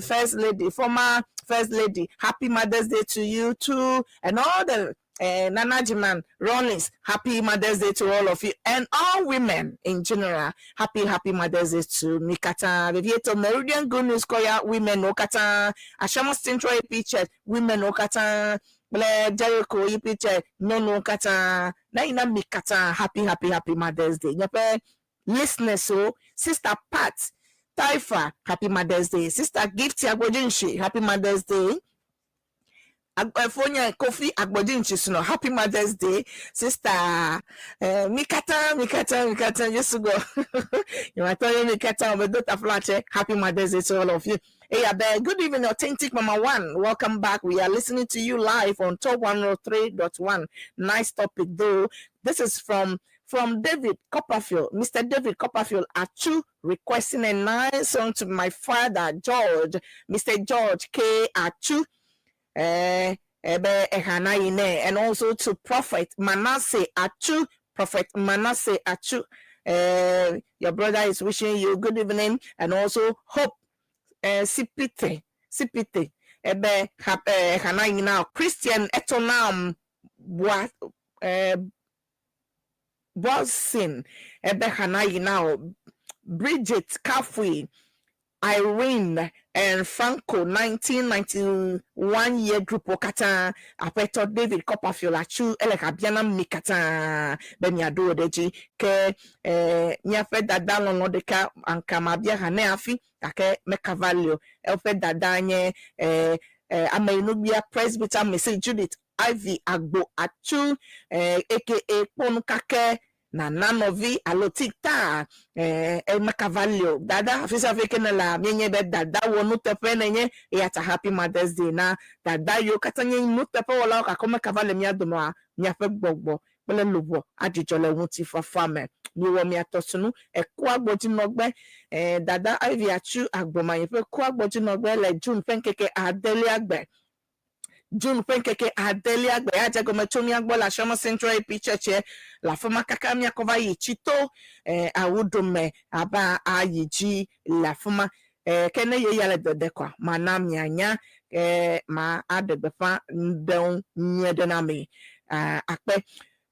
First Lady, former First Lady. Happy Mother's Day to you too. And all the Nana Jiman, Rollins, happy Mother's Day to all of you and all women in general. Happy, happy Mother's Day to Mikata, Vivieto, Meridian Good News Choir, women, Okata, Ashama Central EP Church, women, Okata, Ble Jericho EP Church, no, Okata, Naina Mikata, happy, happy, happy Mother's Day. Nyepe, listeners, so Sister Pat, Taifa, happy Mother's Day. Sister Gifty Agbojinshi, happy Mother's Day. Fonye Kofi Agbodinchi Suno, happy Mother's Day. Sister Mikata, Mikata, Mikata, Yesugo. You might tell you Mikata, Obedota Flache, happy Mother's Day to all of you. Hey, Abe, good evening, Authentic Mama One. Welcome back. We are listening to you live on Top 103.1. Nice topic, though. This is from David Copperfield, Mr. David Copperfield Achu, requesting a nice song to my father, George, Mr. George K. Achu. Ebe Ehanaine, and also to Prophet Manasseh Achu, Prophet Manasseh Achu. Your brother is wishing you good evening, and also Hope Sipite, Sipite, Ebe Ehanaine, Christian Etonam Boa, Bosin, Ebe Hanaine, Bridget Kafui, Irene and Franco 1991 year group okata apeto David Copperfield achu ele kabiana mikata be miado deji ke miafe dada lɔlɔ ɖeka ankama bia ha ne afi gake mekavalio eƒe dada nye ameyinubia Presbyter Mrs Judith Ivy Agbo Achu aka Kponu Kake na nanɔvi alo tikta emekavalio dada afisia fi ke ne la mienye be dada wɔ nuteƒe nenye eya ta happy Mother's Day na dada yiwo katã nye nuteƒewɔlawo gake womekava le mía domea miaƒe gbɔgbɔ kple luʋɔ adzudzɔ le ŋutifafa me miwɔ miatɔ sunu ekua gbɔdzinɔgbe dada Ivy Atsu Agbomanyi ƒe kua gbɔdzinɔgbe le June ƒe ŋkeke adelia gbe June ƒe ŋkeke adelia gbe ya dze gɔme tso mía gbɔ le Ashama Central AP Church le afi ma kaka míakɔ va yi Tsito awudome aba ayi dzi le afi ma ke ne yeya le dede kɔa mana mianya ma aɖe gbeƒã ŋɖewo nyuie ɖe na mi akpe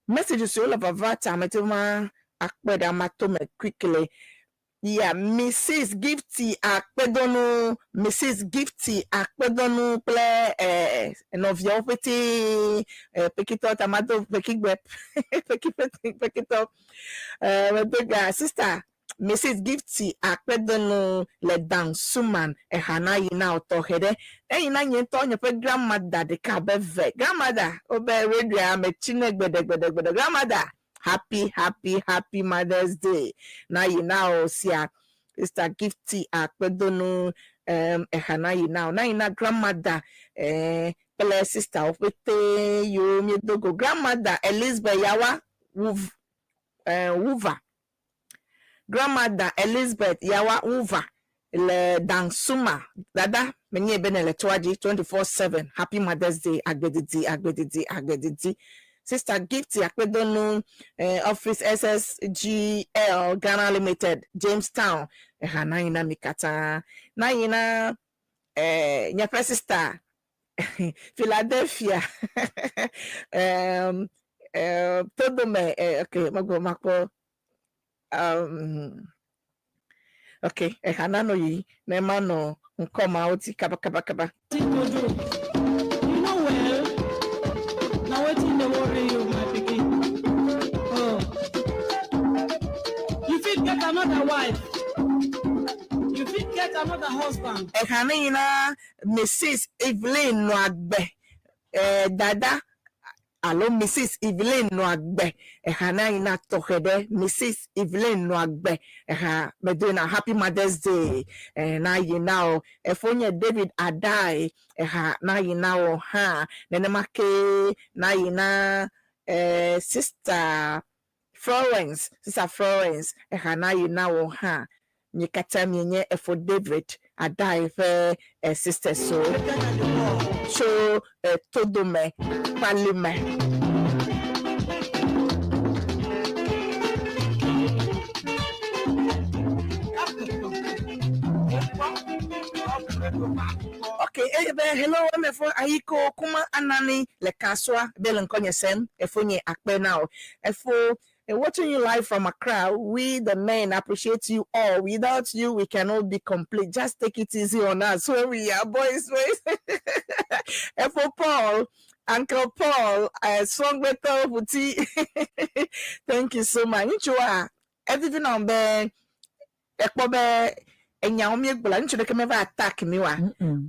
messages siwo le vava ta ame te ma akpe ɖe amatome quickly. Yeah, Mrs. Gifty Akpedonu, Mrs. Gifty Akpedonu kple nɔviawo ƒete pekitɔ tamado pekigbe peki pekitɔ medoga sister Mrs. Gifty Akpedonu le Dansuman ehana yi na tɔxɛ ɖe eyi na nye ŋutɔ nye ƒe grandmother ɖeka abe ve grandmother wobe radio ame tsi ne gbeɖegbeɖegbeɖe grandmother happy, happy, happy Mother's Day na yi na o sia Sister Gifty Akpedonu ehana yi na o na yi na grandmother kple sister wo ƒete yiwo míedo go grandmother Elizabeth Yawa Wuv, Wuva grandmother Elizabeth Yawa Wuva le Dansuma dada menye be ne le toa dzi 24/7 happy Mother's Day agbedidi agbedidi agbedidi Sister Gifty Akpedonu Office SSGL Ghana Limited Jamestown eha na yina mi katã na yina nye sister Philadelphia Todome okay magbo makpɔ okay eha na no yi na ma no nkɔ ma oti kaba kaba kaba. Wetin to do? You know well. Na wetin dey worry you, my pikin? Oh. You fit get another wife. You fit get another husband. Eha ne nyinaa Mrs. Evelyn Noagbe dada. alo Mrs. Evelyn Nɔagbe eha na yi na tɔxɛ ɖe Mrs. Evelyn Nɔagbe eha medoe na Happy Mother's Day eh, na yi na o. Efonye David Adai eha na yi na o hã nenema ke na yi na eh, Sister Florence, Sister Florence eha na yi na o hã. Mi katã mienye efo David Adai ƒe eh, sisters o tso eh, Todome Kpalime. Okay, eh, be hello, emefo ayiko kuma anani le kaswa be le ŋkɔnye sem efo nye akpe na o. Efo watching you live from Accra, we the men appreciate you all. Without you, we cannot be complete. Just take it easy on us when we are boys. Boys. Efo Paul, Uncle Paul, Songbeto Puti. Thank you so much. Ŋutsua, evivi na be ekpɔ be enyawo míegblɔ ŋutsu ɖeke meva attack mi wa.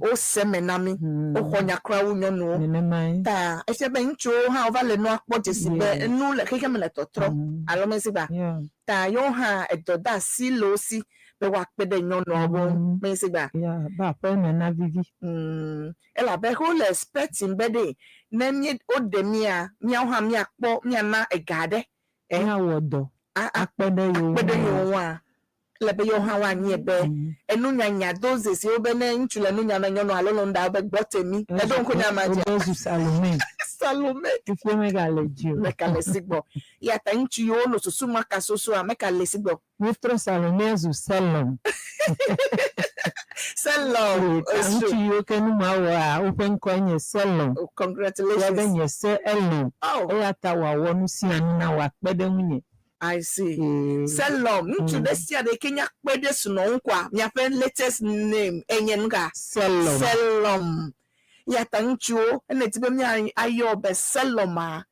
Wose me na mi. Woxɔ nya kura wu nyɔnuwo. Nenemae. Ta efia be ŋutsuwo hã wova le nua kpɔ dzesi be nu le xexeme le tɔtrɔ alo mesi ba. Ta yewo hã edɔ de asi le wo si be woakpe ɖe nyɔnuawo ŋu mesi ba. Yeah, be aƒe me na vivi. Elabe wole expecting be ɖe ne mí woɖe mía míawo hã míakpɔ míana ega ɖe. Eh, Míawɔ dɔ akpe ɖe yewo akpe ɖe ŋu. yewo ŋua ele be yewo hã woanye be enunyanya do zesi wo be ne ŋutsu le nunya na nyɔnu alo le nu ɖa wo be gbɔte mi. Eɖo ŋku nya ma dzia? Wobe zu Salome. Salome. Fifie megale dzi o. Meka le si gbɔ. Ya ta ŋutsu yiwo nɔ susu ma ka sosoa meka le si gbɔ. Wotrɔ Salome zu Selom. Selom. Ta ŋutsu yiwo ke nu ma wɔa woƒe ŋkɔe nye Selom. Oh, congratulations. Fia be nye se Elom. Oh. Eya ta wòawɔ nu sia nu na wòakpe ɖe ŋunye. I see. Selom. Ŋutsu ɖe sia ɖe ke nya kpe ɖe sunɔ ŋu koa miaƒe latest name enye nu ka? Selom. Selom. Ya ta ŋutsuwo ene ti be mía ayɔ be Seloma.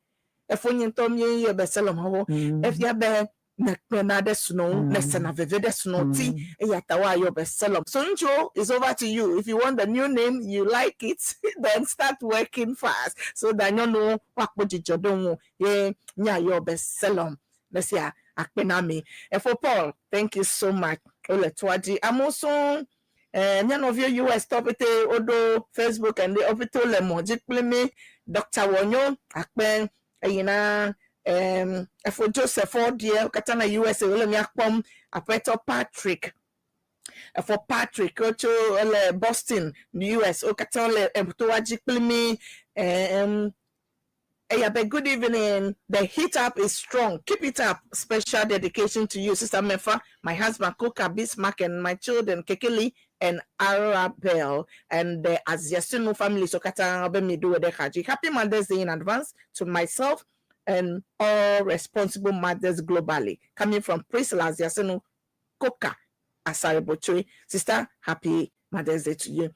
Efo nye ŋutɔ míeyɔ be Selom xoxo. Efia be nekpena ɖe sunɔ ŋu, nesena veve ɖe sunɔ ti eya ta woayɔ be Selom. So ŋutsuwo, it's over to you. If you want the new name, you like it, then start working fast so that nyɔnuwo woakpɔ dzidzɔ ɖe ŋu ye míayɔ be Selom. Mesia akpe na mi. Efo Paul, thank you so much. Wole toa dzi. Amewo sɔŋ eh, mía nɔviwo US tɔ pete woɖo Facebook and wo pete wole mɔ dzi kpli mí. Dr. Wɔnyo akpe eyina efo Joseph Ɔdeɛ wo katã le USA wole mía kpɔm. Aƒetɔ Patrick efo Patrick wotso ele Boston US wo katã wole toa dzi kpli mí. Eya be good evening. The heat up is strong. Keep it up. Special dedication to you, Sister Mefa, my husband Koka Bismarck, and my children Kekeli and Arabelle, and the Aziasunu family. So kata be mi do de haji. Happy Mother's Day in advance to myself and all responsible mothers globally. Coming from Priscilla Aziasunu Koka Asarebochwe. Sister, happy Mother's Day to you.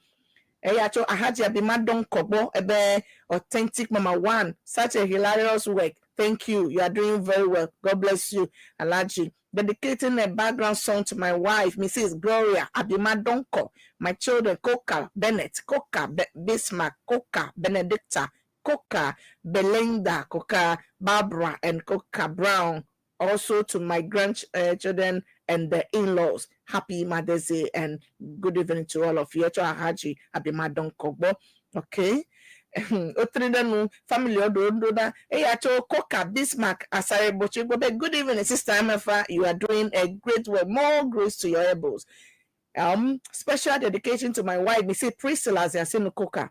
Eya tso Ahaji Abimadon Kobo ebe authentic mama one such a hilarious work. Thank you. You are doing very well. God bless you, Alhaji. Dedicating a background song to my wife, Mrs. Gloria Abimadonko, my children, Koka Bennett, Koka Bismarck, Koka Benedicta, Koka Belinda, Koka Barbara, and Koka Brown. Also to my grandchildren and the in-laws. Happy Mother's Day and good evening to all of you. Alhaji Abimadon Kogbo. Okay. Otridenu family odo odo eya cho Koka Bismarck Asare Bochigbobe. Good evening, Sister Emefa. You are doing a great work. More grace to your elbows. Special dedication to my wife, Mrs. Priscilla Ziasinu Koka.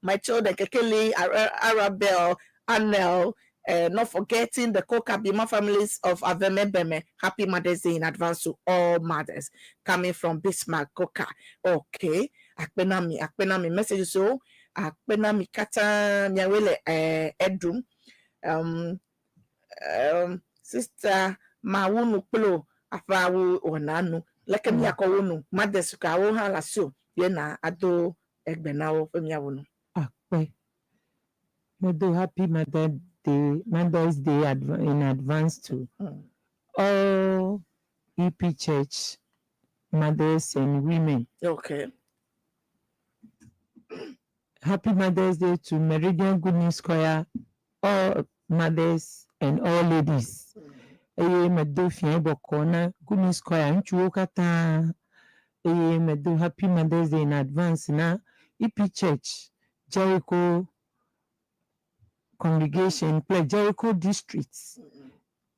My children, Kekeli, Arabelle, Anel, not forgetting the Koka Bima families of Aveme Beme. Happy Mother's Day in advance to all mothers. Coming from Bismarck Koka. Okay. Akpenami, Akpenami message so. Akpenami kata miawele edum. Sister Mawunu Kplo afawu onanu. Leke miako wonu. Mothers ka wo ha la so. Ye na ado egbenawo fe miawunu. Akpe. Medo happy Mother's Day, Mother's Day in advance to all EP Church mothers and women. Okay. Happy Mother's Day to Meridian Good News Choir, all mothers and all ladies. Eye medo fiẽ bɔkɔ na Good News Choir ŋutsuwo katã. Eye medo Happy Mother's Day in advance na EP Church, Jericho Congregation kple Jericho District.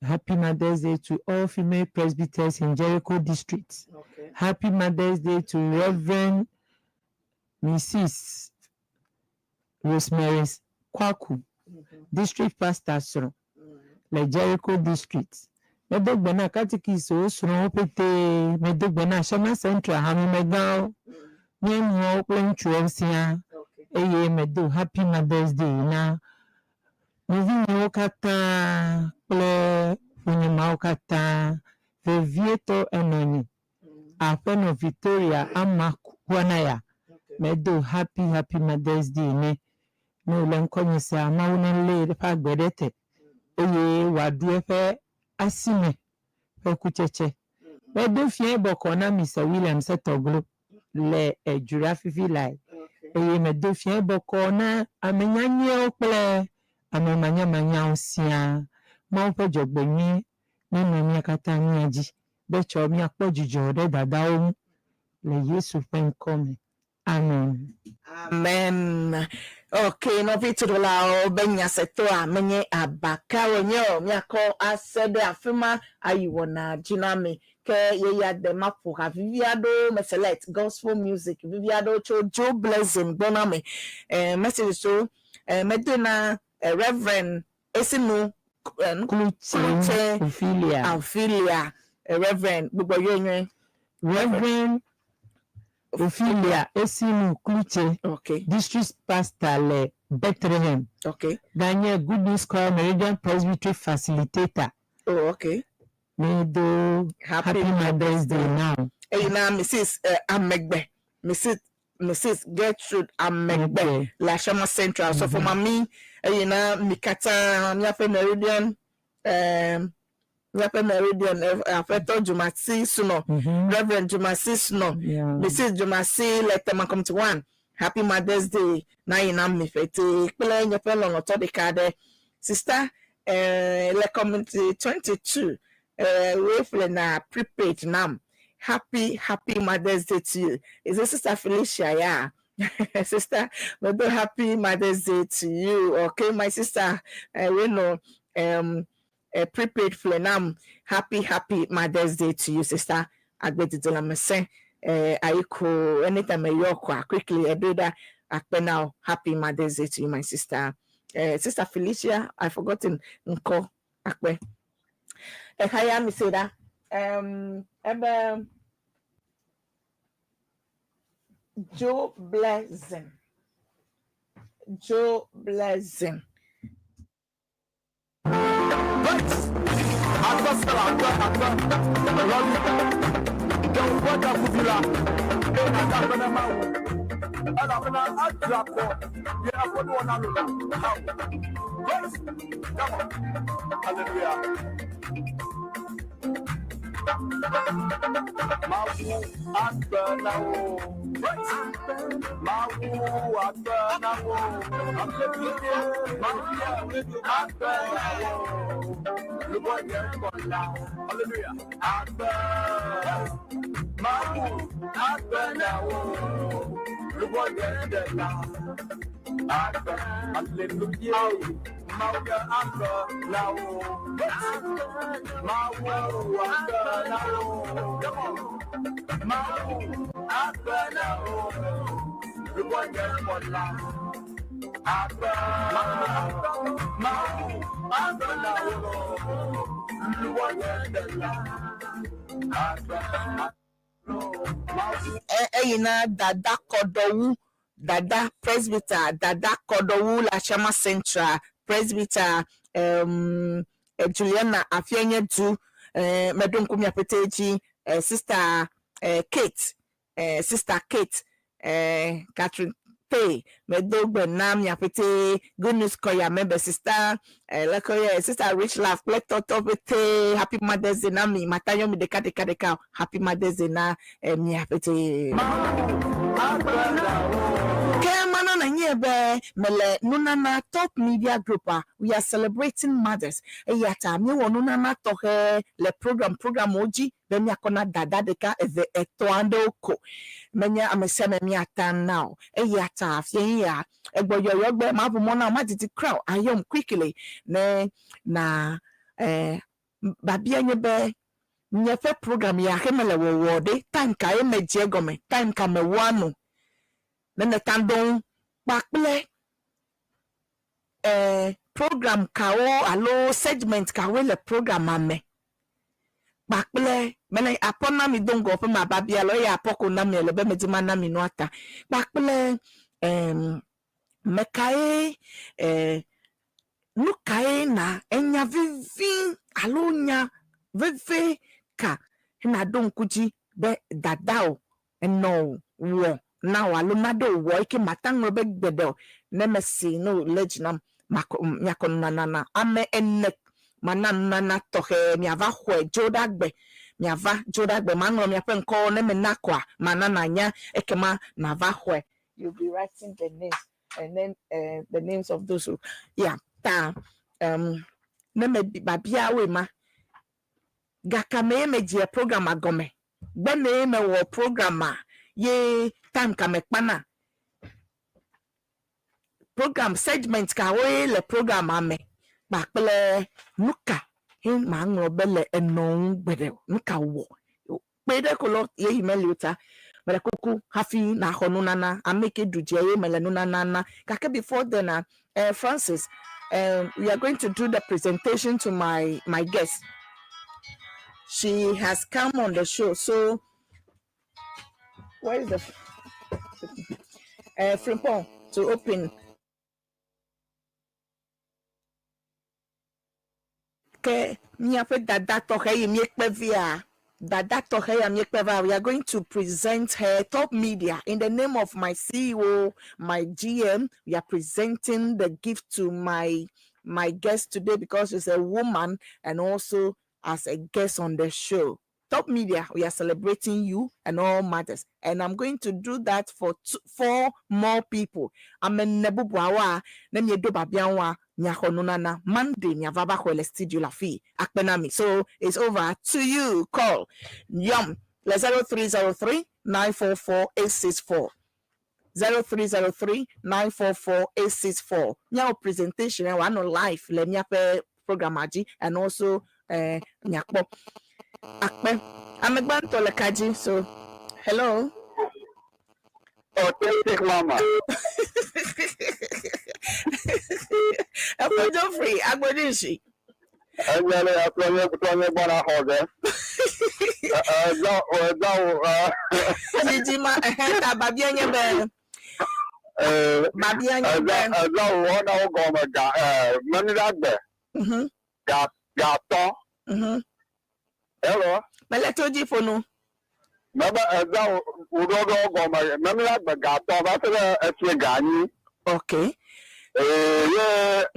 Happy Mother's Day to all female presbyters in Jericho District. Happy Mother's Day to Reverend Mrs. Rosemary Kwaku, District Pastor srɔ̃ le Jericho District. Medo gbe na katikistwo srɔ̃wo ƒete. Medo gbe na Shema Central hamemegãwo, nyɔnuawo kple ŋutsuawo siaa. Eye medo Happy Mother's Day na nɔvinyewo katã kple ƒonyemawo katã. Vevietɔ enɔnye, aƒenɔ Victoria Amakwanaya. Medo Happy Happy Mother's Day nɛ. Ne wòle ŋkɔnye sea, Mawu nelé eƒe agbe ɖe te eye wòaɖu eƒe asime ƒe kutsetse. Medo fiẽ bɔkɔ na Mr. William Setɔglo le Edzura fifi lae. Eye medo fiẽ bɔkɔ na ame nyanyɛwo kple ame manyamanyawo siaa. Mawu ƒe dzɔgbenyui nenɔ mía katã mía dzi be tsɔ míakpɔ dzidzɔ ɖe dadawo ŋu le Yesu ƒe ŋkɔ me. Amen. Amen. Okay, nɔvi toɖolawo be nyasetɔa menye abaka wònye o. Míakɔ ase ɖe afi ma ayi wɔna dzi na mi. Ke yeya de maƒo ha vivi aɖewo me select gospel music vivi aɖewo tso Joe Blessing gbɔ na mi. Message so medo na Reverend Esinu Klutse Klutse Ophelia. Ophelia. Reverend gbogbo yɔ nyuie. Reverend Ophelia Esinu Klutse. District pastor le Bethlehem. Ganye Good News Choir Meridian Presbytery facilitator. Oh, okay. Medo Happy Happy Mother's Day now. Eyi na Mrs. Amegbe, Mrs. Gertrude Amegbe Amegbe. le Ashama Central. So for mami, eyi na mi katã míaƒe Meridian aƒetɔ Jumasi Sunɔ, Reverend Jumasi Sunɔ, Mrs. Jumasi le Tema Committee 1. Happy Mother's Day na yi na mi ƒete kple nye ƒe lɔlɔ̃tɔ ɖeka aɖe. Sister le Committee 22 woeƒle na prepaid nam. Happy, happy Mother's Day to you. Is it Sister Felicia? Yeah. Sister, but happy Mother's Day to you. Okay, my sister, we know prepaid flenam. Happy, happy Mother's Day to you, sister. Agbedidola mese. Aiko, anytime you quickly, Edoda Akpe now. Happy Mother's Day to you, my sister. Sister Felicia, I forgotten Nko Akpe. Ehaya mi say that. Ebe Joe Blessing. Joe Blessing. Hallelujah. Mawu agbenawo. Mawu agbenawo. Mawu agbenawo. Lubonye kɔla. Hallelujah. Agbe. Mawu agbenawo. Lubonye dela. Agbe. Hallelujah. Mawu agbenawo. Mawu agbenawo. Come on. Mawu agbenawo. Lubonye kɔla. Agbe. Mawu agbenawo. Lubonye dela. Agbe. Eyi na Dada Kɔdɔwu, Dada Presbyter, Dada Kɔdɔwu le Ashama Central, Presbyter Juliana Afienye Du, meɖo ŋku miaƒete dzi, Sister Kate, Sister Kate, Catherine Pay, medo gbe na miaƒete Good News Choir member, Sister Lekoye, Sister Rich Love kple tɔtɔ ƒete Happy Mother's Day na mi, matayɔ mi ɖeka ɖeka ɖeka o. Happy Mother's Day na miaƒete. Agbenawo. Ke mana nenye be mele nunana Top Media Group a, we are celebrating mothers. Eya ta míewɔ nunana tɔxɛ le program programwo dzi be míakɔ na dada ɖeka, eve, etɔ̃ aɖewo ko. Menye ame sia ame míata na o. Eya ta fiẽ ya egbɔyɔyɔgbe maʋu mɔ na wò, madidi kura o, ayɔm quickly ne na eh, biabia nye be nye ƒe program ya xe mele wɔwɔ ɖe time ka ye medze egɔme, time ka mewɔa nu ne neta ɖo ŋu kpakple eh, program kawo alo segment kawoe le programa me kpakple mele apɔ na mi do ŋgɔ ƒe ma babia lɔ eye apɔ ko na mi le be medzi ma na mi nua ta kpakple em, mekae eh, nu kae na enya vivi alo nya veve ka na ɖo ŋku dzi be dada o enɔ wɔ na o alo naɖe wɔ yi ke mata ŋlɔ be gbeɖe o ne mesi ne wòlé dzi nam makɔ miakɔ nunana na ame ene mana nunana tɔxɛ miava xɔe dzo ɖe agbe miava dzo ɖe agbe maŋlɔ miaƒe ŋkɔwo ne mena kɔa mana nanya ekema nava xɔe. You'll be writing the names and then the names of those who, yeah, ta ne me babia ma gaka me ye me dze program agɔme gbe me ye mewɔ program a ye time ka me kpana program segment kawoe le program a me kpakple nu ka he maŋlɔ be le enɔ ŋu gbeɖe o nu ka wɔ kpe ɖe ko lɔ ye yi meli o ta mele kuku hafi naxɔ nunana ame ke ɖu dze ye mele nunana na gake before then Francis, we are going to do the presentation to my guest. She has come on the show, so where is the Frimpong to open? Ke míaƒe dada tɔxɛ yi míekpe via dada tɔxɛ ya míekpe va, we are going to present her Top Media in the name of my CEO, my GM. We are presenting the gift to my guest today because she's a woman and also as a guest on the show. Top Media, we are celebrating you and all mothers. And I'm going to do that for two, four more people. Ame bubuawa, ne mieɖo babia wa, miaxɔ nunana Monday, miava va xɔe le studio la fi, akpe na mi. So it's over to you. Call Yum le 0303 944 864. 0303 944 864. Miawo presentation wòanɔ live le miaƒe program dzi and also miakpɔ akpe ame gbãtɔ le ka dzi. So hello. Authentic Mama. Ɛfɔ Geoffrey Agbodinsi. Enyele atɔnye tɔnye gbɔna xɔ ge. Ɛdza ɛdza wo. Dzidzi ma ɛhɛn ta babia nye be babia nye be. Ɛdza wo wɔna wo gɔme ga ɛɛ mɛmi ɖe agbe. Ga ga tɔ. Hello. Mele to dzi ƒonu. Mebe ɛdza wo ɖɔɖɔ gɔme mɛmi ɖe agbe ga tɔ va se ɖe efie ga anyi. Okay. Ee ye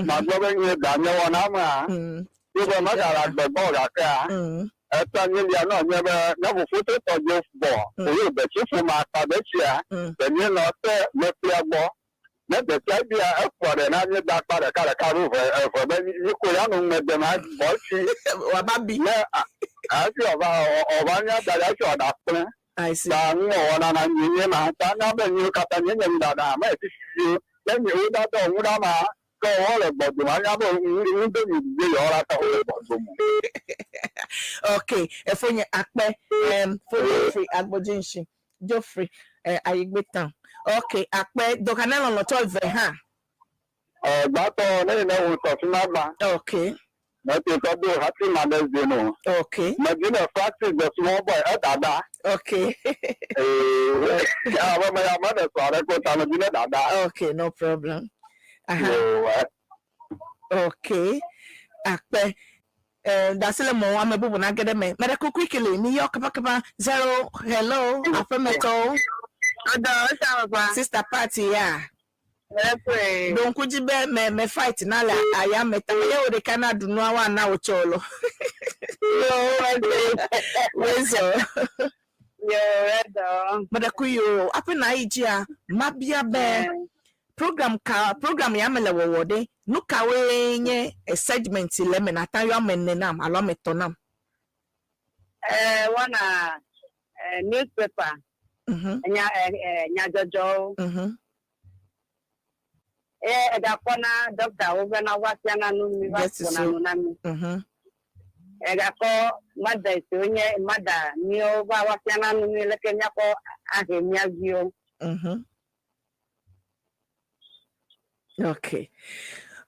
magblɔ be nye da nye wɔna mea. Ye be megale agbe gbɔ gakea. Etɔ nye lia nɔ nye be ne fofo to tɔ dzo bɔ. Oye betsi ƒome akpa betsia. Be nye nɔ te mekplia gbɔ. Ne betsia bia ekpɔ ɖe na nye da akpa ɖeka ɖeka alo ve eve be mi ko ya nu me dem bɔ tsi. Waba bi. Ne hafi ɔva ɔva nya da ɖe hafi ɔɖa kplẽ. I see. Ta nu wɔwɔ na nye nye ma ta nya be nyiwo katã nye nye nuɖaɖa me fifi ne nye wo dada ŋu ɖa ma ke wɔ le gbɔdom anya be ŋu do mi didi yɔ la ta wo le gbɔdom. Okay. Efonye akpe fo Geoffrey Agbodinsi. Geoffrey Ayigbe town. Okay, akpe dokane lɔlɔtɔ ve hã. Gbãtɔ ne ne wo tɔ fi ma gbã. Okay. Mete tɔ do Happy Mother's Day no. Okay. Medi ne Francis the small boy edada. Okay. Ee, abe me ya me ɖe sɔ aɖe ko ta medi ne dada. Okay, no problem. Aha. Yo, Okay. Akpe. Dasi le mɔ ame bubu na ge ɖe me. Mɛ ɖe kuku quickly mi yɔ kabakaba zero hello aƒemetɔwo. Ọ̀dọ̀ ọ̀sán Sister party ya. Ẹ Ɖo ŋku dzi be me me fight na le aya me ta ye wo ɖeka na ɖu nua wa na wo tsɔ lɔ. Wezɔ. Yo, edɔ. Meɖe kui o, aƒe na yi dzia, mabia be program ka program ya me le wɔwɔ ɖe, nu kawoe nye segment le eme nata yɔ ame ene nam alo ame etɔ̃ nam? Eh, wɔna eh, newspaper. Nya eh, eh, nyadzɔdzɔwo. Eye egakpɔna dɔktawo bena woafiana nu mi, va Yes, ƒona so. nu na mi. Egakɔ mada siwo nye mada miwo va woafiana nu mi leke míakɔ ahe mía viwo. Okay.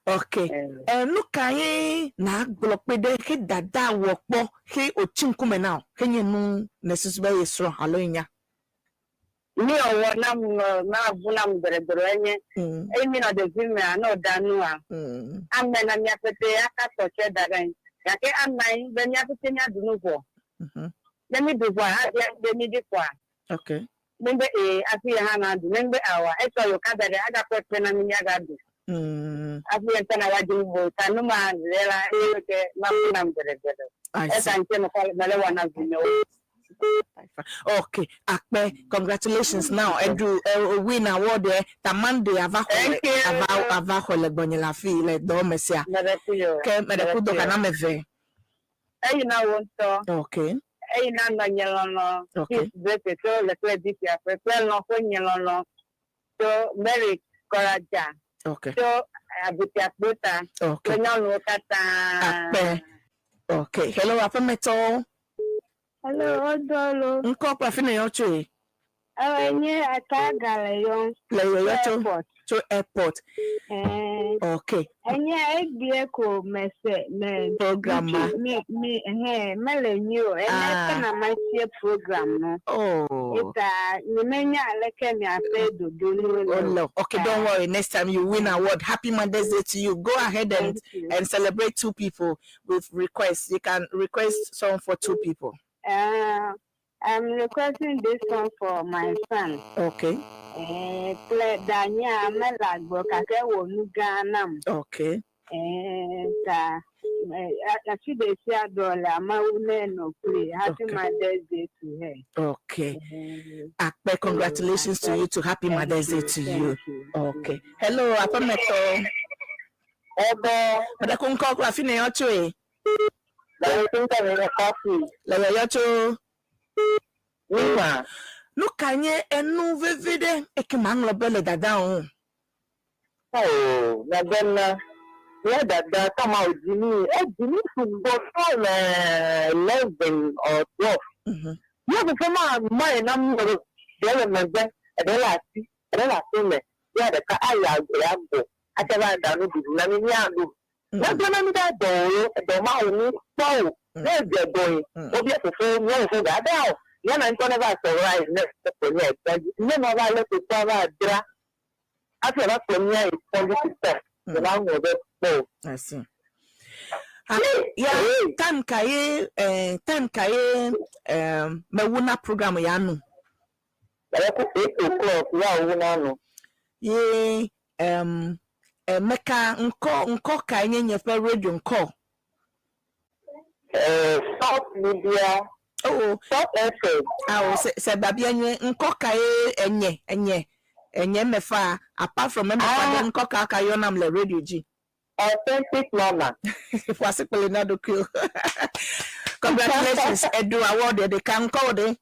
Okay. Eh, nu kae nàgblɔ kpe ɖe xe dada wɔ kpɔ xe wòtsi ŋkume na wò xe nye nu nèsusu be yesrɔ̃ alo yenya? Mi wɔwɔ nam nɔ mavu nam gbeɖegbeɖe enye. Eye mi nɔ ɖevi mea ne wòɖa nua, ame na mía pete aka tɔ tsɛ da ɖe anyi. Gake ame anyi be mía pete míaɖu nu vɔ. Ne mi ɖu vɔa, abia be mi ɖi kɔa. Okay. Ne be ee hafi ye hã naɖu. Ne be aoa, etsɔ yewo ka da ɖe agakɔe kpe na mi míagaɖu. Hafi ye ŋutɔ na va dzi nu bo. Ta nu ma ɖe la eye ke maku nam gbeɖegbeɖe. I Eta see. ŋuti mekɔ mele wɔna vinyewo. Okay, Akpe, congratulations now. Edu win award eh. Ta Monday ava xɔ Thank you. ava ava xɔ le gbɔnye le afi le dɔ me sia. Meɖe yo. Ke meɖe ku dɔ kana me ve. Eyi na wo ŋutɔ. Okay. Eyi na nɔ nye lɔlɔ. Okay. Peace Blessing tso le kple Disia ƒe kple lɔ̃ ƒe nye lɔlɔ tso Mary Kɔradza Okay. tso Abutiakpota Okay. kple nyɔnuwo katã. Akpe. Okay. Hello, aƒemetɔwo. Hello, Odolo. Ŋkɔ kple afi ne yɔ tsoe. Ewe nye Ataga le yɔm. Le yɔyɔ tso Airport. tso airport. Eh, Okay. Enye egbie ko mese me. Program ma. Mi mi he mele nyi o. Ene Ah. kana ma sie program no. Oh. Eta nyemenya aleke miaƒe dodo nu Oh no. Okay, don't worry. Next time you win award. Happy Mother's Day to you. Go ahead and and celebrate two people with requests. You can request song for two people. I'm requesting this song for my son. Okay. Eh, kple danye mele agbe gake wɔ nu gã nam. Okay. Eh, ta afi ɖe sia ɖe le amewo ne nɔ kpli. Happy Mother's Day to her. Okay. Akpe, congratulations to you too. Happy Mother's Day to you. Okay. Hello, Apameto. Ebe. Meɖe ŋkɔ kple afi ne yɔ tsoe. Le ŋkɔ me le kɔfi. Le yɔyɔ tso. Nima. Nu ka nye enu vevi ɖe eke ma ŋlɔ be le dada o. Oh, nabena. Ya dada kama odzi mi, edzi mi sugbɔ tɔ le 11 or 12. Ya fofo ma ma yi na mi ɖe le megbe, eɖe le asi, eɖe le asi me. Ya ɖeka ayi agble agbɔ, ate va ɖa nuɖuɖu na mi míaɖu. Negblɔ na mi ɖe dɔ o, edɔ ma wò mi kpɔ o. Ne edze dɔ yi, wobia fofo, mía fofo ga ɖa o. Mía na ŋutɔ ne va sɔ rice ne kplɔ mía yi kɔdzi. Ne ma va lé kpekpe va dzra. Hafi ava kplɔ mía yi kɔdzi sista. Ne ma ŋlɔ be kpɔ o. I see. Ah, ya time ka ye time ka ye mewu na program ya nu. Ɛku 8 o'clock ya wu na nu. Ye meka ŋkɔ ŋkɔ ka nye nye ƒe radio ŋkɔ. South Media. Oh. South FM. Awo sɛ sɛ babia nye ŋkɔ ka ye enye enye enye mefa apart from emefa de ŋkɔ ka ka yɔnam le radio dzi. Authentic Mama. Wasi kpele na ɖokui o. Congratulations, Edu award ɖeka ŋkɔ wo ɖe.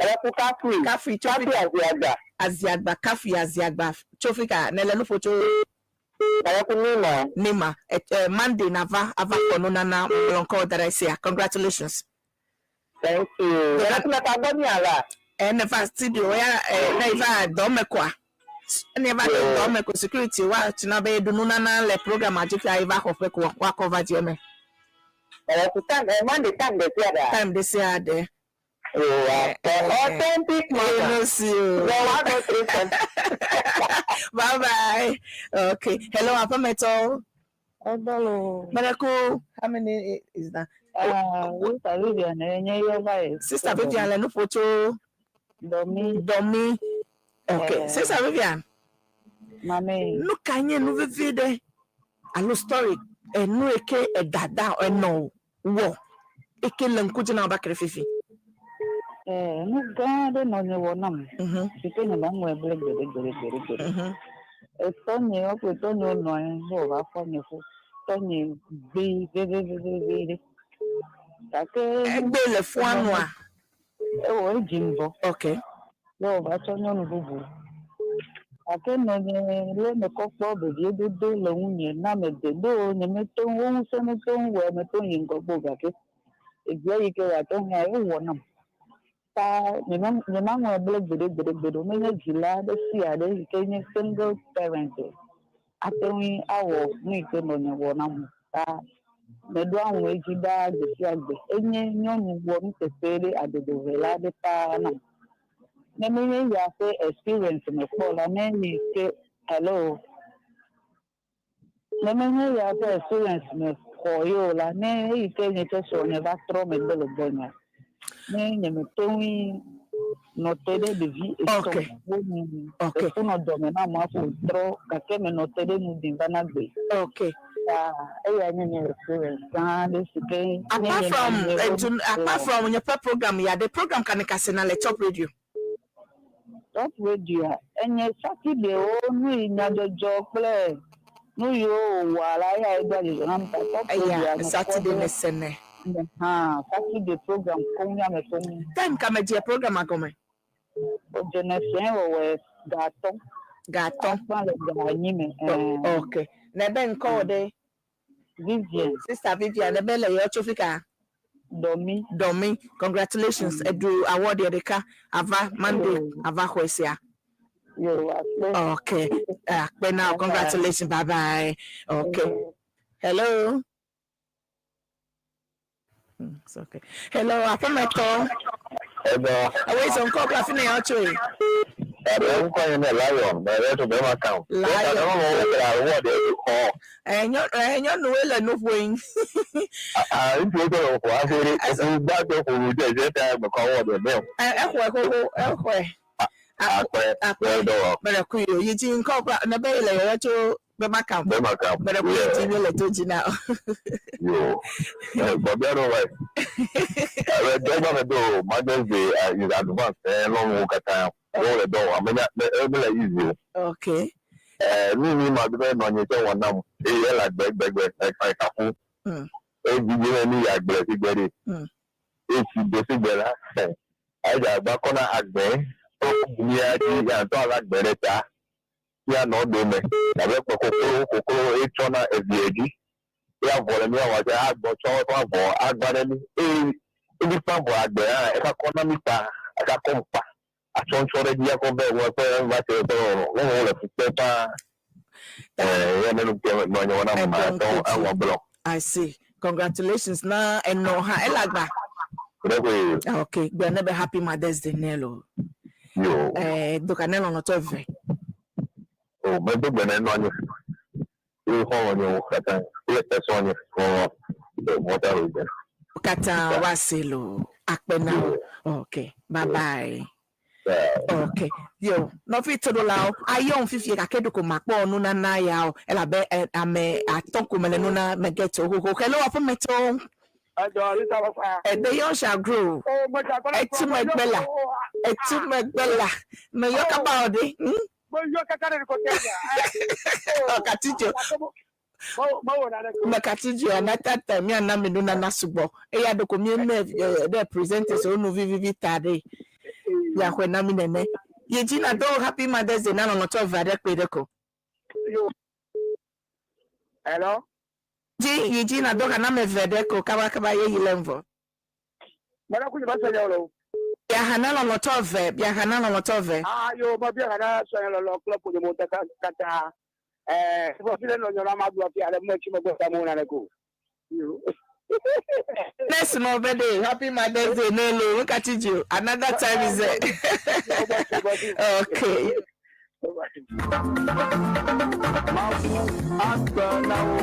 Ɛku Kafui. Kafui tso Kafui Aziagba. Aziagba Kafui Aziagba tso fi ka ne le nuƒo tso. Ɛku Nima. Nima Monday nava ava xɔ nunana ŋlɔ ŋkɔ da ɖe sia. Congratulations. Thank you. Ɛku mɛka gbɔ mi ala. Ne va studio ya ne va dɔme koa. Ne va do dɔme ko security wa tsina be edu nunana le program dzi fia eva xɔ ƒe ko woakɔ va dzi eme. Ɛku time Monday time ɖe sia ɖe. Time ɖe sia ɖe. Authentic Mama. No see you. The 103. Bye bye. Okay. Hello, Apameto. Hello. Mereku, how many is that? Ah, Sister Vivian, enye yova e. Sister Vivian, le nuƒo tso. Domi. Domi. Okay. Eh. Sister Vivian. Mami. Nu ka nye nu vevi ɖe alo story enu eke edada enɔ wɔ eke le ŋku dzi na wo ba kere fifi. Eh, nu gã aɖe nɔ nye wɔ nam. Si ke nyemaŋlɔe ble gbeɖe gbeɖe gbeɖe gbeɖe. Etɔnye wo kple tɔnyewo nɔ anyi be wòva fɔ nye fu. Tɔnye gbe veveveveve ɖe. Gake. Egbe le fua nua? Ewɔ edzim vɔ. Ok. Be wòva tsɔ nyɔnu bubu. Gake nɔnye le mekɔ kpɔ veviedodo le ŋunye na mede do nye mete ŋu wo ŋusẽ mete ŋu wɔe mete ŋu yi ŋgɔgbe o gake egbea yi ke wòate ŋu hã ewɔ nam. Ta nyemaŋlɔe ble gbeɖe gbeɖe gbeɖe o. Menye dzila ɖe sia ɖe yi ke nye single parent o ate ŋui awɔ nu yi ke nɔnye wɔ nam o. Ta meɖoa ŋu edzi ɖaa gbe sia gbe. Enye nyɔnu wɔ nuteƒe ɖe adodoʋela ɖe paa nam. Ne menye ya ƒe experience mekpɔ la, ne yi ke hello. Ne menye ya ƒe experience mexɔ ye o la, ne eyi ke nye tsɛ srɔ̃nye va trɔ megbe le gbɔnyea, ne nyemete ŋui nɔ te ɖe ɖevi etɔ̃ wo nu efu nɔ dɔme na amewo hafi wòtrɔ gake menɔ te ɖe nu ɖim va na gbe. Okay. Ta eya nye nye experience gã aɖe si ke ne Apart nye from nye apart from nye ƒe program ya ɖe program ka ne ka sena le Top Radio? Top Radio enye Saturday-wo nu yi nyadzɔdzɔ kple nu yiwo wòwɔa la eya edoa dzidzɔ nam ta Top Radio Eya mekpɔ Saturday be ne sene. Hã Saturday program koŋ ya me koŋ. Time ka me dze program agɔme? Wodzene fiẽ wɔwɔe ga 3. Ga 3. Akpa le ga 4 me. Okay. Ne be ŋkɔ wò ɖe? Vivian. Sister Vivian, ne be le yɔ tso fi ka? Dɔmi. Dɔmi. Congratulations. Edu award yɛ ɖeka ava Monday ava xɔe sia. Yo, akpe. Okay. Akpe now. Congratulations. Bye bye. Okay. Hello. It's okay. Hello, aƒemetɔ. Ɛdɔ. Awo sɔ ŋkɔ kple afi ne yɔ tso yi. Ɛdɔ ŋkɔ yi ne Lion, mɛ ɖe to bɛma kan. Lion. Ɛdɔ ŋkɔ wo le awɔ de xɔ. Ɛ nyɔnuwoe le nu ƒoe. Aa ŋutsu wo le xɔ afi ɖe. Efu gbãtɔ ƒo nu dze dze ta mekɔ awɔ de mɛ o. Ɛ exɔe xoxo exɔe. Akpɛ. Akpɛ. Ɛdɔ wɔ. Mɛrɛ ku yi o. Yi dzi ŋkɔ kple ne be le yɔyɔ tso bɛma kan. Bɛma kan. Mɛrɛ ku yi dzi mi le to dzi na. Yo. Gbɔbia ɖo wa. Ɛbɛ dɔgba me do Mother's Day in advance ɛ lɔnu katã. Wo le dɔ wɔ ame nya eme le easy o. Okay. Ɛ nu mi ma do be nɔnye tse wɔ nam eye ele agbe gbegbe ekafu. Edzidzi ne mi yi agble si gbe ɖe. Esi do si gbe la edze agba kɔ na agbe to mía dzi ya ŋutɔ ala agbe ɖe ta. Ya nɔ dome abe kpe koklo koklo etsɔna evie dzi. Ya vɔ le mía wɔ dze agbɔ tsɔ eƒe avɔ agba ɖe mi eye ebi kpa vɔ agbe hã eka kɔ na mi kpa eka kɔ kpa atsɔntsɔ ɖe dzi akɔ be wɔ ƒe va se eƒe lɔlɔ lɔlɔ le fukpe paa. Ɛɛ ya ne nu ke nɔ nye wɔ na ma tɔ awɔ blɔ. I see. Congratulations na eno ha elagba. Ɖe Okay. Gbe ne be happy Mother's Day nelo. Yo. Eh doka ne lɔlɔ tɔ ve. O medo gbe ne nɔ nye. Ye xɔlɔ nye wo katã kple esɔ nye xɔlɔ mɔta lo dze. Kata wa se lo akpe na wo. Okay. Bye bye. Okay. Yo, nɔvi toɖolawo ayɔ fifie gake ɖeko makpɔ nunana ya o elabe ame atɔ̃ ko me le nuna me get o xoxo. Hello, aƒemetɔ. The young shall grow. Etu megbe la. Etu megbe la. Me yɔ kaba o de. Ɔkatidzo. Mekatidzo another time mi ana mi nunana sugbɔ. Eya ɖeko mi me ɖe presenters wo nu vivivi ta ɖe. Miaxɔe na mi nene. Yi dzi na do happy Mother's Day na lɔlɔtɔ eve aɖe kpe ɖe ko. Hello. Dzi yi dzi na do ha na ame eve ɖe ko kabakaba ye yi le ŋvɔ. Mɔdɔ kunyɛ ba sɔnyɛ o. Biaha na lɔlɔtɔ eve biaha na lɔlɔtɔ eve. Aa yo ma biaha na sɔnyɛ lɔlɔ kple ƒonyemewo katã. Ɛɛ fɔ fi le nɔ nyɔnu ama gblɔ fi ale mɔ tsi megbe ta mo nane ko. Next month birthday, happy Mother's Day, no, look at you. Another time is it. Okay. Mawu agbe na wo.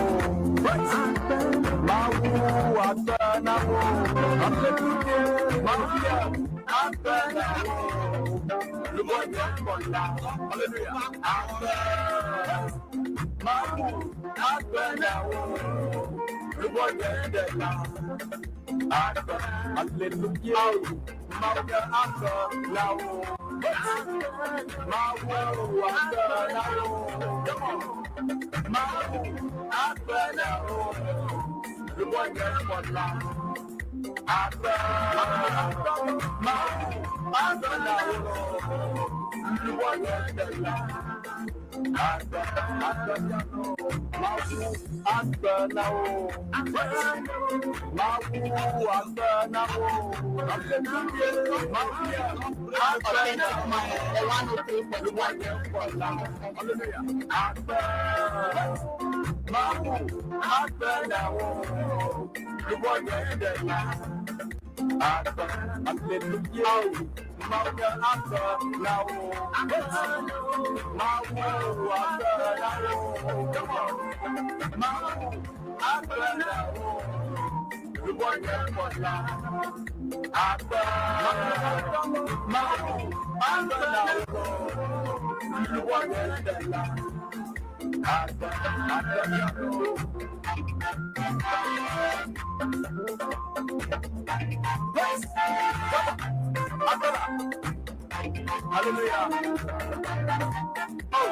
Mawu agbe na wo. Amekuke Mafia agbe na wo. Lubɔnya kɔla. Hallelujah. Agbe. Mawu agbe na wo. Lugbɔnye ɖela. Akpe, aleluya. Mawu nye akpe na wò. Mawu akpe na wò. Come on. Mawu akpe na wò. Lugbɔnye kpɔla. Akpe, Mawu akpe na wò. Lugbɔnye ɖela. Akpe, akpe, Mawu akpe na wò. Mawu akpe na wò. Aleluya. Mawu akpe na wò. The 103.1. Lugbɔnye kpɔla. Hallelujah. Akpe, Mawu akpe na wò. Lugbɔnye ɖela. Akpe, aleluya. Mawu akpe na wò. Mawu akpe na wò. Come on. Mawu akpe na wò. Lugbɔnye kpɔla. Akpe, Mawu akpe na wò. Lugbɔnye ɖela. Akpe, akpe na wò. Yes. Come on. Akpela. Hallelujah. Oh.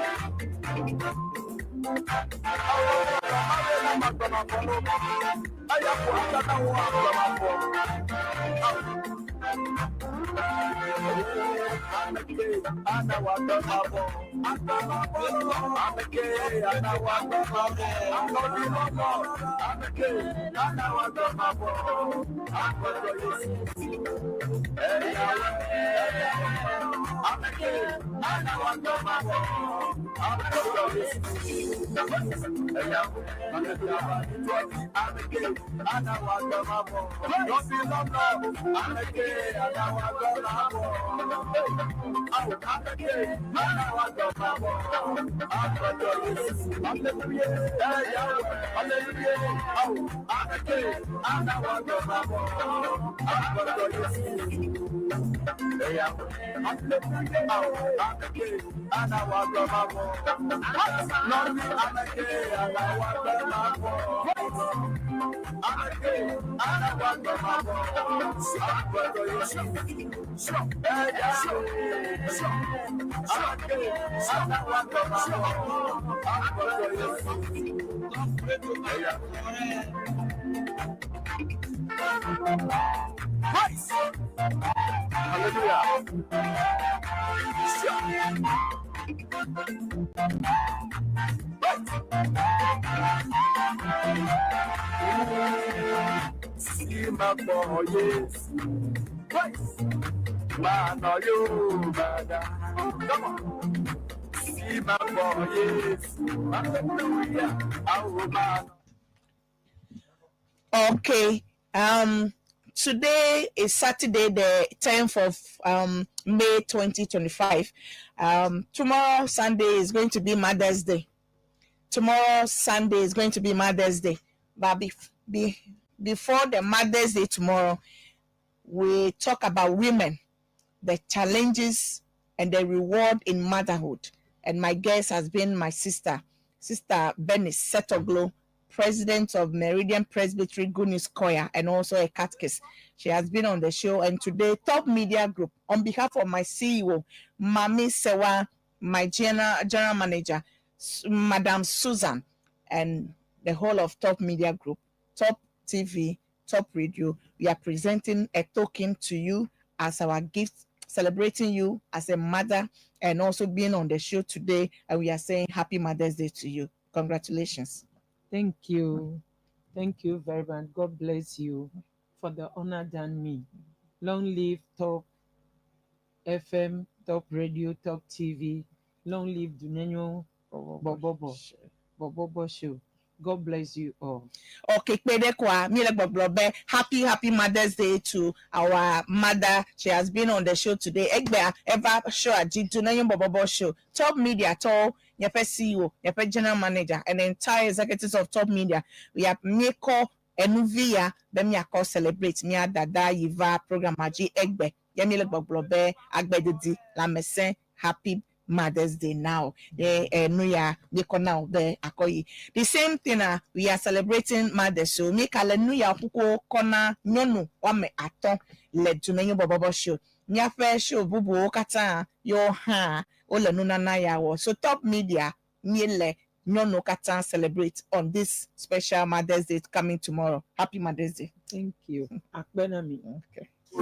Hallelujah. See my boy, yes. Man, are you bad? Come on. See my boy, yes. Hallelujah. Our man. Okay. Today is Saturday, the 10th of May 2025. Tomorrow, Sunday, is going to be Mother's Day. Tomorrow, Sunday, is going to be Mother's Day. But before the Mother's Day tomorrow, we talk about women, the challenges and the reward in motherhood. And my guest has been my sister, Sister Bernice Setoglo, president of Meridian Presbytery Good News Choir and also a catechist. She has been on the show. And today, Top Media Group, on behalf of my CEO, Mami Sewa, my general manager, Madam Susan, and the whole of Top Media Group, Top TV, Top Radio, we are presenting a token to you as our gift, celebrating you as a mother and also being on the show today. And we are saying Happy Mother's Day to you. Congratulations. Thank you. Thank you very much. God bless you for the honor done me. Long live Top FM, Top Radio, Top TV. Long live Dunenyo Bobobo Bobobo Show. God bless you all. Okay, kpedekwa, mi le gbɔgblɔ be happy happy Mother's Day to our mother. She has been on the show today. Egbea eva show adzi Dunenyo Bobobo Show. Top Media tɔ yeƒe CEO, yeƒe general manager, and the entire executives of Top Media. We are miekɔ enuvi ya be miakɔ celebrate mia dada yi va program dzi egbe. Ye mi le gbɔgblɔ be agbedidi lãmesẽ happy Mother's Day now. Ye nu ya míekɔ na wò be akɔ yi. The same thing we are celebrating Mother's, so míeka le nu ya kuku kɔ na nyɔnu woame 5 le Dumenyo Bɔbɔbɔ show. Míaƒe show bubuwo katã yewo hã wole nunana ya wɔ. So Top Media míele nyɔnu katã celebrate on this special Mother's Day coming tomorrow. Happy Mother's Day. Thank you. Akpe na mi. Okay. Ne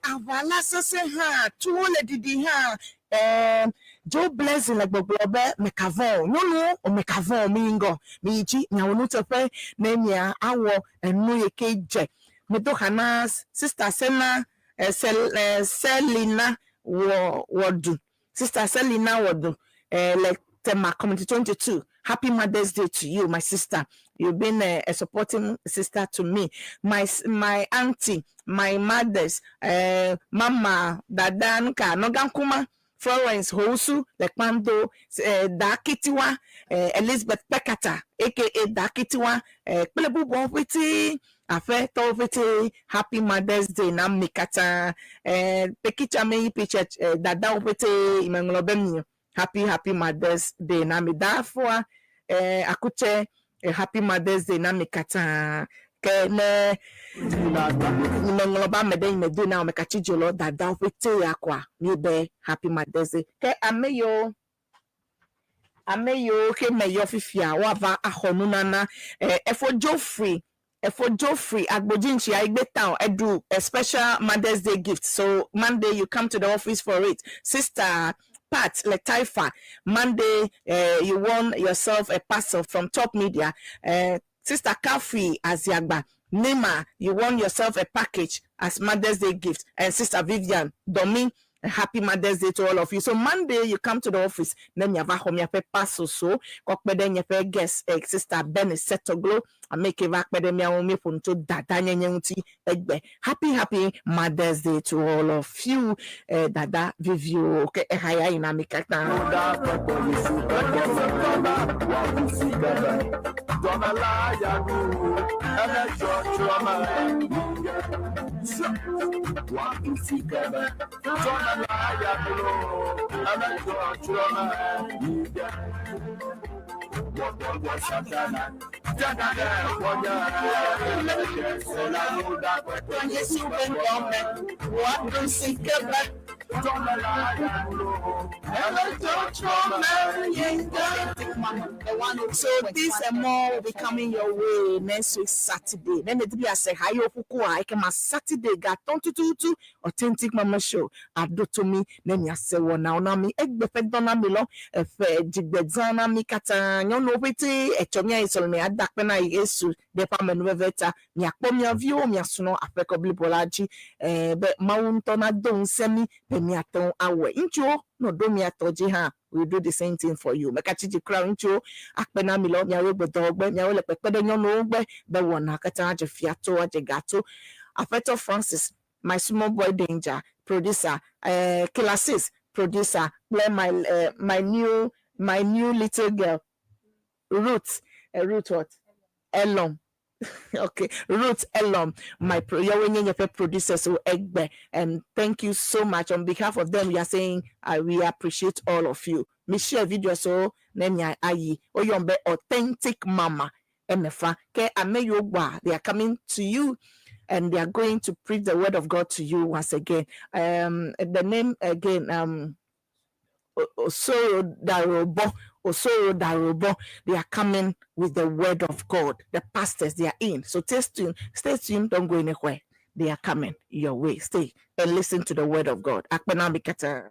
aʋala sesẽ hã tuwo le ɖiɖi hã Joe Blessing le gbɔgblɔ be mekavɔ o nyɔnuwo o mekavɔ o mi yi ŋgɔ mi yi dzi miawɔ nuteƒe ne mia awɔ enu yi ke dze medo xa na sister Sena Selina wɔ wɔdu Sister Selina wɔdu le Tema Community 22. Happy Mother's Day to you, my sister. You've been a supporting sister to me, my auntie, my mothers, mama dada nka nɔgankuma Florence Housu le Kpando, Dakitiwa, Elizabeth Pekata aka Dakitiwa, kple bubuawo ƒete aƒetɔwo ƒete. Happy Mother's Day na mi katã. Pekicha me yi Church, dadawo ƒete meŋlɔ be mi happy happy Mother's Day na mi dafoa akutse, happy Mother's Day na mi katã. Ke ne meŋlɔ be ame ɖe yi me do na ame katsi dzo lɔ dadawo ƒete ya koa mi be happy Mother's Day. Ke ame yiwo ke me yɔ fifia woava axɔ nunana efo Geoffrey, efo Geoffrey Agbodzinchi Aigbe Town edu a special Mother's Day gift, so Monday you come to the office for it. Sister Pat Letaifa, Monday you won yourself a parcel from Top Media. Sister Kafi Aziagba Nima, you won yourself a package as Mother's Day gift. And Sister Vivian Domi, a happy Mother's Day to all of you. So Monday you come to the office. Ne miava xɔ miaƒe parcel so kɔkpe ɖe miaƒe guest Sister Ben Setoglo ame ke va kpe ɖe miawo míeƒo nu tso dada nyenye ŋuti egbe. Happy happy Mother's Day to all of you. Dada viviwo ke eha ya yina mi katã. So this and more will be coming your way next week Saturday. Then it be a say hi okuku a Saturday got tututu Authentic Mama Show. Adotomi ne miase wɔ na na mi egbe ƒe dɔ na mi lɔ eƒe dzigbedzã na mi katã nyɔnuwo ƒete etsɔ mia yi sɔleme ada akpe na Yesu ɖe ƒe amenuveve ta miakpɔ mia viwo miasrɔ̃ aƒekɔ blibo la dzi be Mawu ŋutɔ nado ŋusẽ mi be miate ŋu awɔe. Ŋutsuwo nɔ ɖo mia tɔ dzi hã, we do the same thing for you. Mekatsi dzi kura ŋutsuwo akpe na mi lɔ miawo gbedɔwɔ gbe miawo le kpekpe ɖe nyɔnuwo gbe be wɔna katã adze fia to adze gato. Aƒetɔ Francis, my small boy danger producer, Killer Six producer, kple my new little girl Ruth, Ruth what? Elom. Okay, Ruth Elom, my pro yawo nye nye producer so egbe, and thank you so much on behalf of them. We are saying we appreciate all of you. Me share video so ne mia ayi oyombe Authentic Mama emefa ke ame yiwo gba. They are coming to you and they are going to preach the word of God to you once again. The name again, Osoro Darobo, Osoro Darobo. They are coming with the word of God. The pastors, they are in. So stay tuned, stay tuned, don't go anywhere. They are coming your way. Stay and listen to the word of God. Akpenamikata.